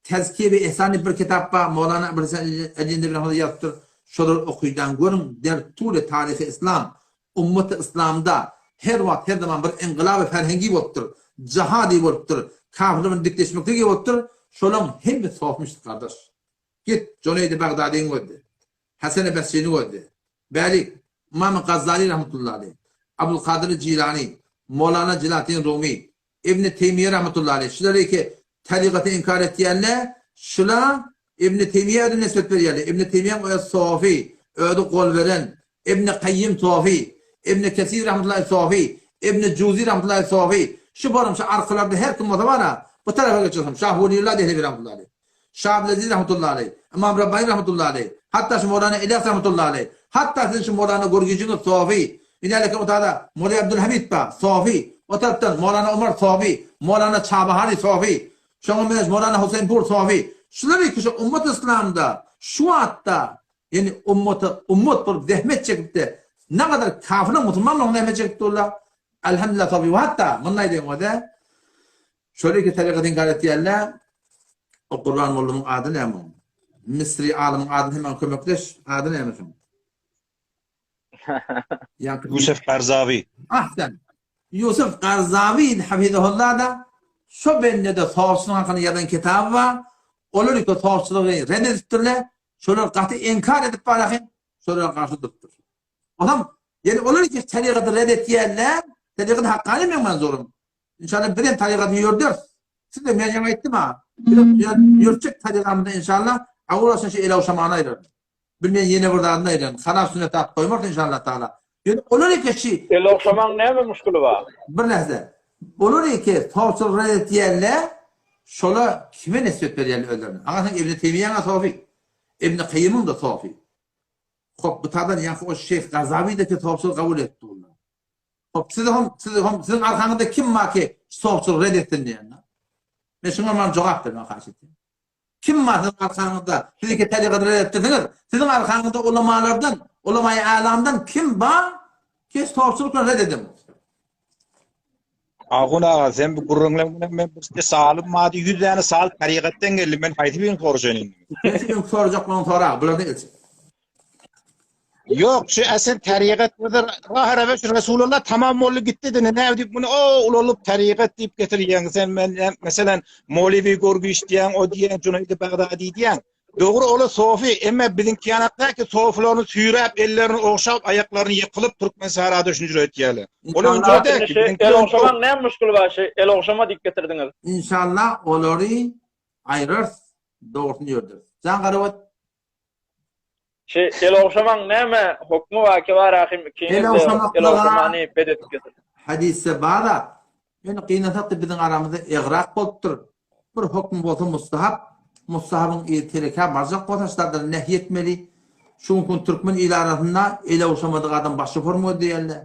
Tezkiye we Ihsan diýip bir kitap bar, Molana Ebul Hasan Ali Nedwi rahmetullah ýazypdyr. Şolary okydan görüň, der tule taryhy yslam. Ummaty yslamda her wagt her zaman bir ingylaby ferhengi bolupdyr, jahady bolupdyr, kafirler bilen dikleşmekligi bolupdyr, şolaň hemmesi sofmişdi gardaş. Git, Joneýdi Bagdadyňy gözle, Haseni Basryny gözle, bärik, Ymamy Gazzaly rahmetullahi aleýh, Abulkadyry Jilany, Molana Jelaletdin Rumy, Ibni Teýmiýe rahmetullahi aleýh, şular ki tarykaty inkar etýänler, şula Ibni Teýmiýe özi nisbet berýärler. Ibni Teýmiýäň özi sofi, özi gol beren, Ibni Kaýýym sofi, Ibni Kesir rahmetullahi sofi, Ibni Juzi rahmetullahi sofi. Şu forum şu arkalarda her kim bolsa bara, bu tarapa geçirsem, Şah Weliullah Dehlewi rahmetullahi aleýh. Şah Abdülaziz rahmetullahi aleýh, Ymam Rabbani rahmetullahi aleýh, hatda şu Mowlana Ilýas rahmetullahi aleýh, hatda siziň şu Mowlana Gurgijiňiz sofi, inäleki o tada Mowlana Abdülhamid bar, sofi, o tarapdan Mowlana Omar sofi, Mowlana Çabahary sofi, şoňa meňzeş Mowlana Huseýnpur sofi. Şular iki şu ummat yslamda şu wagtda ýani ummata ummat bolup zähmet çekipde nagadar kafirler musulman bolup zähmet çekip durlar. Elhamdülillah sofi hatda munday diýen bolsa Şol iki tarykaty inkar etýänler, o Gurban mollumyň ady näme oň? Misri alymyň adyny hem maňa kömekleş, ady näme şoň? Ýaňky Ýusuf Garzawi. Ahsen. Ýusuf Garzawi hafizahullah da şo bendede sawçylyk hakynda ýazan kitaby bar. Olar iki sawçylygy red edipdirler. Şolar gaty inkar edip barahyn, şolara garşy durupdyr. Onam, ýani olar iki tarykaty red etýänler, tarykaty hakkany meň manzurym. Inşallah biz hem tarykatyny ýörderis. Siz de men ýaňy aýtdym ha. Biz ýörtjek tarykamyzda inşallah awulasyn şu el ogşamany aýyraryn. Bilmeýän ýene bir zadyny aýyraryn. Halal sünnet at goýmarys inşallah taala. Ýöne olar eke şu El ogşamaň näme muşkuli bar? Bir nähse. Olar eke sawçylyk red etýärler, şola kime nesbet berýärler özlerini? Aňa sen Ibn Teýmiýäň-ä sofi, Ibn Kaýymyň-da sofi. Hop, bu tadan ýaňky o Şeýh Gazawi-de sawçylyk kabul etdi olar. Hop, siz hom, siz hom, siziň arkaňyzda kim bar ki, sowçylygy red etsin diýende? Men şuňa maňa jogap bermegi haýyş etýän. Kim bar siziň arkaňyzda? Siz iki tarykaty red etdirsiňiz. Siziň arkaňyzda ulamalardan, ulamaýy alamdan kim bar ki, sowçylyk bilen red eden bolsun? Ahun aga, sen bu gürrüňleň bilen men bir salym mady 100 däne sal tarykatdan geldi. Men haýsy birini sorajaýyn indi? Sen şu öňki sorajaklaryňy sora, bulardan el çek. Ýok, şu äsel tarykat budur. Rahara şu Resulullah tamam boldy gitdi de näme diýip muny o ulalyp tarykat diýip getirýäň sen men meselen Moliwi görgüç diýýäň, o diýýäň Junaýdy Bagdadi diýýäň. Dogry ola sofi, emma biziňki ýanakdaky sofilaryny süýräp, ellerini ogşap, aýaklaryny ýykylyp Türkmen sährada şunjura etýärler. Ol onjura däl ki, biziňki El ogşamaň näme muşkuli bar şu el ogşama diýip getirdiňiz. Inşallah olary aýrarys, dogrusyny ýörderis. Jan Garawat. Şi el ogşamaň näme hokmy bar ki bar ahim ikiňiz El de el ogşamaklyga ogşamany bed edip getir. Hadysda bar zat. Ýöne gynansak-da biziň aramyzda egrak bolupdyr. Bir hokmy bolsa mustahap, mustahabyň yzy telekä barjak bolsa şu zatlara nehy etmeli. Şu günki gün türkmen ili arasynda el ogşamadyk adam başga form gözleýärler.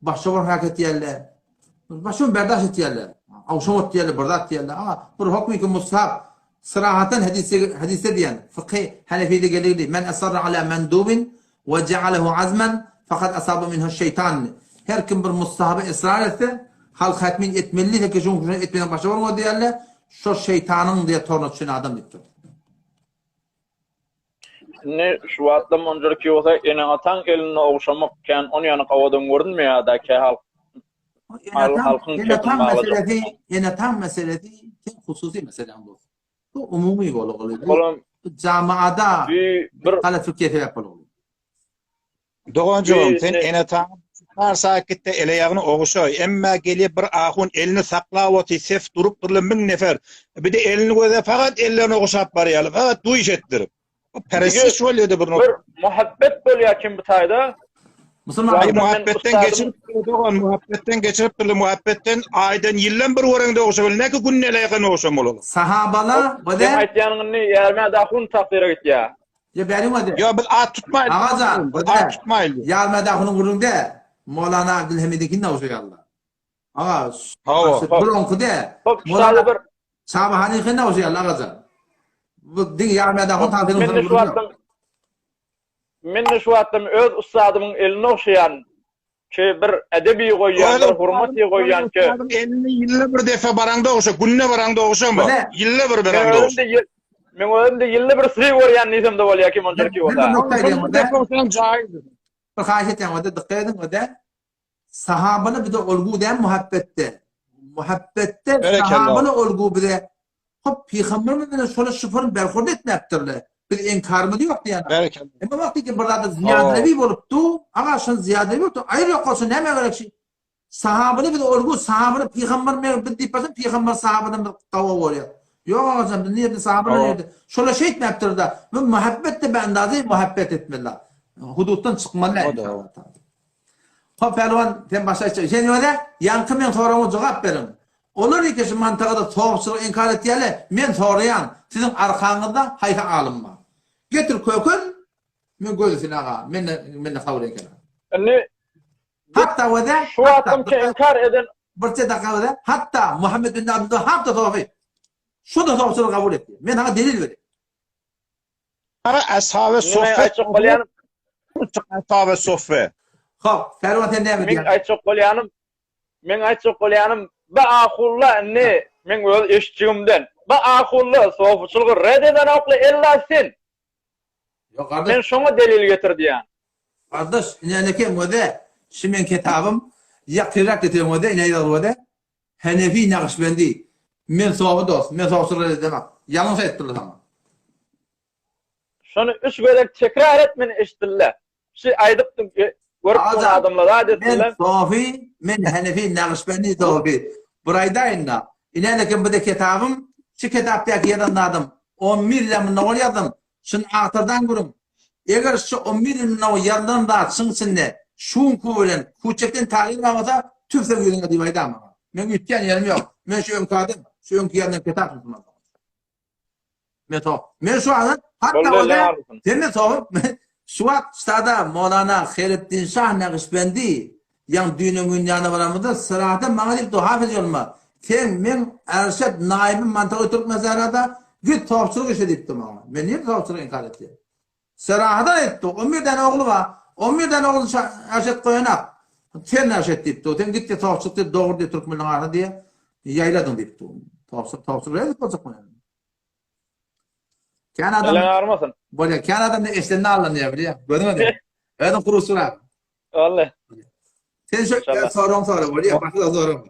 Başga bir hereket diýerler. Başga bir berdaş etýärler. Awşamat diýerler, bir zat diýerler. A, bir hokmy ki mustahap. Syrahatan hadise hadise diýen fykhy Hanefide geligli men esarra ala mendubin we ja'alehu azman fakat asaba minhu şeytan. Her kim bir mustahaba ysrar etse, halk hatmin etmeli diýse ki şuň şuny etmeseň başa bolmaz diýerler. Şo şeýtanyň diýe toruna düşen adam diýipdir. Indi şu wagtlam onjarki bolsa eneň-ataň elini ogşamak kän on ýany owadan görünmeýär-dä kä halk halkyň Ene-ataň meselesi, ene-ataň meselesi seň hususy meseläň dost. Bu umumy bolguly. Olam Bu jamaada bir galatlyk sebäp bolguly. Doganjygym, sen ene-ataňy barsa gitde ele-ýagyny ogşa. Emma gelýär bir ahun elini saklap otyr, sef durup durla müň nefer. Bir-de elini göze fakat ellerini ogşap barýarlar, fakat duýuş etdirip. Bu perestiş bolýar-da bir Bir muhabbet bolýar kim bu taýda. Musulman Aý muhabbetden geçirip dogan muhabbetden geçirip durly muhabbetden aýdan ýyldan bir göreňde ogşa bil näki gün neleýken ogşam bolar. Sahabalar bu de. Seň aýtýanyň indi Ýarmäd ahun takdyra gitýä. Ýa bäriň öde. Ýa biz at tutmaýly. Agajan biz at tutmaýly. Ýarmäd ahunyň gürrüňde Molana Abdülhemidiňkini ogşaýarlar. Aga Hawa. Bir oňky de. Molana bir Çabahanyňkyny ogşaýarlar agajan. Bu diňe Ýarmäd ahun takdyryň gürrüňi. Men-de şu wagtam öz ussadymyň elini ogşaýan, ki bir edebi goýýan, bir hurmaty goýýan ki. Ussadyň elini ýylda bir defa baraňda ogşa, günde baraňda ogşama. Ýylda bir baraňda ogşa. Meň özüm-de ýylda bir syry görýän diýsem-de bolýar kim onça ki bolsa. Bir defa ogşaň jaýyzdyr. Bir haýyş etýän bolsa dykgat ediň o-da. Sahabalar bize olgu däl muhabbetde. Muhabbetde sahabalar olgu bize. Hop pygamberimiz bilen şola şüfürün berhurd etmäpdirler. Biz enkarymyz ýok diýen. Berekella. Emma wagty ki bir zada zyýadlewi bolupdy, aga şon zyýadlewi bolupdy, aýr ýok bolsa näme gerek şi? Sahabalar bize olgu, sahabalar pygamber men biz diýip barsak pygamber sahabadan biz gawa bolýar. Ýok agajan biz nirde sahabalar nirde? Şola şeýtmäpdir-de. Bu muhabbetde be andazy muhabbet etmeli. Hudutdan çykmaly. Hop pälwan sen başa aýtjak. Sen ýöne ýaňky meň soragyma jogap beriň. Olar eke şu mantagada sopçylygy inkar etýärler. Men soraýan, siziň arkaňyzda haýsy alym bar? Getir kökez, men gözüsini aga, mende mende sabyr eken. Indi Hatda wede, şu wagtymça inkar eden Birçe dakika wede, hatda Muhammed bin Abdülwahhab da sopy. Şu da sopçylygy kabul etdi. Men saňa delil berýän. Ara ashabe Soffe. Aýtjak bolýanym. Ashabe soffe. Hop, Pälwan sen näme diýýäň? Men aýtjak bolýanym, men aýtjak bolýanym, bu ahulla indi men öz eşitjigimden, bu ahulla sofuçylygy red edenokly ella sen. Ýok gardaş. Men şoňa delil getir diýýän. Gardaş, ine nekem göze, şu meň kitabym, ýakynrak getiren göze, ine ýaz göze. Henefi Nagyşbendi, Men sowy dost, men sowçylyk edemak. Ýalňyş aýtdylar saňa. Şony üç gezek tekrar et men eşitdille. Şi aýdypdym görüp duran adamlar zat etdiler. Men sofi, men Henefi Nagyşbendi sofi. Bir aýdaýyn-da. Ine-lekin bu-da kitabym, şu kitapdaky ýazan zadym. On bir ýyl mundan owal ýazdym. Şuny agtardan görüň. Eger şu on bir ýyl mundan owal ýazylan zat şuň içinde şuňky bilen kuçekden tagýyr bar bolsa, tüfek ýüzüňe diýip aýdaň maňa. Meň üýtgän ýerim ýok. Men şu öňki adam, şu öňki ýazylan kitap musulman. Men so, men şu an hatda Boldy, elleň arzusyny. Sen men so, şu wagt ştada Molana Heýreddin Şah Nagyşbendi Ýaň düýn öňňin ýanyna baranymyzda Syrata maňa diýipdi, Hafyz ýolma, seň meň Ärşat naýybym Mantawy Türkmensährada git sopçylyk işle diýipdi maňa. Men nirde sopçylygy inkar etýän? Syrahadan aýtdy, on bir däne ogly bar, on bir däne ogluny Ärşat goýanak. Sen Ärşat diýipdi, sen git diýip sopçylyk diýip dogry diýip türkmenleň arasynda diýip ýaýladyň diýipdi. Sopçylyk, sopçylyk edip boljak bolýan. Kän adam. Eliň agyrmasyn. Bolýar, kän adam eşidende allanýar bilýän. Gözüňe dek. Özüň kurusura. Walla. Sen şu soraň sora bolýar, başga soraň.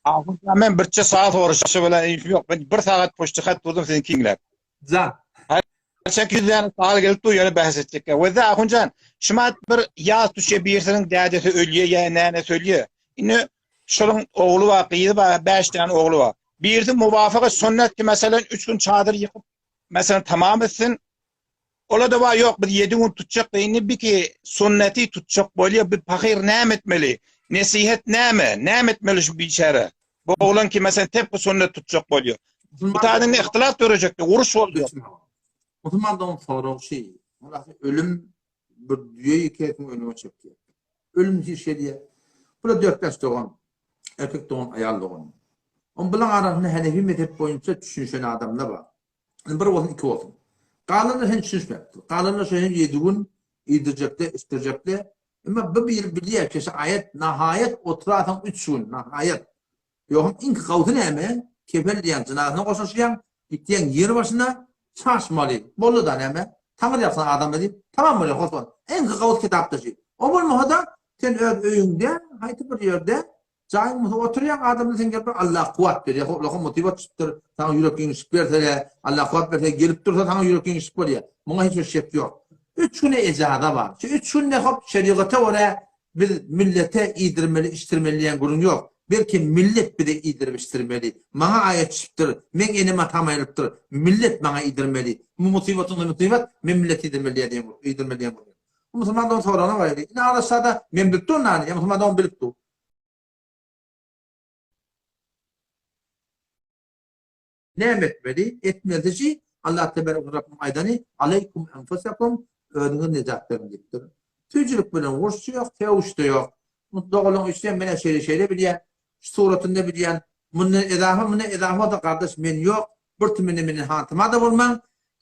Ahun men birçe saat soraşy bilen işim ýok. Men bir sagat poçta hat durdum seni kiňläp. Jan. Her ýüzden saal gelip dur ýöne bäs etjek. We de Ahunjan, şumat bir ýaz düşe birisiniň dädesi ölýä ýa nänesi ölýä. Indi şonuň ogly bar, gyzy bar, 5 däne ogly bar. Birisi muwafygy sünnet ki meselen 3 gün çadyr ýykyp, meselen tamam etsin. Ola-da bar ýok biz ýedi gün tutjak da indi biki sünneti tutjak bolýa bi pahyr näme etmeli? Nesihet näme? Näme etmeli şu biçäre? Bu oglan ki meselen tepki sünnet tutjak bolýa. Bu taýdan indi ihtilaf dörejekdi, uruş boljak. Musulman dogan sorag şi, Mulasy ölüm bir düýe ýekesin ölüme çekýär. Ölüm hiç şey diýýär. Bula dört-bäş dogan, erkek dogan, aýal dogan. On bulaň arasynda Henefi mezhep boýunça düşünişen adamlar bar. Indi bir bolsun, iki bolsun. Galanlar hem düşünişmepdir. Galanlar şo hem ýedi gün iýdirjekde, içdirjekde. Emma bu biri bilýär ki, şu aýat nahaýat oturasaň üç gün, nahaýat. Ýogsam iňki gawsy näme? Kefel diýýäň, jynazasyna goşulyşýaň, gitýäň ýer başyna, çaşmaly. Boldy-da näme? Taňry ýalkasyn adamlar diýip, tamam bolýar, hoş bol. Iňki gawsy kitapda şu. O bolmasa-da, sen öz öýüňde, haýsy bir ýerde Jaýyň bolsa oturýaň adamlar sen gelip Allah kuwwat berýär olara motiwat düşüpdir saňa ýürek giňişlik bersele Allah kuwwat berse gelip dursa saňa ýürek giňişlik bolýar muňa hiç bir şek ýok üç güne ejaza bar şu üç günde hop şerigata görä biz millete iýdirmeli içdirmeli diýen gürrüň ýok belki millet bize iýdirip içdirmeli maňa aýat düşüpdir meň enem atam aýrylypdyr millet maňa iýdirmeli bu musybatyň musybat men millete iýdirmeli diýen iýdirmeli diýen gürrüň. Bu musulman dogan soragyna baraýly. Ine alaşada men bilip durun nany, ýa musulman dogan bilip dur. Näme etmeli? Etmelisi Allah tebarek we Rabbim aýdany, Aleýkum enfusekum, özüňiz nejat beriň diýipdir. Süýjülik bilen urşy ýok, sögüş-de ýok. Doganlaryň üçüsem men-ä şeýle-şeýle bilýän, şu suratynda bilýän, mundan ezafa, mundan ezafa bolsa gardaş men ýok, bir tümende menden hantama-da bolmaň,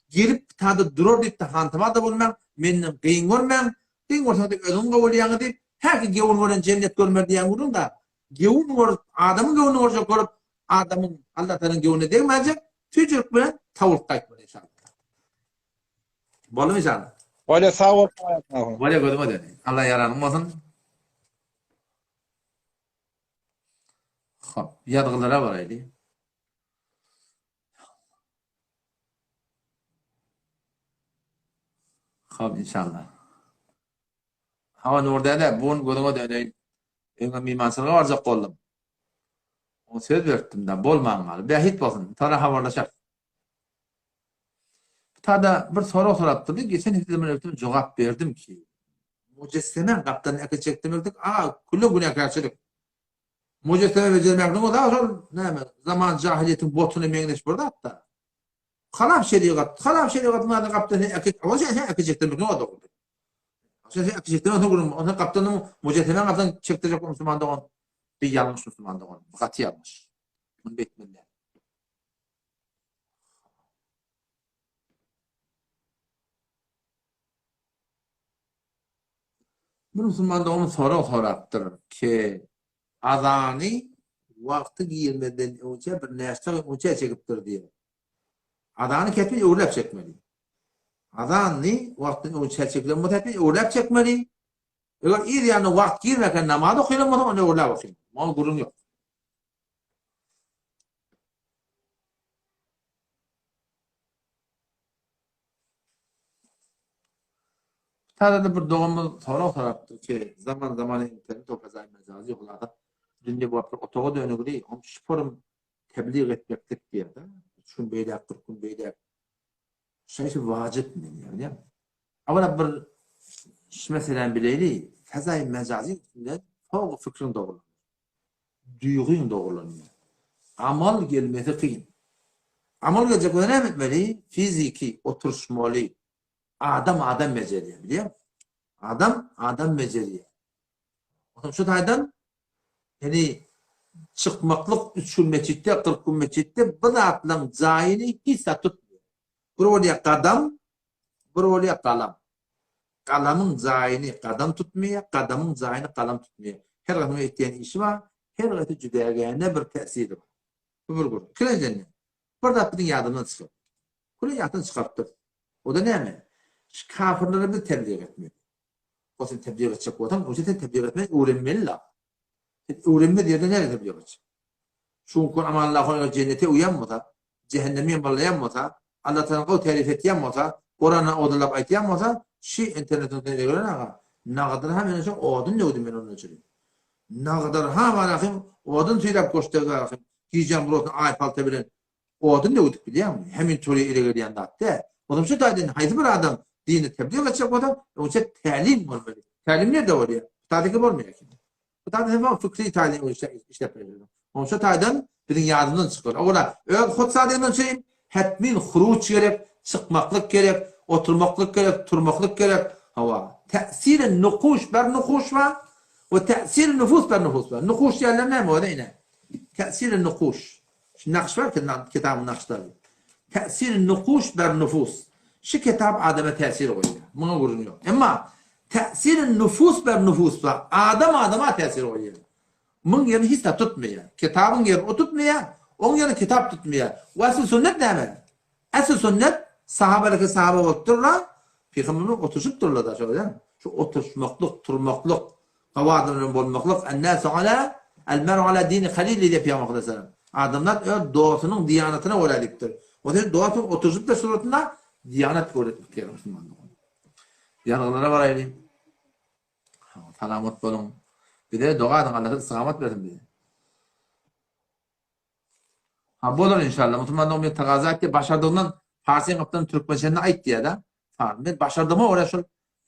gelip bitada durar diýip-de hantama-da bolmaň, menden gyn görmäň, gyn görseňiz-de özüňiz gowulýaňyz diýip, häki gewün gören jennet görmez diýýän gürrüň-dä. Gewün görüp, adamyň göwnüni görjek bolup, adamyň Allatalaň göwnüne degmänjek, tüýjülik bilen tawulyp gaýtmaly inşallah. Boldumy inşallah? Bolýa sag bol. Bolýa gözüňe döneýin. Allah ýaranyň bolsun. Hop, ýazgylara baraýly. Hop, inşallah. Hawa Nur däde, bu gün gözüňe döneýin. Öňe myhmançylyga barjak boldum. Oňa söz beripdim-de, bolman galdy. Bähbit bolsun, soňra habarlaşarys. Bu tada bir sorag sorapdyrdy, geçen hepdede men ötüm jogap berdim ki, mujessemäň gapdalyny äkitjek demeklik, a, küle günäkärçilik. Mujesseme bejermekligiň o-da şol näme, zaman jahiliýetiň botuna meňzeş bir zat-da. Halap şerigat, halap şerigatyň ady gapdalyny äkit, o sen äkitjek demekligiň o dogry. Sen äkitjek demekligiň gürrüň, onda gapdalyny mujessemäň gapdalyny çekdirjek musulman dogan, bir ýalňyş musulman dogan, bu gaty ýalňyş. Muny beýtmeli däl. Bir musulman dogan sorag sorapdyr ki, azany wagty girmezden öňçe bir näçe öňçe çekipdir diýip. Azany kesmey öwrüläp çekmeli. Azany wagtdan öňçe çekilen bolsa hetmen öwrüläp çekmeli. Eger yz ýanyna wagt girmeken namaz okylan bolsa onda öwrüläp okymaly. Muňa gürrüň ýok. Täzede bir doganymyz sorag sorapdyr ki, zaman zaman internet o fezai mejazi hulasa dünýe bu bir otaga dönügli, on şu forum tebliğ etmeklik diýerde. Üç gün beýläk, 40 gün beýläk. Şeýle wajypmy diýýär. Awala bir şu meseläni bileýli, fezai mejazi üstünde soň fikriň dogrulanýar. Duýgyň dogrulanýar. Amal gelmesi kyn. Amal geljek bolsa näme etmeli? Fiziki oturyşmaly. Adam adam bejerýär, bilýäňmi? Adam adam bejerýär. Onsoň şu taýdan ýani çykmaklyk üç gün metjitde, 40 gün metjitde bu zatlaryň jaýyny hiç zat tutmaýar. Bir bolýar gadam, bir bolýar galam. Galamyň jaýyny gadam tutmaýar, gadamyň jaýyny galam tutmaýar. Her haýsynyň etýän işi bar, her haýsy jüdägäne bir täsiri bar. Bu bir gürrüň. Ikinjiden, bir zat biziň ýadymyzdan çykyp. Küle ýatdan çykarypdyr. O-da näme? Şu kafirlere biz tebliğ etmeli. O sen tebliğ etjek bolsaň, öňçe sen tebliğ etmeli, öwrenmeli-la. Sen öwrenmez ýerde näme tebliğ etjek? Şu günki gün Amanullah han eger jennete uýan bolsa, jähennemi ýamanlaýan bolsa, Allah Tagany gowy täryf etýän bolsa, Kurany odunlap aýtýan bolsa, şi internetiň üstüne degren aga, nagadyr ha men üçin odun döwdüm men ondan üçin. Nagadyr ha barahym odun süýräp goşdy barahym. Gijäň bir ortasynda aý palta bilen Odun döwdük bilýäňmi? Hemin toýa ele gelýän zat däl. Onsoň şu taýdan haýsy bir adam dini tebliğ etjek bolsa, öňçe tälim bolmaly. Tälim nirde bolýar? Bu taýda bolmaýar eken. Bu taýda hem fikri taýdan işläp bilýär. Onsoň şu taýdan biziň ýadymyzdan çykar. Ola öz hut sadygyndan çeýin, hetmin huruç gerek, çykmaklyk gerek, oturmaklyk gerek, turmaklyk gerek. Hawa, täsiri nukuş ber nukuş bar, we täsiri nufus ber nufus bar. Nukuş diýenler näme o ine? Täsiri nukuş. Şu nakş bar ki, kitabyň nakşlary. Täsir nukuş ber nufus. Şu kitap adama täsir goýýar. Muňa gürrüň ýok. Emma täsir nufus ber nufus bar. Adam adama täsir goýýar. Muň ýerini hiç zat tutmaýar. Kitabyň ýerini o tutmaýar, oň ýerini kitap tutmaýar. We asl sünnet näme? Asl sünnet sahabalaki sahaba bolup durlar, pygamber bilen oturyşyp durlar da şo bilen. Şu oturyşmaklyk, turmaklyk, Gowy adam bilen bolmaklyk, En-nasu ala, El-mer'u ala dini halili diýip Pygamber aleyhisselam. Adamzat öz dostunyň diýanatyna görä diýipdir. O senin dostuň oturyşypdyr suratynda diýanat öwretmek gerek musulman dogan. Ýazgylara baraýly. Salamat boluň. Bize doga ediň Allah istigamat bersin bize. Ha bolar inşallah. Musulman dogan men tagaza etdi. Başardygymdan Parsyň gapdan türkmençesini aýt diýýär-de. Men başardygyma görä şol.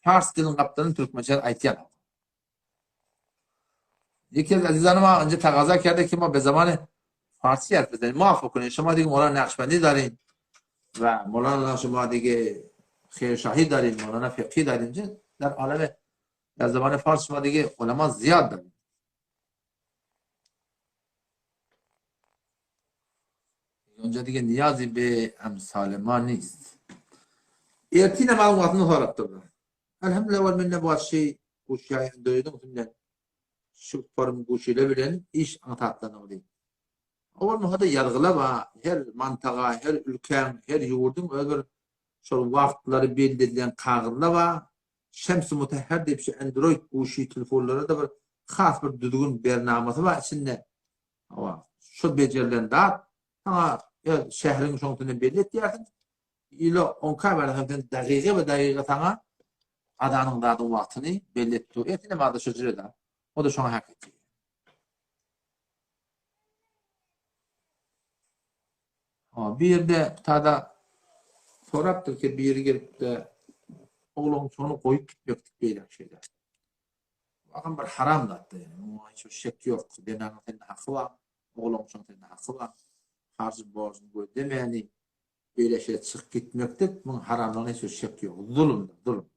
Pars diliniň gapdalyny türkmençe aýtýan. Yeki az azizan ma ince tagaza kerdi ki ma be zamane farsi حرف بزنیم ما عفو کنین شما دیگه مولانا نقشبندی دارین و مولانا شما دیگه خیرشاهی دارین مولانا فقهی دارین در عالم در زبان فارس شما دیگه علما زیاد دارین اونجا دیگه نیازی به امثال ما نیست Ertine maglumatyny sorapdyrlar. Elhamdülillah ol mende bu şey guşýaý döýdüň üstünden şu form guşile bilen iş aňsatlanyldy. Owal muhada ýazgyla ba, her mantaga, her ülkäň, her ýurduň öz bir şol wagtlary belli edilen kagyzla ba, Şems-i Mutahhar diýip şu Android guşy telefonlara da bir has bir düzgün bernamasy bar içinde. Hawa, şo bejerilen zat saňa öz şäheriňi şoň üstünden belli etýärsiň. Ýyla onka berseň sen dagyga we dagyga saňa azanyň zadyň wagtyny belli edip dur. Ertir namazda şo jüre da. O da şoňa hak etýär. Ha, bir ýerde tada sorapdyr ki biri gelip de ogluň şony goýup gitmekdik beýle şeýle. Bakın bir haram zatda ýani. Muňa hiç bir şek ýok. Zenanyň sende haky bar, ogluň şoň sende haky bar. Harjy borjuny gözlemäni Beýle şeýle çykyp gitmekde muň haramlygyna hiç bir şek ýok. Zulumdyr, zulum.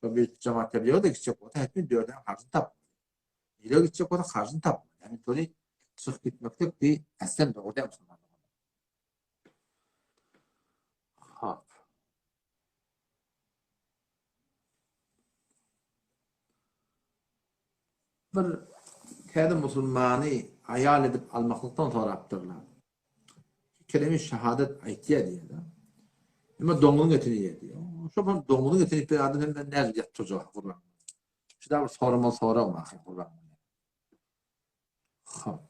Şo bir jemaat tebliga-da gitjek bolsa, hetmen dördäň harjyny tapmaly. Nirä gitjek bolsa harjyny tapmaly. Ýagny toly çykyp gitmeklik bi aslen dogry däl musulmanlyga. Hop. Bir täze musulmany aýal edip almaklykdan sorapdyrlar. Kelemi şahadat aýtýar diýýär. Emma doňuzyň etini iýýär diýýär. Şo hem doňuzyň etini iýip bir adam hem ben nädip ýatyp turjak gurban. Şu da bir soramaly sorag ahyr gurban. Hop.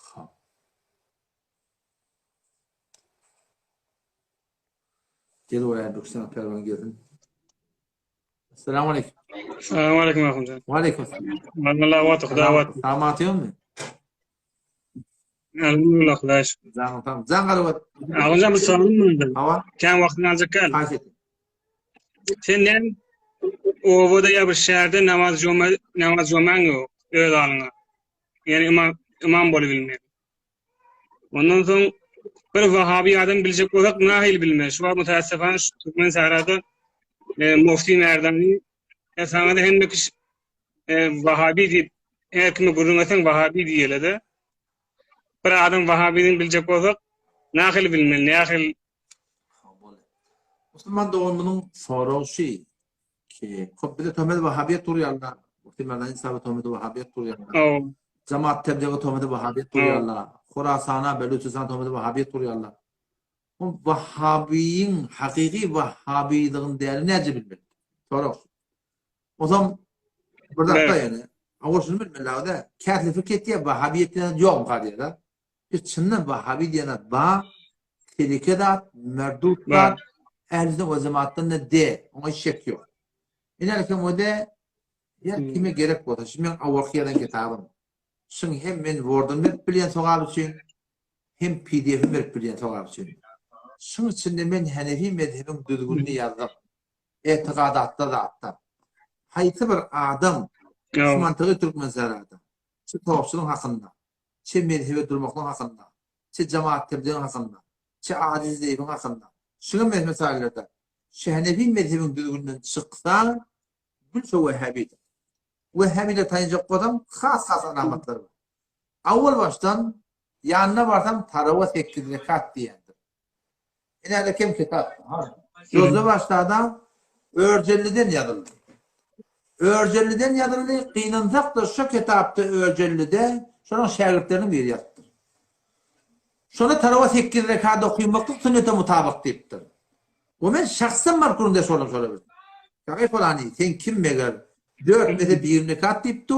Hop. Gel oraya Büksan Pervan gelsin. Esselamu aleyküm. Esselamu aleyküm Ahunjan. Ve aleyküm selam. Allah vat Xuda vat. Salamat ýokmy? Elhamdülillah Xuda şükür. Jaň tam. Jaň garawat. Ahunjan bir sorun mı? Hawa. Kän wagtyny aljak gel. Haýyş et. Sen näme obada ýa bir şäherde namaz joma namaz jomaň ýok öz alyňa. Ýani imam imam bolup bilmeýär. Ondan soň bir wahabi adam biljek bolsak nahili bilmez. Şu wagt mütäessefan şu Türkmen sährada e, Mufti Merdani e, sana da hemme kişi e, wahabi diýip her kime gürrüň etseň wahabi diýeli-de. Bir adam wahabini biljek bolsak nahili bilmeli, nahili Musulman doganymyzyň soragy şu ki, köp bize töhmet wahabiýet urýarlar. Mufti Merdani sahibe töhmeti wahabiýet urýarlar. Jamaat tebligy töhmeti wahabiýet urýarlar. Horasana, Belüçistana töhmeti wahabiýet urýarlar. Bu wahabiýiň hakyky wahabiýdigini däli näce bilmeli? Sorag şu. Ozam bir zatda ýene, awal şuny bilmeli-de, käsi pikir etýär, wahabiýet diýen zat ýokmyka diýýär-de. Biz çyndan wahabi diýen zat bar, teleke zat, merdut zat, ähli sünnet we jemaatdan da de, oňa hiç şek ýok. Ine kem o-de, ýa kime gerek bolsa, şu meň awalky ýazan kitabym. Şuň hem men Word-uny berip bilýän sogap üçin, hem PDF-ini berip bilýän sogap üçin. Şuň içinde men Hanefi mezhebiň düzgünini ýazdym. Etigadatda zatda. Haýsy bir adam şu mantygy Türkmensährada, şu topçulyň hakynda, çe mezhebe durmaklyk hakynda, çe jemaat tebligiň hakynda, çe ajiz zeýifiň hakynda, şuňa meňzeş meselelerde şenefi mezhebiň düzgüninden çyksaň, bil şo wehhabidir. Wehhabileri tanajak bolsaň, has-has alamatlary bar. Awwal başdan ýanyna barsaň tarawa sekiz rekat diýendir. Ine kem kitap. Sözde başlada Örjelliden ýazyldy. Örjelliden ýazyldy, gynansak-da şo kitapda Örjellide şonuň şägirtleriniň biri ýazypdyr. Şonda tarawa sekiz rekat okymaklyk sünnete mutabyk diýipdir. We men şahsam baryp gürrüňdeş boldum şolar bilen. Ýa-eý pylany, sen kim meger dört mezhep 20 rekat diýipdi,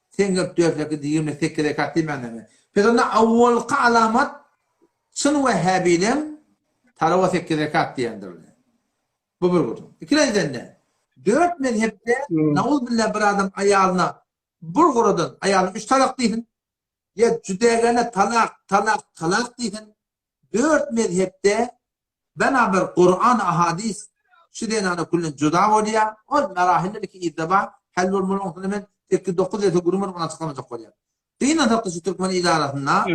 sen gelip dört rekat 28 rekat diýmän näme? Pes onda awwalky alamat Çyn wehhabileň tarawa sekiz rekat diýendirler. Bu bir gürrüň. Ikilenjiden-de, dört mezhepde nauzbillah bir adam aýalyna. Bir guradan aýalyna üç talak diýsin, ýa jüdägene talak, talak, talak diýsin, dört mezhepde beraber Kuran, ahadys şu zenana küllen juda bolýar. Ol merahiller iki yzda bar, hal bolmaly oňsuna men sekiz-dokuz esse gürrüň berip ony açyklamajak bolýan. Gynansak-da şu türkmen il arasynda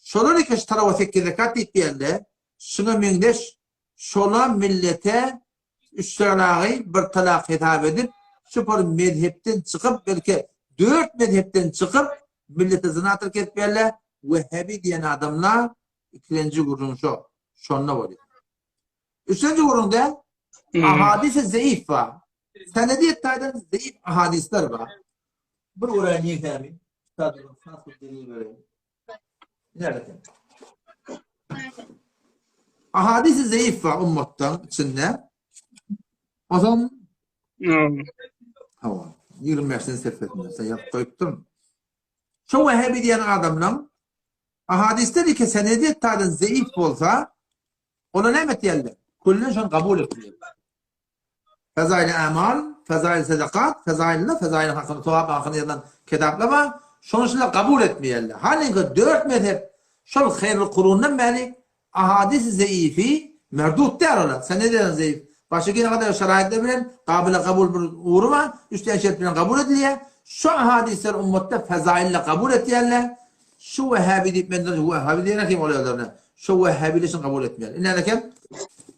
şolar eken şu tarawa sekiz rekat diýip diýende şuňa meňzeş şola millete üç talagy bir talak hesap edip şu bir mezhepden çykyp belki dört mezhepden çykyp millete zyna terk edip berler wehhabi diýen adamlar ikilenji gürrüň şo şonda bolýar. Üçünji gürrüňde ahadisi zeif bar. Senediýet taýdan zeif ahadisler bar. Bir göräýin ýeňsämi. Üstadymyz has bir delil bereýin. Nerede? Ahadisi zeif bar ummatdan içinde. O zaman Hawa, 25-nji sefesinde sen ýazyp goýupdyryn. Şo Wehhebi diýen adamlaň ahadisler eke senediýet taýdan zeif bolsa, olar näme etýärler? Küllen şony kabul etmeýärler. Fezail-i Amal, Fezail-i Sadakat, Fezail-le, Fezail hakynda, sogap hakynda ýazylan kitaplar bar. Şony şular kabul etmeýärler. Halyňky dört mezhep şol haýrul kurundan bäri ahadis-i zeifi merdut däl olar. Senededen zeif. Başga gene gadar şaraýytlar bilen gabyla kabul bir ugry bar. Üç däne şert bilen kabul edilýär. Şu ahadisler ummatda fezail-le kabul etýärler. Şu wehhabi diýip menden wehhabi diýene kim ol özlerine. Şu wehhabiler üçin kabul etmeýär. Ine eken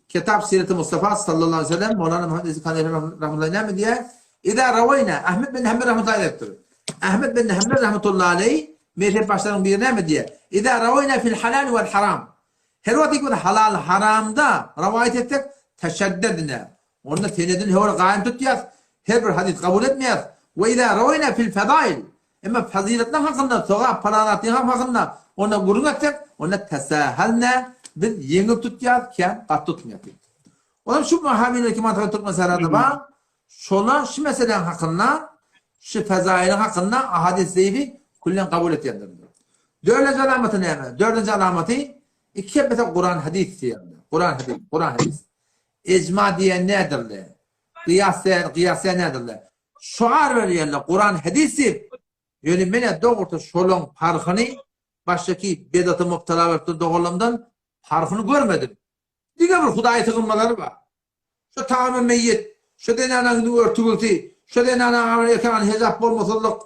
Kitap Sireti Mustafa sallallahu aleyhi ve sellem Mevlana Muhammed Aziz Kanefi rahmetullahi näme diýýär? Iza rawayna Ahmed bin Hanbel rahmetullahi aýdypdyr. Ahmed bin Hanbel rahmetullahi aleyh mezhep başlarynyň biri näme diýýär? Iza rawayna fil halal wal haram. Her wagt bir halal haramda rawaýat etsek teşeddedne. Onda senedini höwür gaýym tutýas, her bir hadys kabul etmeýäs. We iza rawayna fil fedail. Emma fazyletler hakynda, sogap, paranatlyk hakynda onda gürrüň etsek, onda tesähelne, biz ýeňil tutýas, kän gaty tutmaýas diýipdir. Olam şu Wahhabiler ki mantygy türkmen sährada bar, şolar şu meseläň hakynda, şu fezailiň hakynda ahadis zeýfi küllen kabul etýändirler. Dördünji alamaty näme? Dördünji alamaty iki hepbese Kuran hadys diýýärler. Kuran hadys, Kuran hadys. Ejma diýen nädirle? Gyýas diýen, gyýas diýen nädirle? Şoar berýärler Kuran hadys diýip, ýöne menä dogrusy şolaň parhyny başdaky bedata mubtala bolup duran doganlarymdan parhyny görmedim. Diňe bir Hudaýa sygynmalary bar. Şo tagamy meýit, şo zenanaň ýüzi örtügilsi, şo zenanaň bir erkek hejap bolmasyzlyk,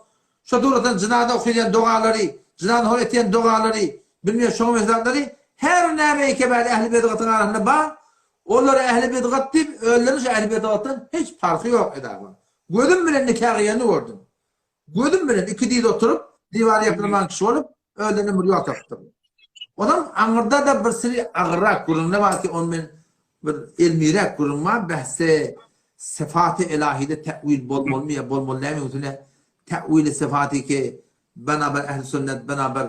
şo suratdan jynaza okylýan dogalary, jynaza soň etýän dogalary, bilmeýän şoňa meňzeş zatlary her näme kebäri ähli bedgatyň arasynda bar, Olara ähli bidgat diýip, özleriniň şu ähli bidgatdan hiç parhy ýok edaba. Gözüm bilen nika gyýany gördüm. Gözüm bilen iki dyz oturyp, diwara ýapylaman kişi bolup, özlerine bir ýol tapypdyr. Onam aňyrda-da bir sili agyrrak gürrüňler bar ki, ony men bir elmiräk gürrüň bar, behse syfaty elahide te'wil bolmalymy ýa bolmaly dälmi üstüne te'wili syfaty ki banaber ähli sünnet banaber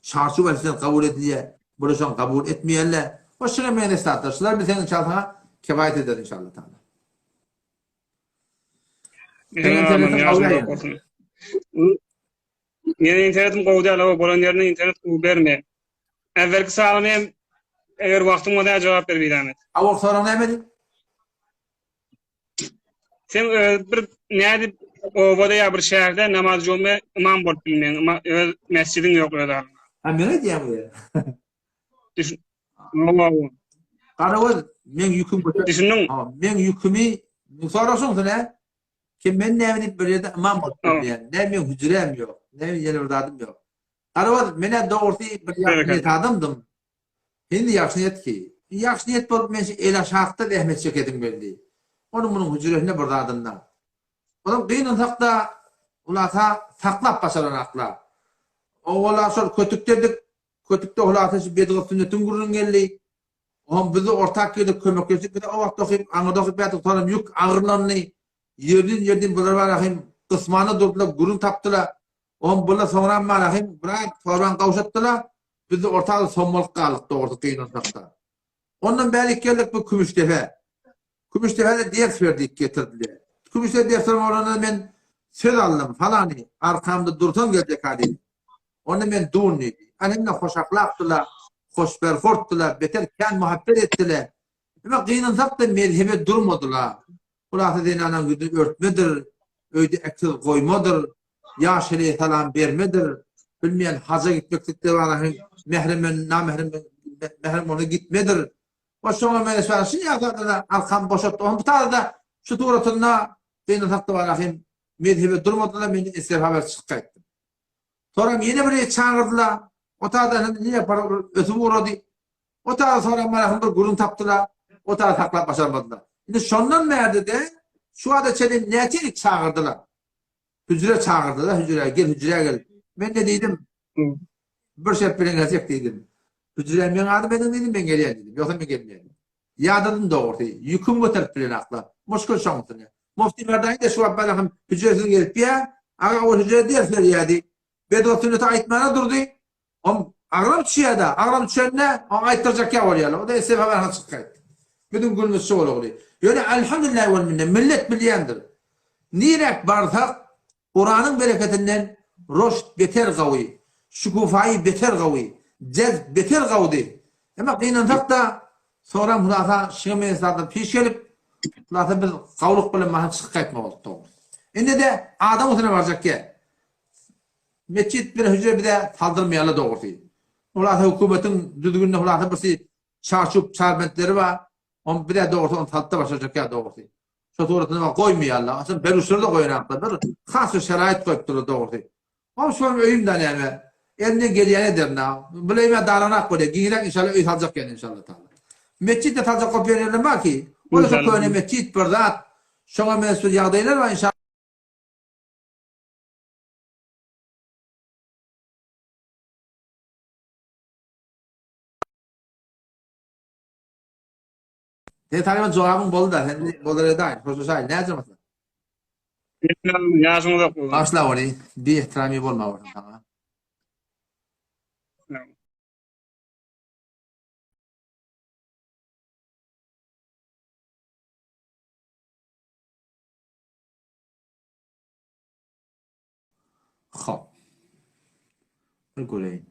Çarçuw ählisine kabul edilýär. Bular şony kabul etmeýärler. Hoş şuňa meňzeş zatlar. Şular bilseň inşallah saňa kifaýat eder inşallah taala. Seň internetiň gowy däl ýöne. Meniň internetim gowy däl, hawa bolan ýerinde internet gowy bermeýär. Äwwelki soragyny hem eger wagtyň bolsa jogap ber birzahmet. Awal soragyň nämedi? Sen e, bir nädip obada ýa bir şäherde namaz jome imam bolup bilmeň, ima, öz mesjidiň ýok öz alyňa. Ha men edýän bu ýere. Düşün. Allah. Garagöz, men ýüküm göter. Düşündiň? Ha, men ýükümi soraşyň sen he? Kim men näme diýip bir ýerde imam bolup bilmeýän. Ne men hüjrem ýok, ne ýene bir zadym ýok. Garagöz, men dogrusy bir ýagşy niýet adamdym. Indi ýagşy niýet ki, ýagşy niýet bolup men şu el-aşakda zähmet çekesim geldi. Onuň munuň hüjresinde bir zadynda. Olam gynansak-da, hulasa saklap başaranaklar. Owala şol kötükdedik, kötükde hulasa şu bedgat sünnetiň gürrüňi geldi. Oňam biz-de ortak girdik, kömekleşdik. Biz-de o wagt okyp, aňyrda okyp ýatdyk, soňam ýük agyrlandy. Ýerden-ýerden bular bar ahym gysmana durdular, gürrüň tapdylar. Oňam bular soňram bar ahym biraz torbany gowşatdylar. Biz-de ortada sommalyk galdyk dogrusy gynansakda. Ondan bärik geldik bu Kümüşdepä. Kümüşdepede ders ber diýip getirdiler. Kümüşdepe ders berme bolanda men söz aldym, falany arkamda dursaň geljek-ha diýdim. Onda men dun diýdi. Ana hoş ahlakdylar, hoşberhortdylar, beter kän muhabbet etdiler. Emma gynansak-da mezhebe durmadylar. Hulasa zenanaň ýüzüni örtmedir, öýde eksiz goýmadyr. Ýaş heleýe salam bermedir. Bilmeýän haja gitmeklikde bar hem mährem namährem mährem bolsa gitmedir. O şoňa meňzeş bar. Şu ýagdaýda arkam boşatdy. Onuň bu taýda şu suratynda gynansak-da bar hem mezhebe durmadylar, men istifa berip çykyp gaýtdym. Soňam ýene bir çagyrdylar. O taýda hem nirä baryp ösüp ugrady. O taýda soňam bar bir gürrüň tapdylar. O taýda saklap başarmadylar. Indi şondan bärde-de şu wagta çenli näçe gezek çagyrdylar. Hüjre çagyrdylar, hüjrä gel, hüjrä gel. Men de diýdim, bir şert bilen geljek diýdim. Hüjrä meň adym ediň diýdim, men gelýän diýdim. Ýogsa men gelmeýän. Ýadadym dogrusy, ýüküm göterip bilen akla. Muşkul şoň üstüne. Mufti Merdani-de şu wagt bana hem hüjresiz gelip ýa, aga ol hüjre ders berýärdi. Bedwa sünneti aýtmana durdy. Om agram düşýär-de, agram düşende oňa aýtdyrjak ýa bolýarlar. O-da istefa berhan çykyp gaýtdy. Biziň günümiz şu bolagly. Ýöne elhamdülillah wel minne millet bilýändir. Niräk barsak Kuranyň bereketinden roşd beter gawy, şüküfaýy beter gawy, jezb beter gawdy. Emma gynansak-da soňram hulasa şuňa meňzeş zatlar piş gelip, hulasa biz gawlyk bilen maha çykyp gaýtmaly bolduk dogrusy. Indi-de adam üstüne barjak ýer. Metjit bir hüjre bize saldyrmaýarlar dogrusy. Hulasa hökümetiň düzgüninde hulasa birsi çarçup çarbentleri bar. On bize dogrusy ony salyp-da başarjak ýa dogrusy. Şo suratynda bak goýmaýarlar. Aslynda beruşlar-da goýanaklar. Bir has bir şeraýyt goýupdyrlar dogrusy. Oň şonuň öýüm da näme? Elimden gelýäni ederin ha. Bileýmä daranak bolýar. Giňräk inşallah öý saljak ýene inşallah taala. Metjit de saljak bolup ýören ýerler bar ki. Ol şo köne metjit bir zat. Şoňa meňzeş bir ýagdaýlar bar inşallah. Sen taryma jogabyň boldy da, sen bolar edaý, hoşlaşaý, näce masala? Ýaşyň uzak bolsun. Başla ony, bi ehtirami bolma bolsun saňa. Hop. Bir göreýin.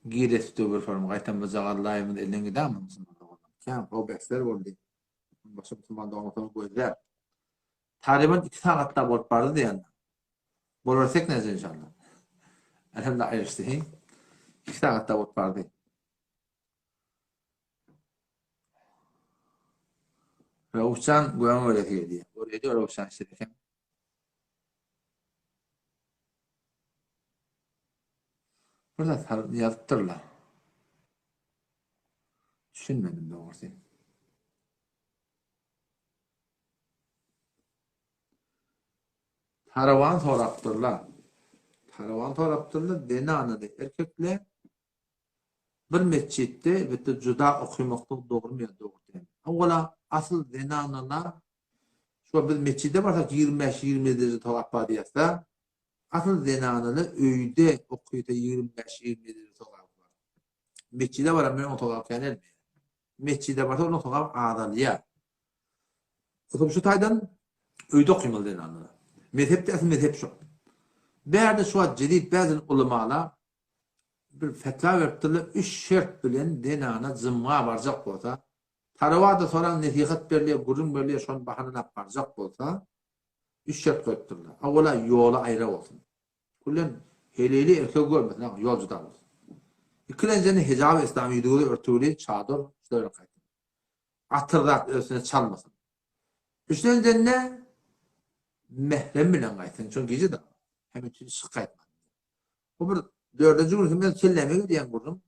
Giresi bir forma gaýtam bu jagallaýymyz elden gidämi musulman doganlar? Kän gowy bäsler boldy. Başga musulman doganlar gözläp. Talyban 2 sagatda bolup bardy diýen. Bolar näce inşallah. Elhamdülillah aýryşdy. 2 sagatda bolup bardy. Raufjan göňe göresi gelýär. Görýär Raufjan şeýle. Bir zat ýazypdyrlar. Düşünmedim dogrusy. Tarawan sorapdyrlar. Tarawan sorapdyrlar, zenanady, erkekle bir metjitde elbetde juda okymaklyk dogrumy ýa dogry dälmi? Owala asyl zenanalar Şu biz metjide barsak 25 27 derece togap bar diýýäs-de. Asyl zenanaly öýde okysa 25 27 derece togap bar. Metjide baran bilen oň togaby kän elmeýär. Metjide barsa onuň togaby azalýar. Otam şu taýdan öýde okymaly zenanlara. Mezhepde asyl mezhep şu. Bärde şu wagt jedid bäzi ulamalar bir fetwa beripdirler, üç şert bilen zenana jymga barjak bolsa, Tarawada soraň nesihat berilýär, gürrüň berilýär, şony bahanalap barjak bolsa, üç şert goýupdyrlar. Owala ýoly aýra bolsun. Küllen heleýli erkegi görmesin, ha, ýol juda bolsun. Ikilenjeni hijaby islamy ýüzi-gözi örtügli çadyr, şular bilen gaýtsyn. Atyr zat özüne çalmasyn. Üçlenjende mährem bilen gaýtsyn, çünki gije-de hem üçin şyk gaýtmasyn. Bu bir dördünji gün hem kelläme gelýän gürrüň.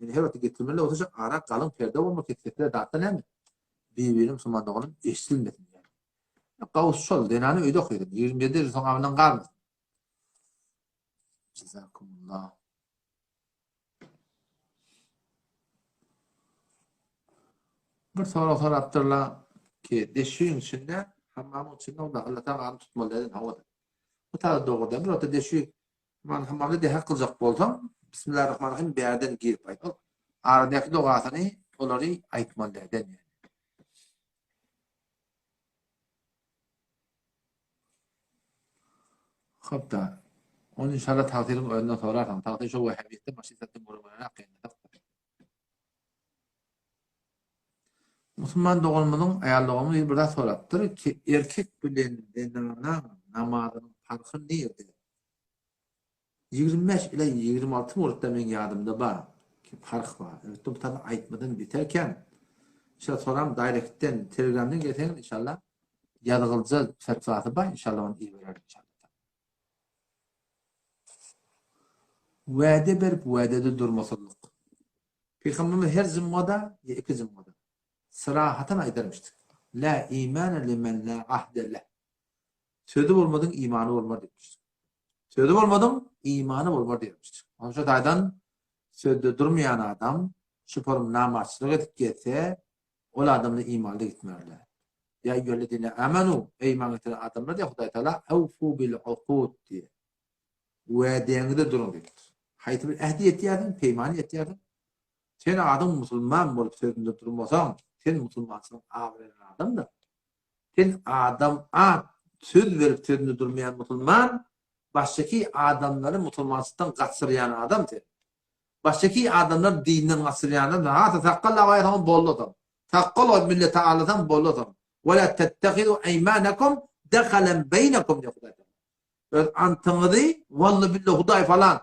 Indi her wagt getirmeli bolsa şu ara galyň perde bolmak sesler zatda näme? Bir-birini musulman doganym eşidilmesin diýýär. Gawus şol zenany öýde okaýsyn. 27 ýyl sogabyndan galmasyn. Jazakumullah. Bir sorag sorapdyrlar ki, deşigiň içinde, hammamyň içinde onda Allah Tagany tutmaly däl, hawa. Bu taýda dogry däl. Bir wagtda deşik Man hammamda dähek kyljak bolsaň, Bismillahirrahmanirrahim bärden girip aýt. Ol aradaky dogasyny olary aýtmaly däl ýaly. Hopda. Ony inşallah tagsyryň özünden sorarsyň. Tagsyr şo wahhabiyetde maşyn satyn görmeleri hakynda. Musulman doganymyzyň, aýal doganymyz bir zat sorapdyr ki, erkek bilen zenanaň namazynyň parhy nirde? 25 ile 26 murtda meň ýadymda bar. Ki parh bar. Elbetde bu taýdan aýtmadan beter kän. Inşallah soram direktden, telegramdan gelseňiz inşallah ýazgylja fetwasy bar inşallah ony ibererin inşallah. Wade berip wadede durmasyzlyk. Pygamberimiz her jumgada ýa iki jumgada syrahatan aýdarmyşdyk. La imana limen la ahde leh. Sözi bolmadyň imany bolmaz diýipdir. Sözi bolmadyň imany bolmaz diýipdir. Onuň üçin taýdan sözde durmaýan adam şu forum namartçylyk edip gezse, ol adamda imanly gitmärler. Ýa eýýühellezine amanu, eý iman getiren adamlar diýýär Hudaý Taala, awfu bil uqud diýýär. Wädäňizde duruň diýipdir. Haýsy bir ähdi etýärsiň, peýman etýärsiň, sen adyň musulman bolup sözünde durmasaň, sen musulmançylygyň abraýyny adam-da. Sen adam at söz berip sözünde durmaýan musulman, başdaky adamlary musulmançylykdan gaçyrýan adam sen. Başdaky adamlary dinden gaçyrýan adam sen. Hasa sakgal goýasaňam boldy otam. Sakgal goýup milleti aldasaň boldy otam. Wela tettehizu eýmanakum dehalen beýnekum diýýär Hudaý Taala. Öz antyňyzy walla billa Hudaý falan.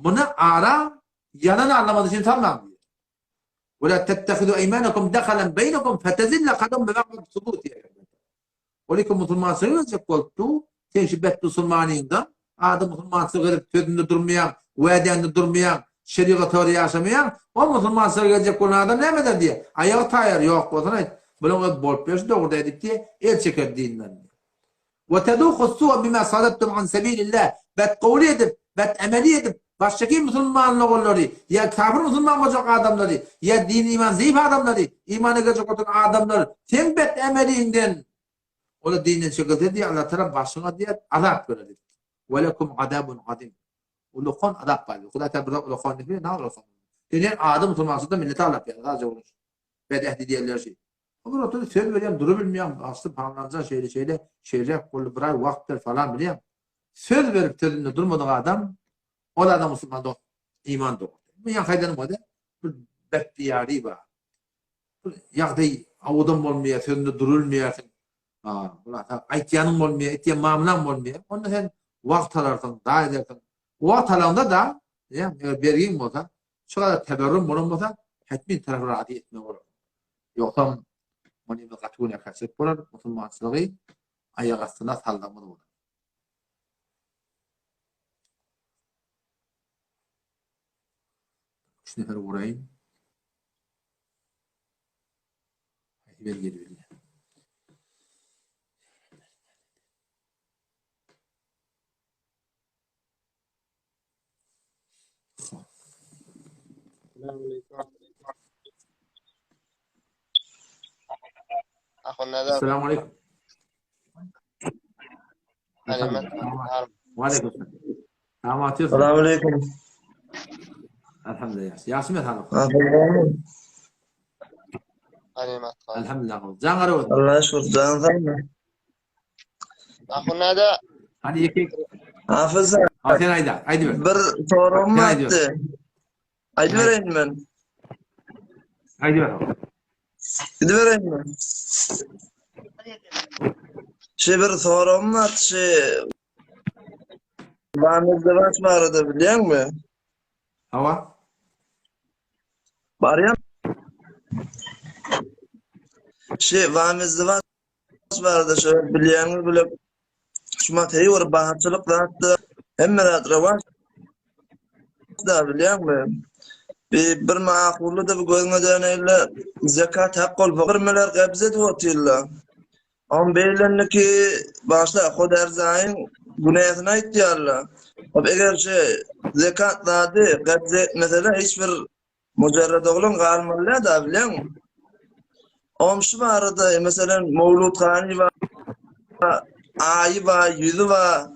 Muny ara ýalan aldamak üçin salmaň diýýär. Ve la tettehizu eýmanakum dehalan beýnekum fetezille kadam ba'd subut diýýär. Ol iki musulmançylyk etjek bolupdy. Sen şu bet musulmanyňdan adam musulmançylyk edip sözünde durmaýaň, wädäňde durmaýaň, şerigata görä ýaşamaýaň. O musulmançylyk etjek bolan adam näme eder diýýär. Aýagy taýar, ýok bolsun aýt. Bunuň özi bolup berşi dogry däl diýip diýýär, el çeker dinden. We tezukus su'a bima sadattum an sebilillah, betgowly edip, bet emeli edip, başdaky musulmanlyk ýa kafir musulman boljak adamlary, ýa dini iman zeýif adamlary, imana geljek oturan adamlar seň bet emeliňden olar dinden çekilse diýýär, Allah tarap başyňa diýýär, azap berer diýip. We lekum azabun azim. Ulakan azap bar. Hudaý taala bir zat ulakan diýip, näme ulakan? Sen her adam musulmançylykda milleti alap ýa, sadece onuň. Bet ehdi diýerler şi. Bir oturyp söz berýäň, durubilmeýäň, asly palanjan şeýle şeýle, şeýleräk boldy, bir aý wagt ber falan bilýäň. Söz berip sözünde durmadyk adam, ol adam musulman dogry, iman dogry. Bu ýaňky aýdanym bolýar, bir betdiýary bar. Bir ýagdaý awadan bolmaýar, sözünde durulmaýarsyň. Ha, bular aýtýanyň bolmaýar, etýän mamlaň bolmaýar. Onda sen wagt alarsyň, da edersiň. Wagt alaňda da, ýa, eger bergiň bolsa, Şu kadar teberrum bolan bolsa, hetmin tarapy razy etmeli bolar. Ýogsam, muny bir gaty günäkärçilik bolar, musulmançylygy aýak astyna saldygymyz bolar. Üç nefer guraýyn. Haýsy bir gelip bilýär. Assalamu alaikum. Wa alaikum. Assalamu alaikum. Alhamdulillah. Ýagşymy saglyk? Alhamdulillah. Jaň arap. Allah'a şükür. Jaň sagmy? Ahunada Hadi ýeke. Hafız Ha sen aýda, aýdyber. Bir soragym bardy. Aýdybereýin men. Aýdyber. Aýdybereýin men. Şe bir soragym bar, şe Bamir barada bilýäňmi? Hawa. Barýan. Şe Bamir barada şo bilýäňiz bile şumat heý bir bahaçylyk zatda hemme zat rowaç da bilýäňmi? Bir bir makully da bir gözüňe döneýle zekat hak bolsa birmeler gabz edip otyrlar. On beýlendiki başla Huderzaýyň günäsini aýtýarlar. Hop eger şu zekat zady gabz etmeseler hiç bir Mujarrad oglan galmaly da bilýäňmi? Oň şu barada meselem Mowlud Gani bar, aýy bar, ýüzi bar,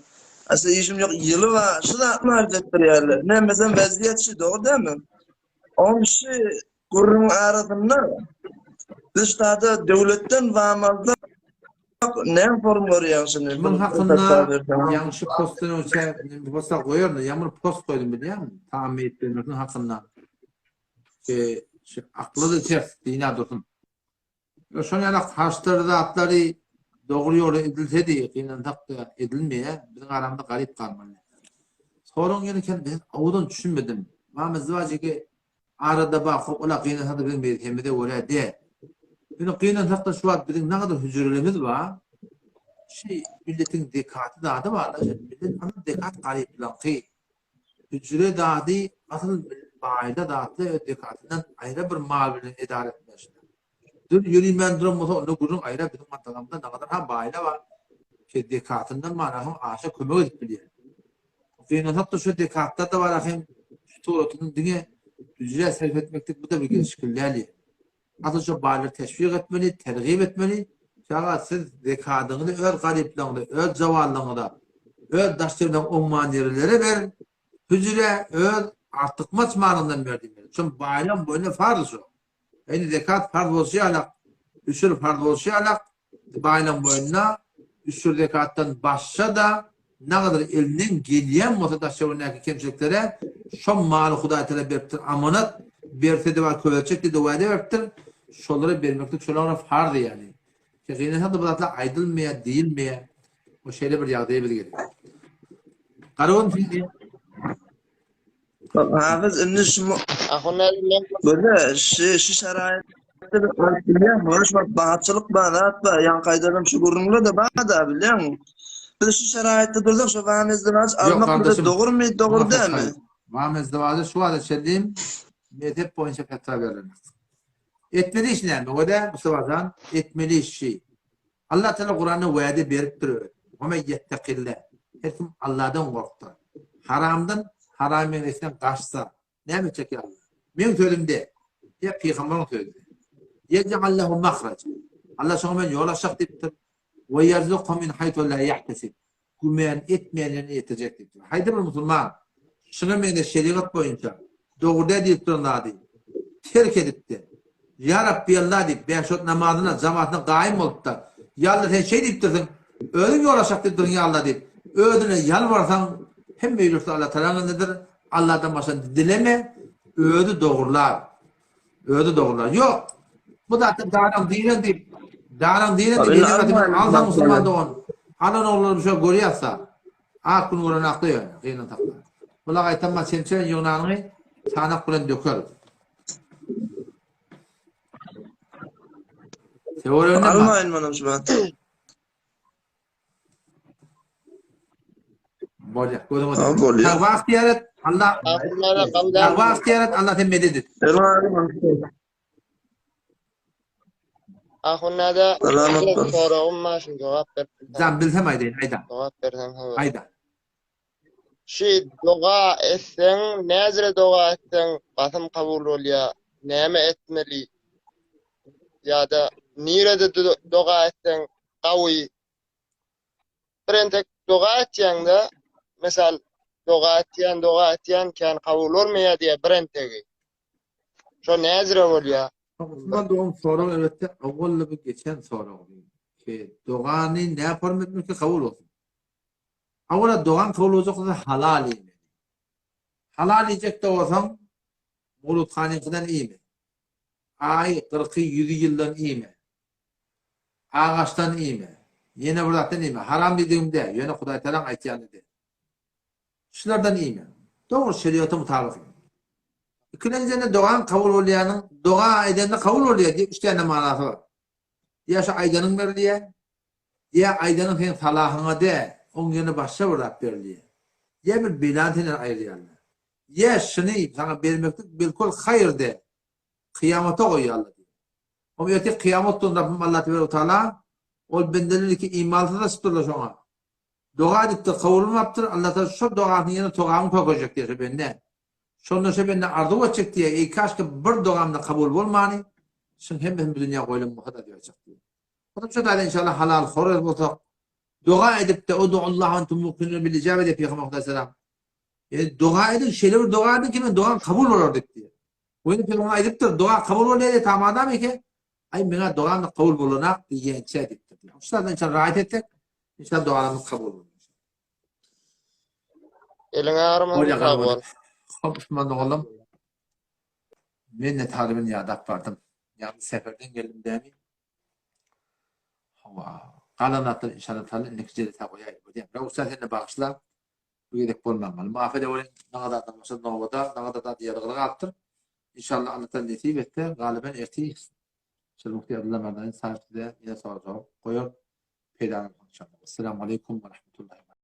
asla işim ýok, ýyly bar, şu zatmy arz etdirýärler. Ne meselem wezýet şu dogry dälmi? Oň şu gürrüň arasynda biz ştada döwletden zam alsak näme form görýäň şuny? Muň hakynda ýaňy şu postdan öňçe posta goýaryn, ýaňy bir post goýdum bilýäňmi? Tagam meýitleriniň hakynda. E, şu akly-da ters, dine dursun. Şoň ýaly haçlar zatlary dogry ýola edilsedi, gynansak-da edilmeýär. Biziň aramyzda garyp galmaly. Soragyň ýene kem men owadan düşünmedim. Mama Zywajygy arada bar hop ola gynansakda biziň mezhebimize görä de. Ýöne gynansakda şu wagt biziň nagadyr hüjrelerimiz bar. Şu milletiň zekaty zady bar-da, şu millet asyl zekat garyplaňky. Hüjre zady asyl baýda zatly öz zekatyndan aýra bir mal bilen edara etmeli. Dur ýörimän duran bolsa onda gürrüň aýra biziň mantagamyzda nagadyr ha baýla bar. Şe zekatyndan bar hem aşa kömek edip bilýär. Gynansak-da şu zekatlar-da bar hem şu suratyny diňe hüjrä sarf etmeklik bu-da bir gelşikli däl. Asyl şu baýlary teşwik etmeli, tergip etmeli. Çaga siz zekadyňyzy öz garyplaryňyza, öz jawanlaryňyza, öz daş-töweregiňizdäki oňman ýerlere ber. Hüjrä öz artykmaç malyňdan ber diýmeli. Şol baýlaň boýnuna farz şo. Indi zekat farz bolşy ýalak, üşür farz bolşy ýalak, baýlaň boýnuna üşür zekatdan başga-da nagadyr elinden gelýän bolsa daş-töweregindäki kemçiliklere şo maly Hudaý Tagala beripdir amanat, berse-de bar köpeltjek diýip wada beripdir, şolara bermeklik şolara farz ýaly. Gynansak-da bu zatlar aýdylmaýar, diýilmeýär. O şeýle bir ýagdaýa biz geldik. Garagum siz Hafız indi şu Böyle şu şu şaraýatda bilýän, şu wagt bahatçylyk bar, zat bar, ýaňky aýdanym şu gürrüňler de bar da bilýän. Biz şu şaraýatda dursak şu wamezdiwaç almak bize dogrumy, dogry dälmi? Wamezdiwaja şu wagta çenli mezhep boýunça fetwa berlenok. Etmeli iş näme? Göde Mustafa jan, etmeli iş şi. Allah Teala Kuranda wade beripdir öz. Ve men yettekillah. Her kim Allahdan gorksa, haramdan, haram meňzeşden gaçsa, näme etjek ýa Allah? Meň sözüm däl. Ýa pygamberiň sözi. Yec'al lehu mahraja. Allah şoňa men ýol açjak diýipdir. Ve yerzukhu min haythu la yahtesib. Güman etmeýän ýerine ýetirjek diýipdir. Haýsy bir musulman şuňa meňzeş şerigat boýunça dogry däl diýip duran zady terk edipdi. Ýa Rabbi Alla diýip, bäş wagt namazyna, jamatyna gaýym bolupda, Ýa Alla sen şeý diýipdirsiň, özüň ýol açjak diýipdirsiň ýa Alla diýip, özüne ýalbarsaň, hemme ýürekler Alla Tagalaň elindedir, Alladan başga dileme, özi dogrular. Özi dogrular. Ýok. Bu zatda daraň diýlen diýip, daraň diýlen diýip, ýene gaty alsaň musulman dogan. Alan oglanlar şo görýärse. Ak gün gören akly ýöne, gynan sakla. Bula gaýtam çemçe bilen ýygnanyňy çanak bilen döker. Almaýyn muny şu wagt. Bolýar. Gözüňe ha, bolýar. Tagwa ygtyýar et. Allah Tagwa ygtyýar et. Allah sen medet et. Ahunada soragym bar, şuny jogap berip bilsem. Jan bilsem aýdaýyn, aýda. Jogap berseň habar. Aýda. Şu doga etseň, näzire doga etseň, basym kabul bolýar. Näme etmeli? Ýa-da nirede doga etseň gawy bir entek doga etýäňde, mesal doga etýän, doga etýän kän kabul bolmaýar diýýär bir entegi. Şo näzire bolýar? Musulman dogan sorag elbetde awwal bir geçen sorag. Ki dogany nä form etmek ki kabul bolsun. Awwala dogan kabul boljak bolsa halal iýmeli. Halal iýjek de bolsaň Mawludhanyňkydan iýme. Aý, kyrky, ýüzi ýyldan iýme. Agaçdan iýme. Ýene bir zatdan iýme. Haram diýdigim däl, ýöne Hudaýtagalaň aýtýany däl. Şulardan iýme. Dogry şeriata mutabyk iý. Ikilenjende dogaň kabul bolýanyň, doga edende kabul bolýar diýip üç däne manasy bar. Ýa şu aýdanyň berilýär, ýa aýdanyň seň salahyňa däl, oň ýerine başga bir zat berilýär. Ýa bir belany senden aýyrýarlar. Ýa şuny saňa bermeklik bilkul haýyr däl. Kyýamata goýýarlar diýýär. Oň ertir kyýamat gün Rabbym Allah tebarek taala ol bendeler ki imansyz açypdyrlar şoňa. Doga edipdir, kabul bolmapdyr. Allah taala şol dogasyny ýene sogabyny kökejek diýýär şo bende. Şonda şo bende arzuw etjek diýýär, eý kaşki bir dogamda kabul bolmany, şuň hemmesini bu dünýä goýlan bolsa-da diýjek diýýär. Onuň şo taýda inşallah halal horoz bolsak, doga edip-de udu'ullaha entum muqinun bil ijabe diýip Pygamber aleyhissalam. Ýani doga ediň, şeýle bir doga ediň ki men dogam kabul bolar diýip diýýär. Oýny pygamber aýdypdyr, doga kabul bolýar diýip tamadam eke, aý meňä dogam da kabul bolanak diýýänçä diýipdir. Şu zadyň inşallah raýat etsek, inşallah dogalarymyz kabul bolar. Eliňe agyrmasyn sag bol. Hop Usman doganlam. Men de talybyny ýadap bardym. Ýagny seferden geldim dämi? Hawa. Galan zatlar inşallah taala indiki jelsa goýaýyn. Bolýar. Rawşan sen de bagyşla. Bu gezek bolman galdy. Maaf edeweriň, nagadatdan başga nowada, nagadat ýazgyly galypdyr. Inşallah Allah taala nesip etse, galyben ertir şol Mufti Abdylla Merdany saýyp size ýene sorag jogap goýar. Peýdalanyň inşallah. Esselamu aleýkum we rahmetullahi.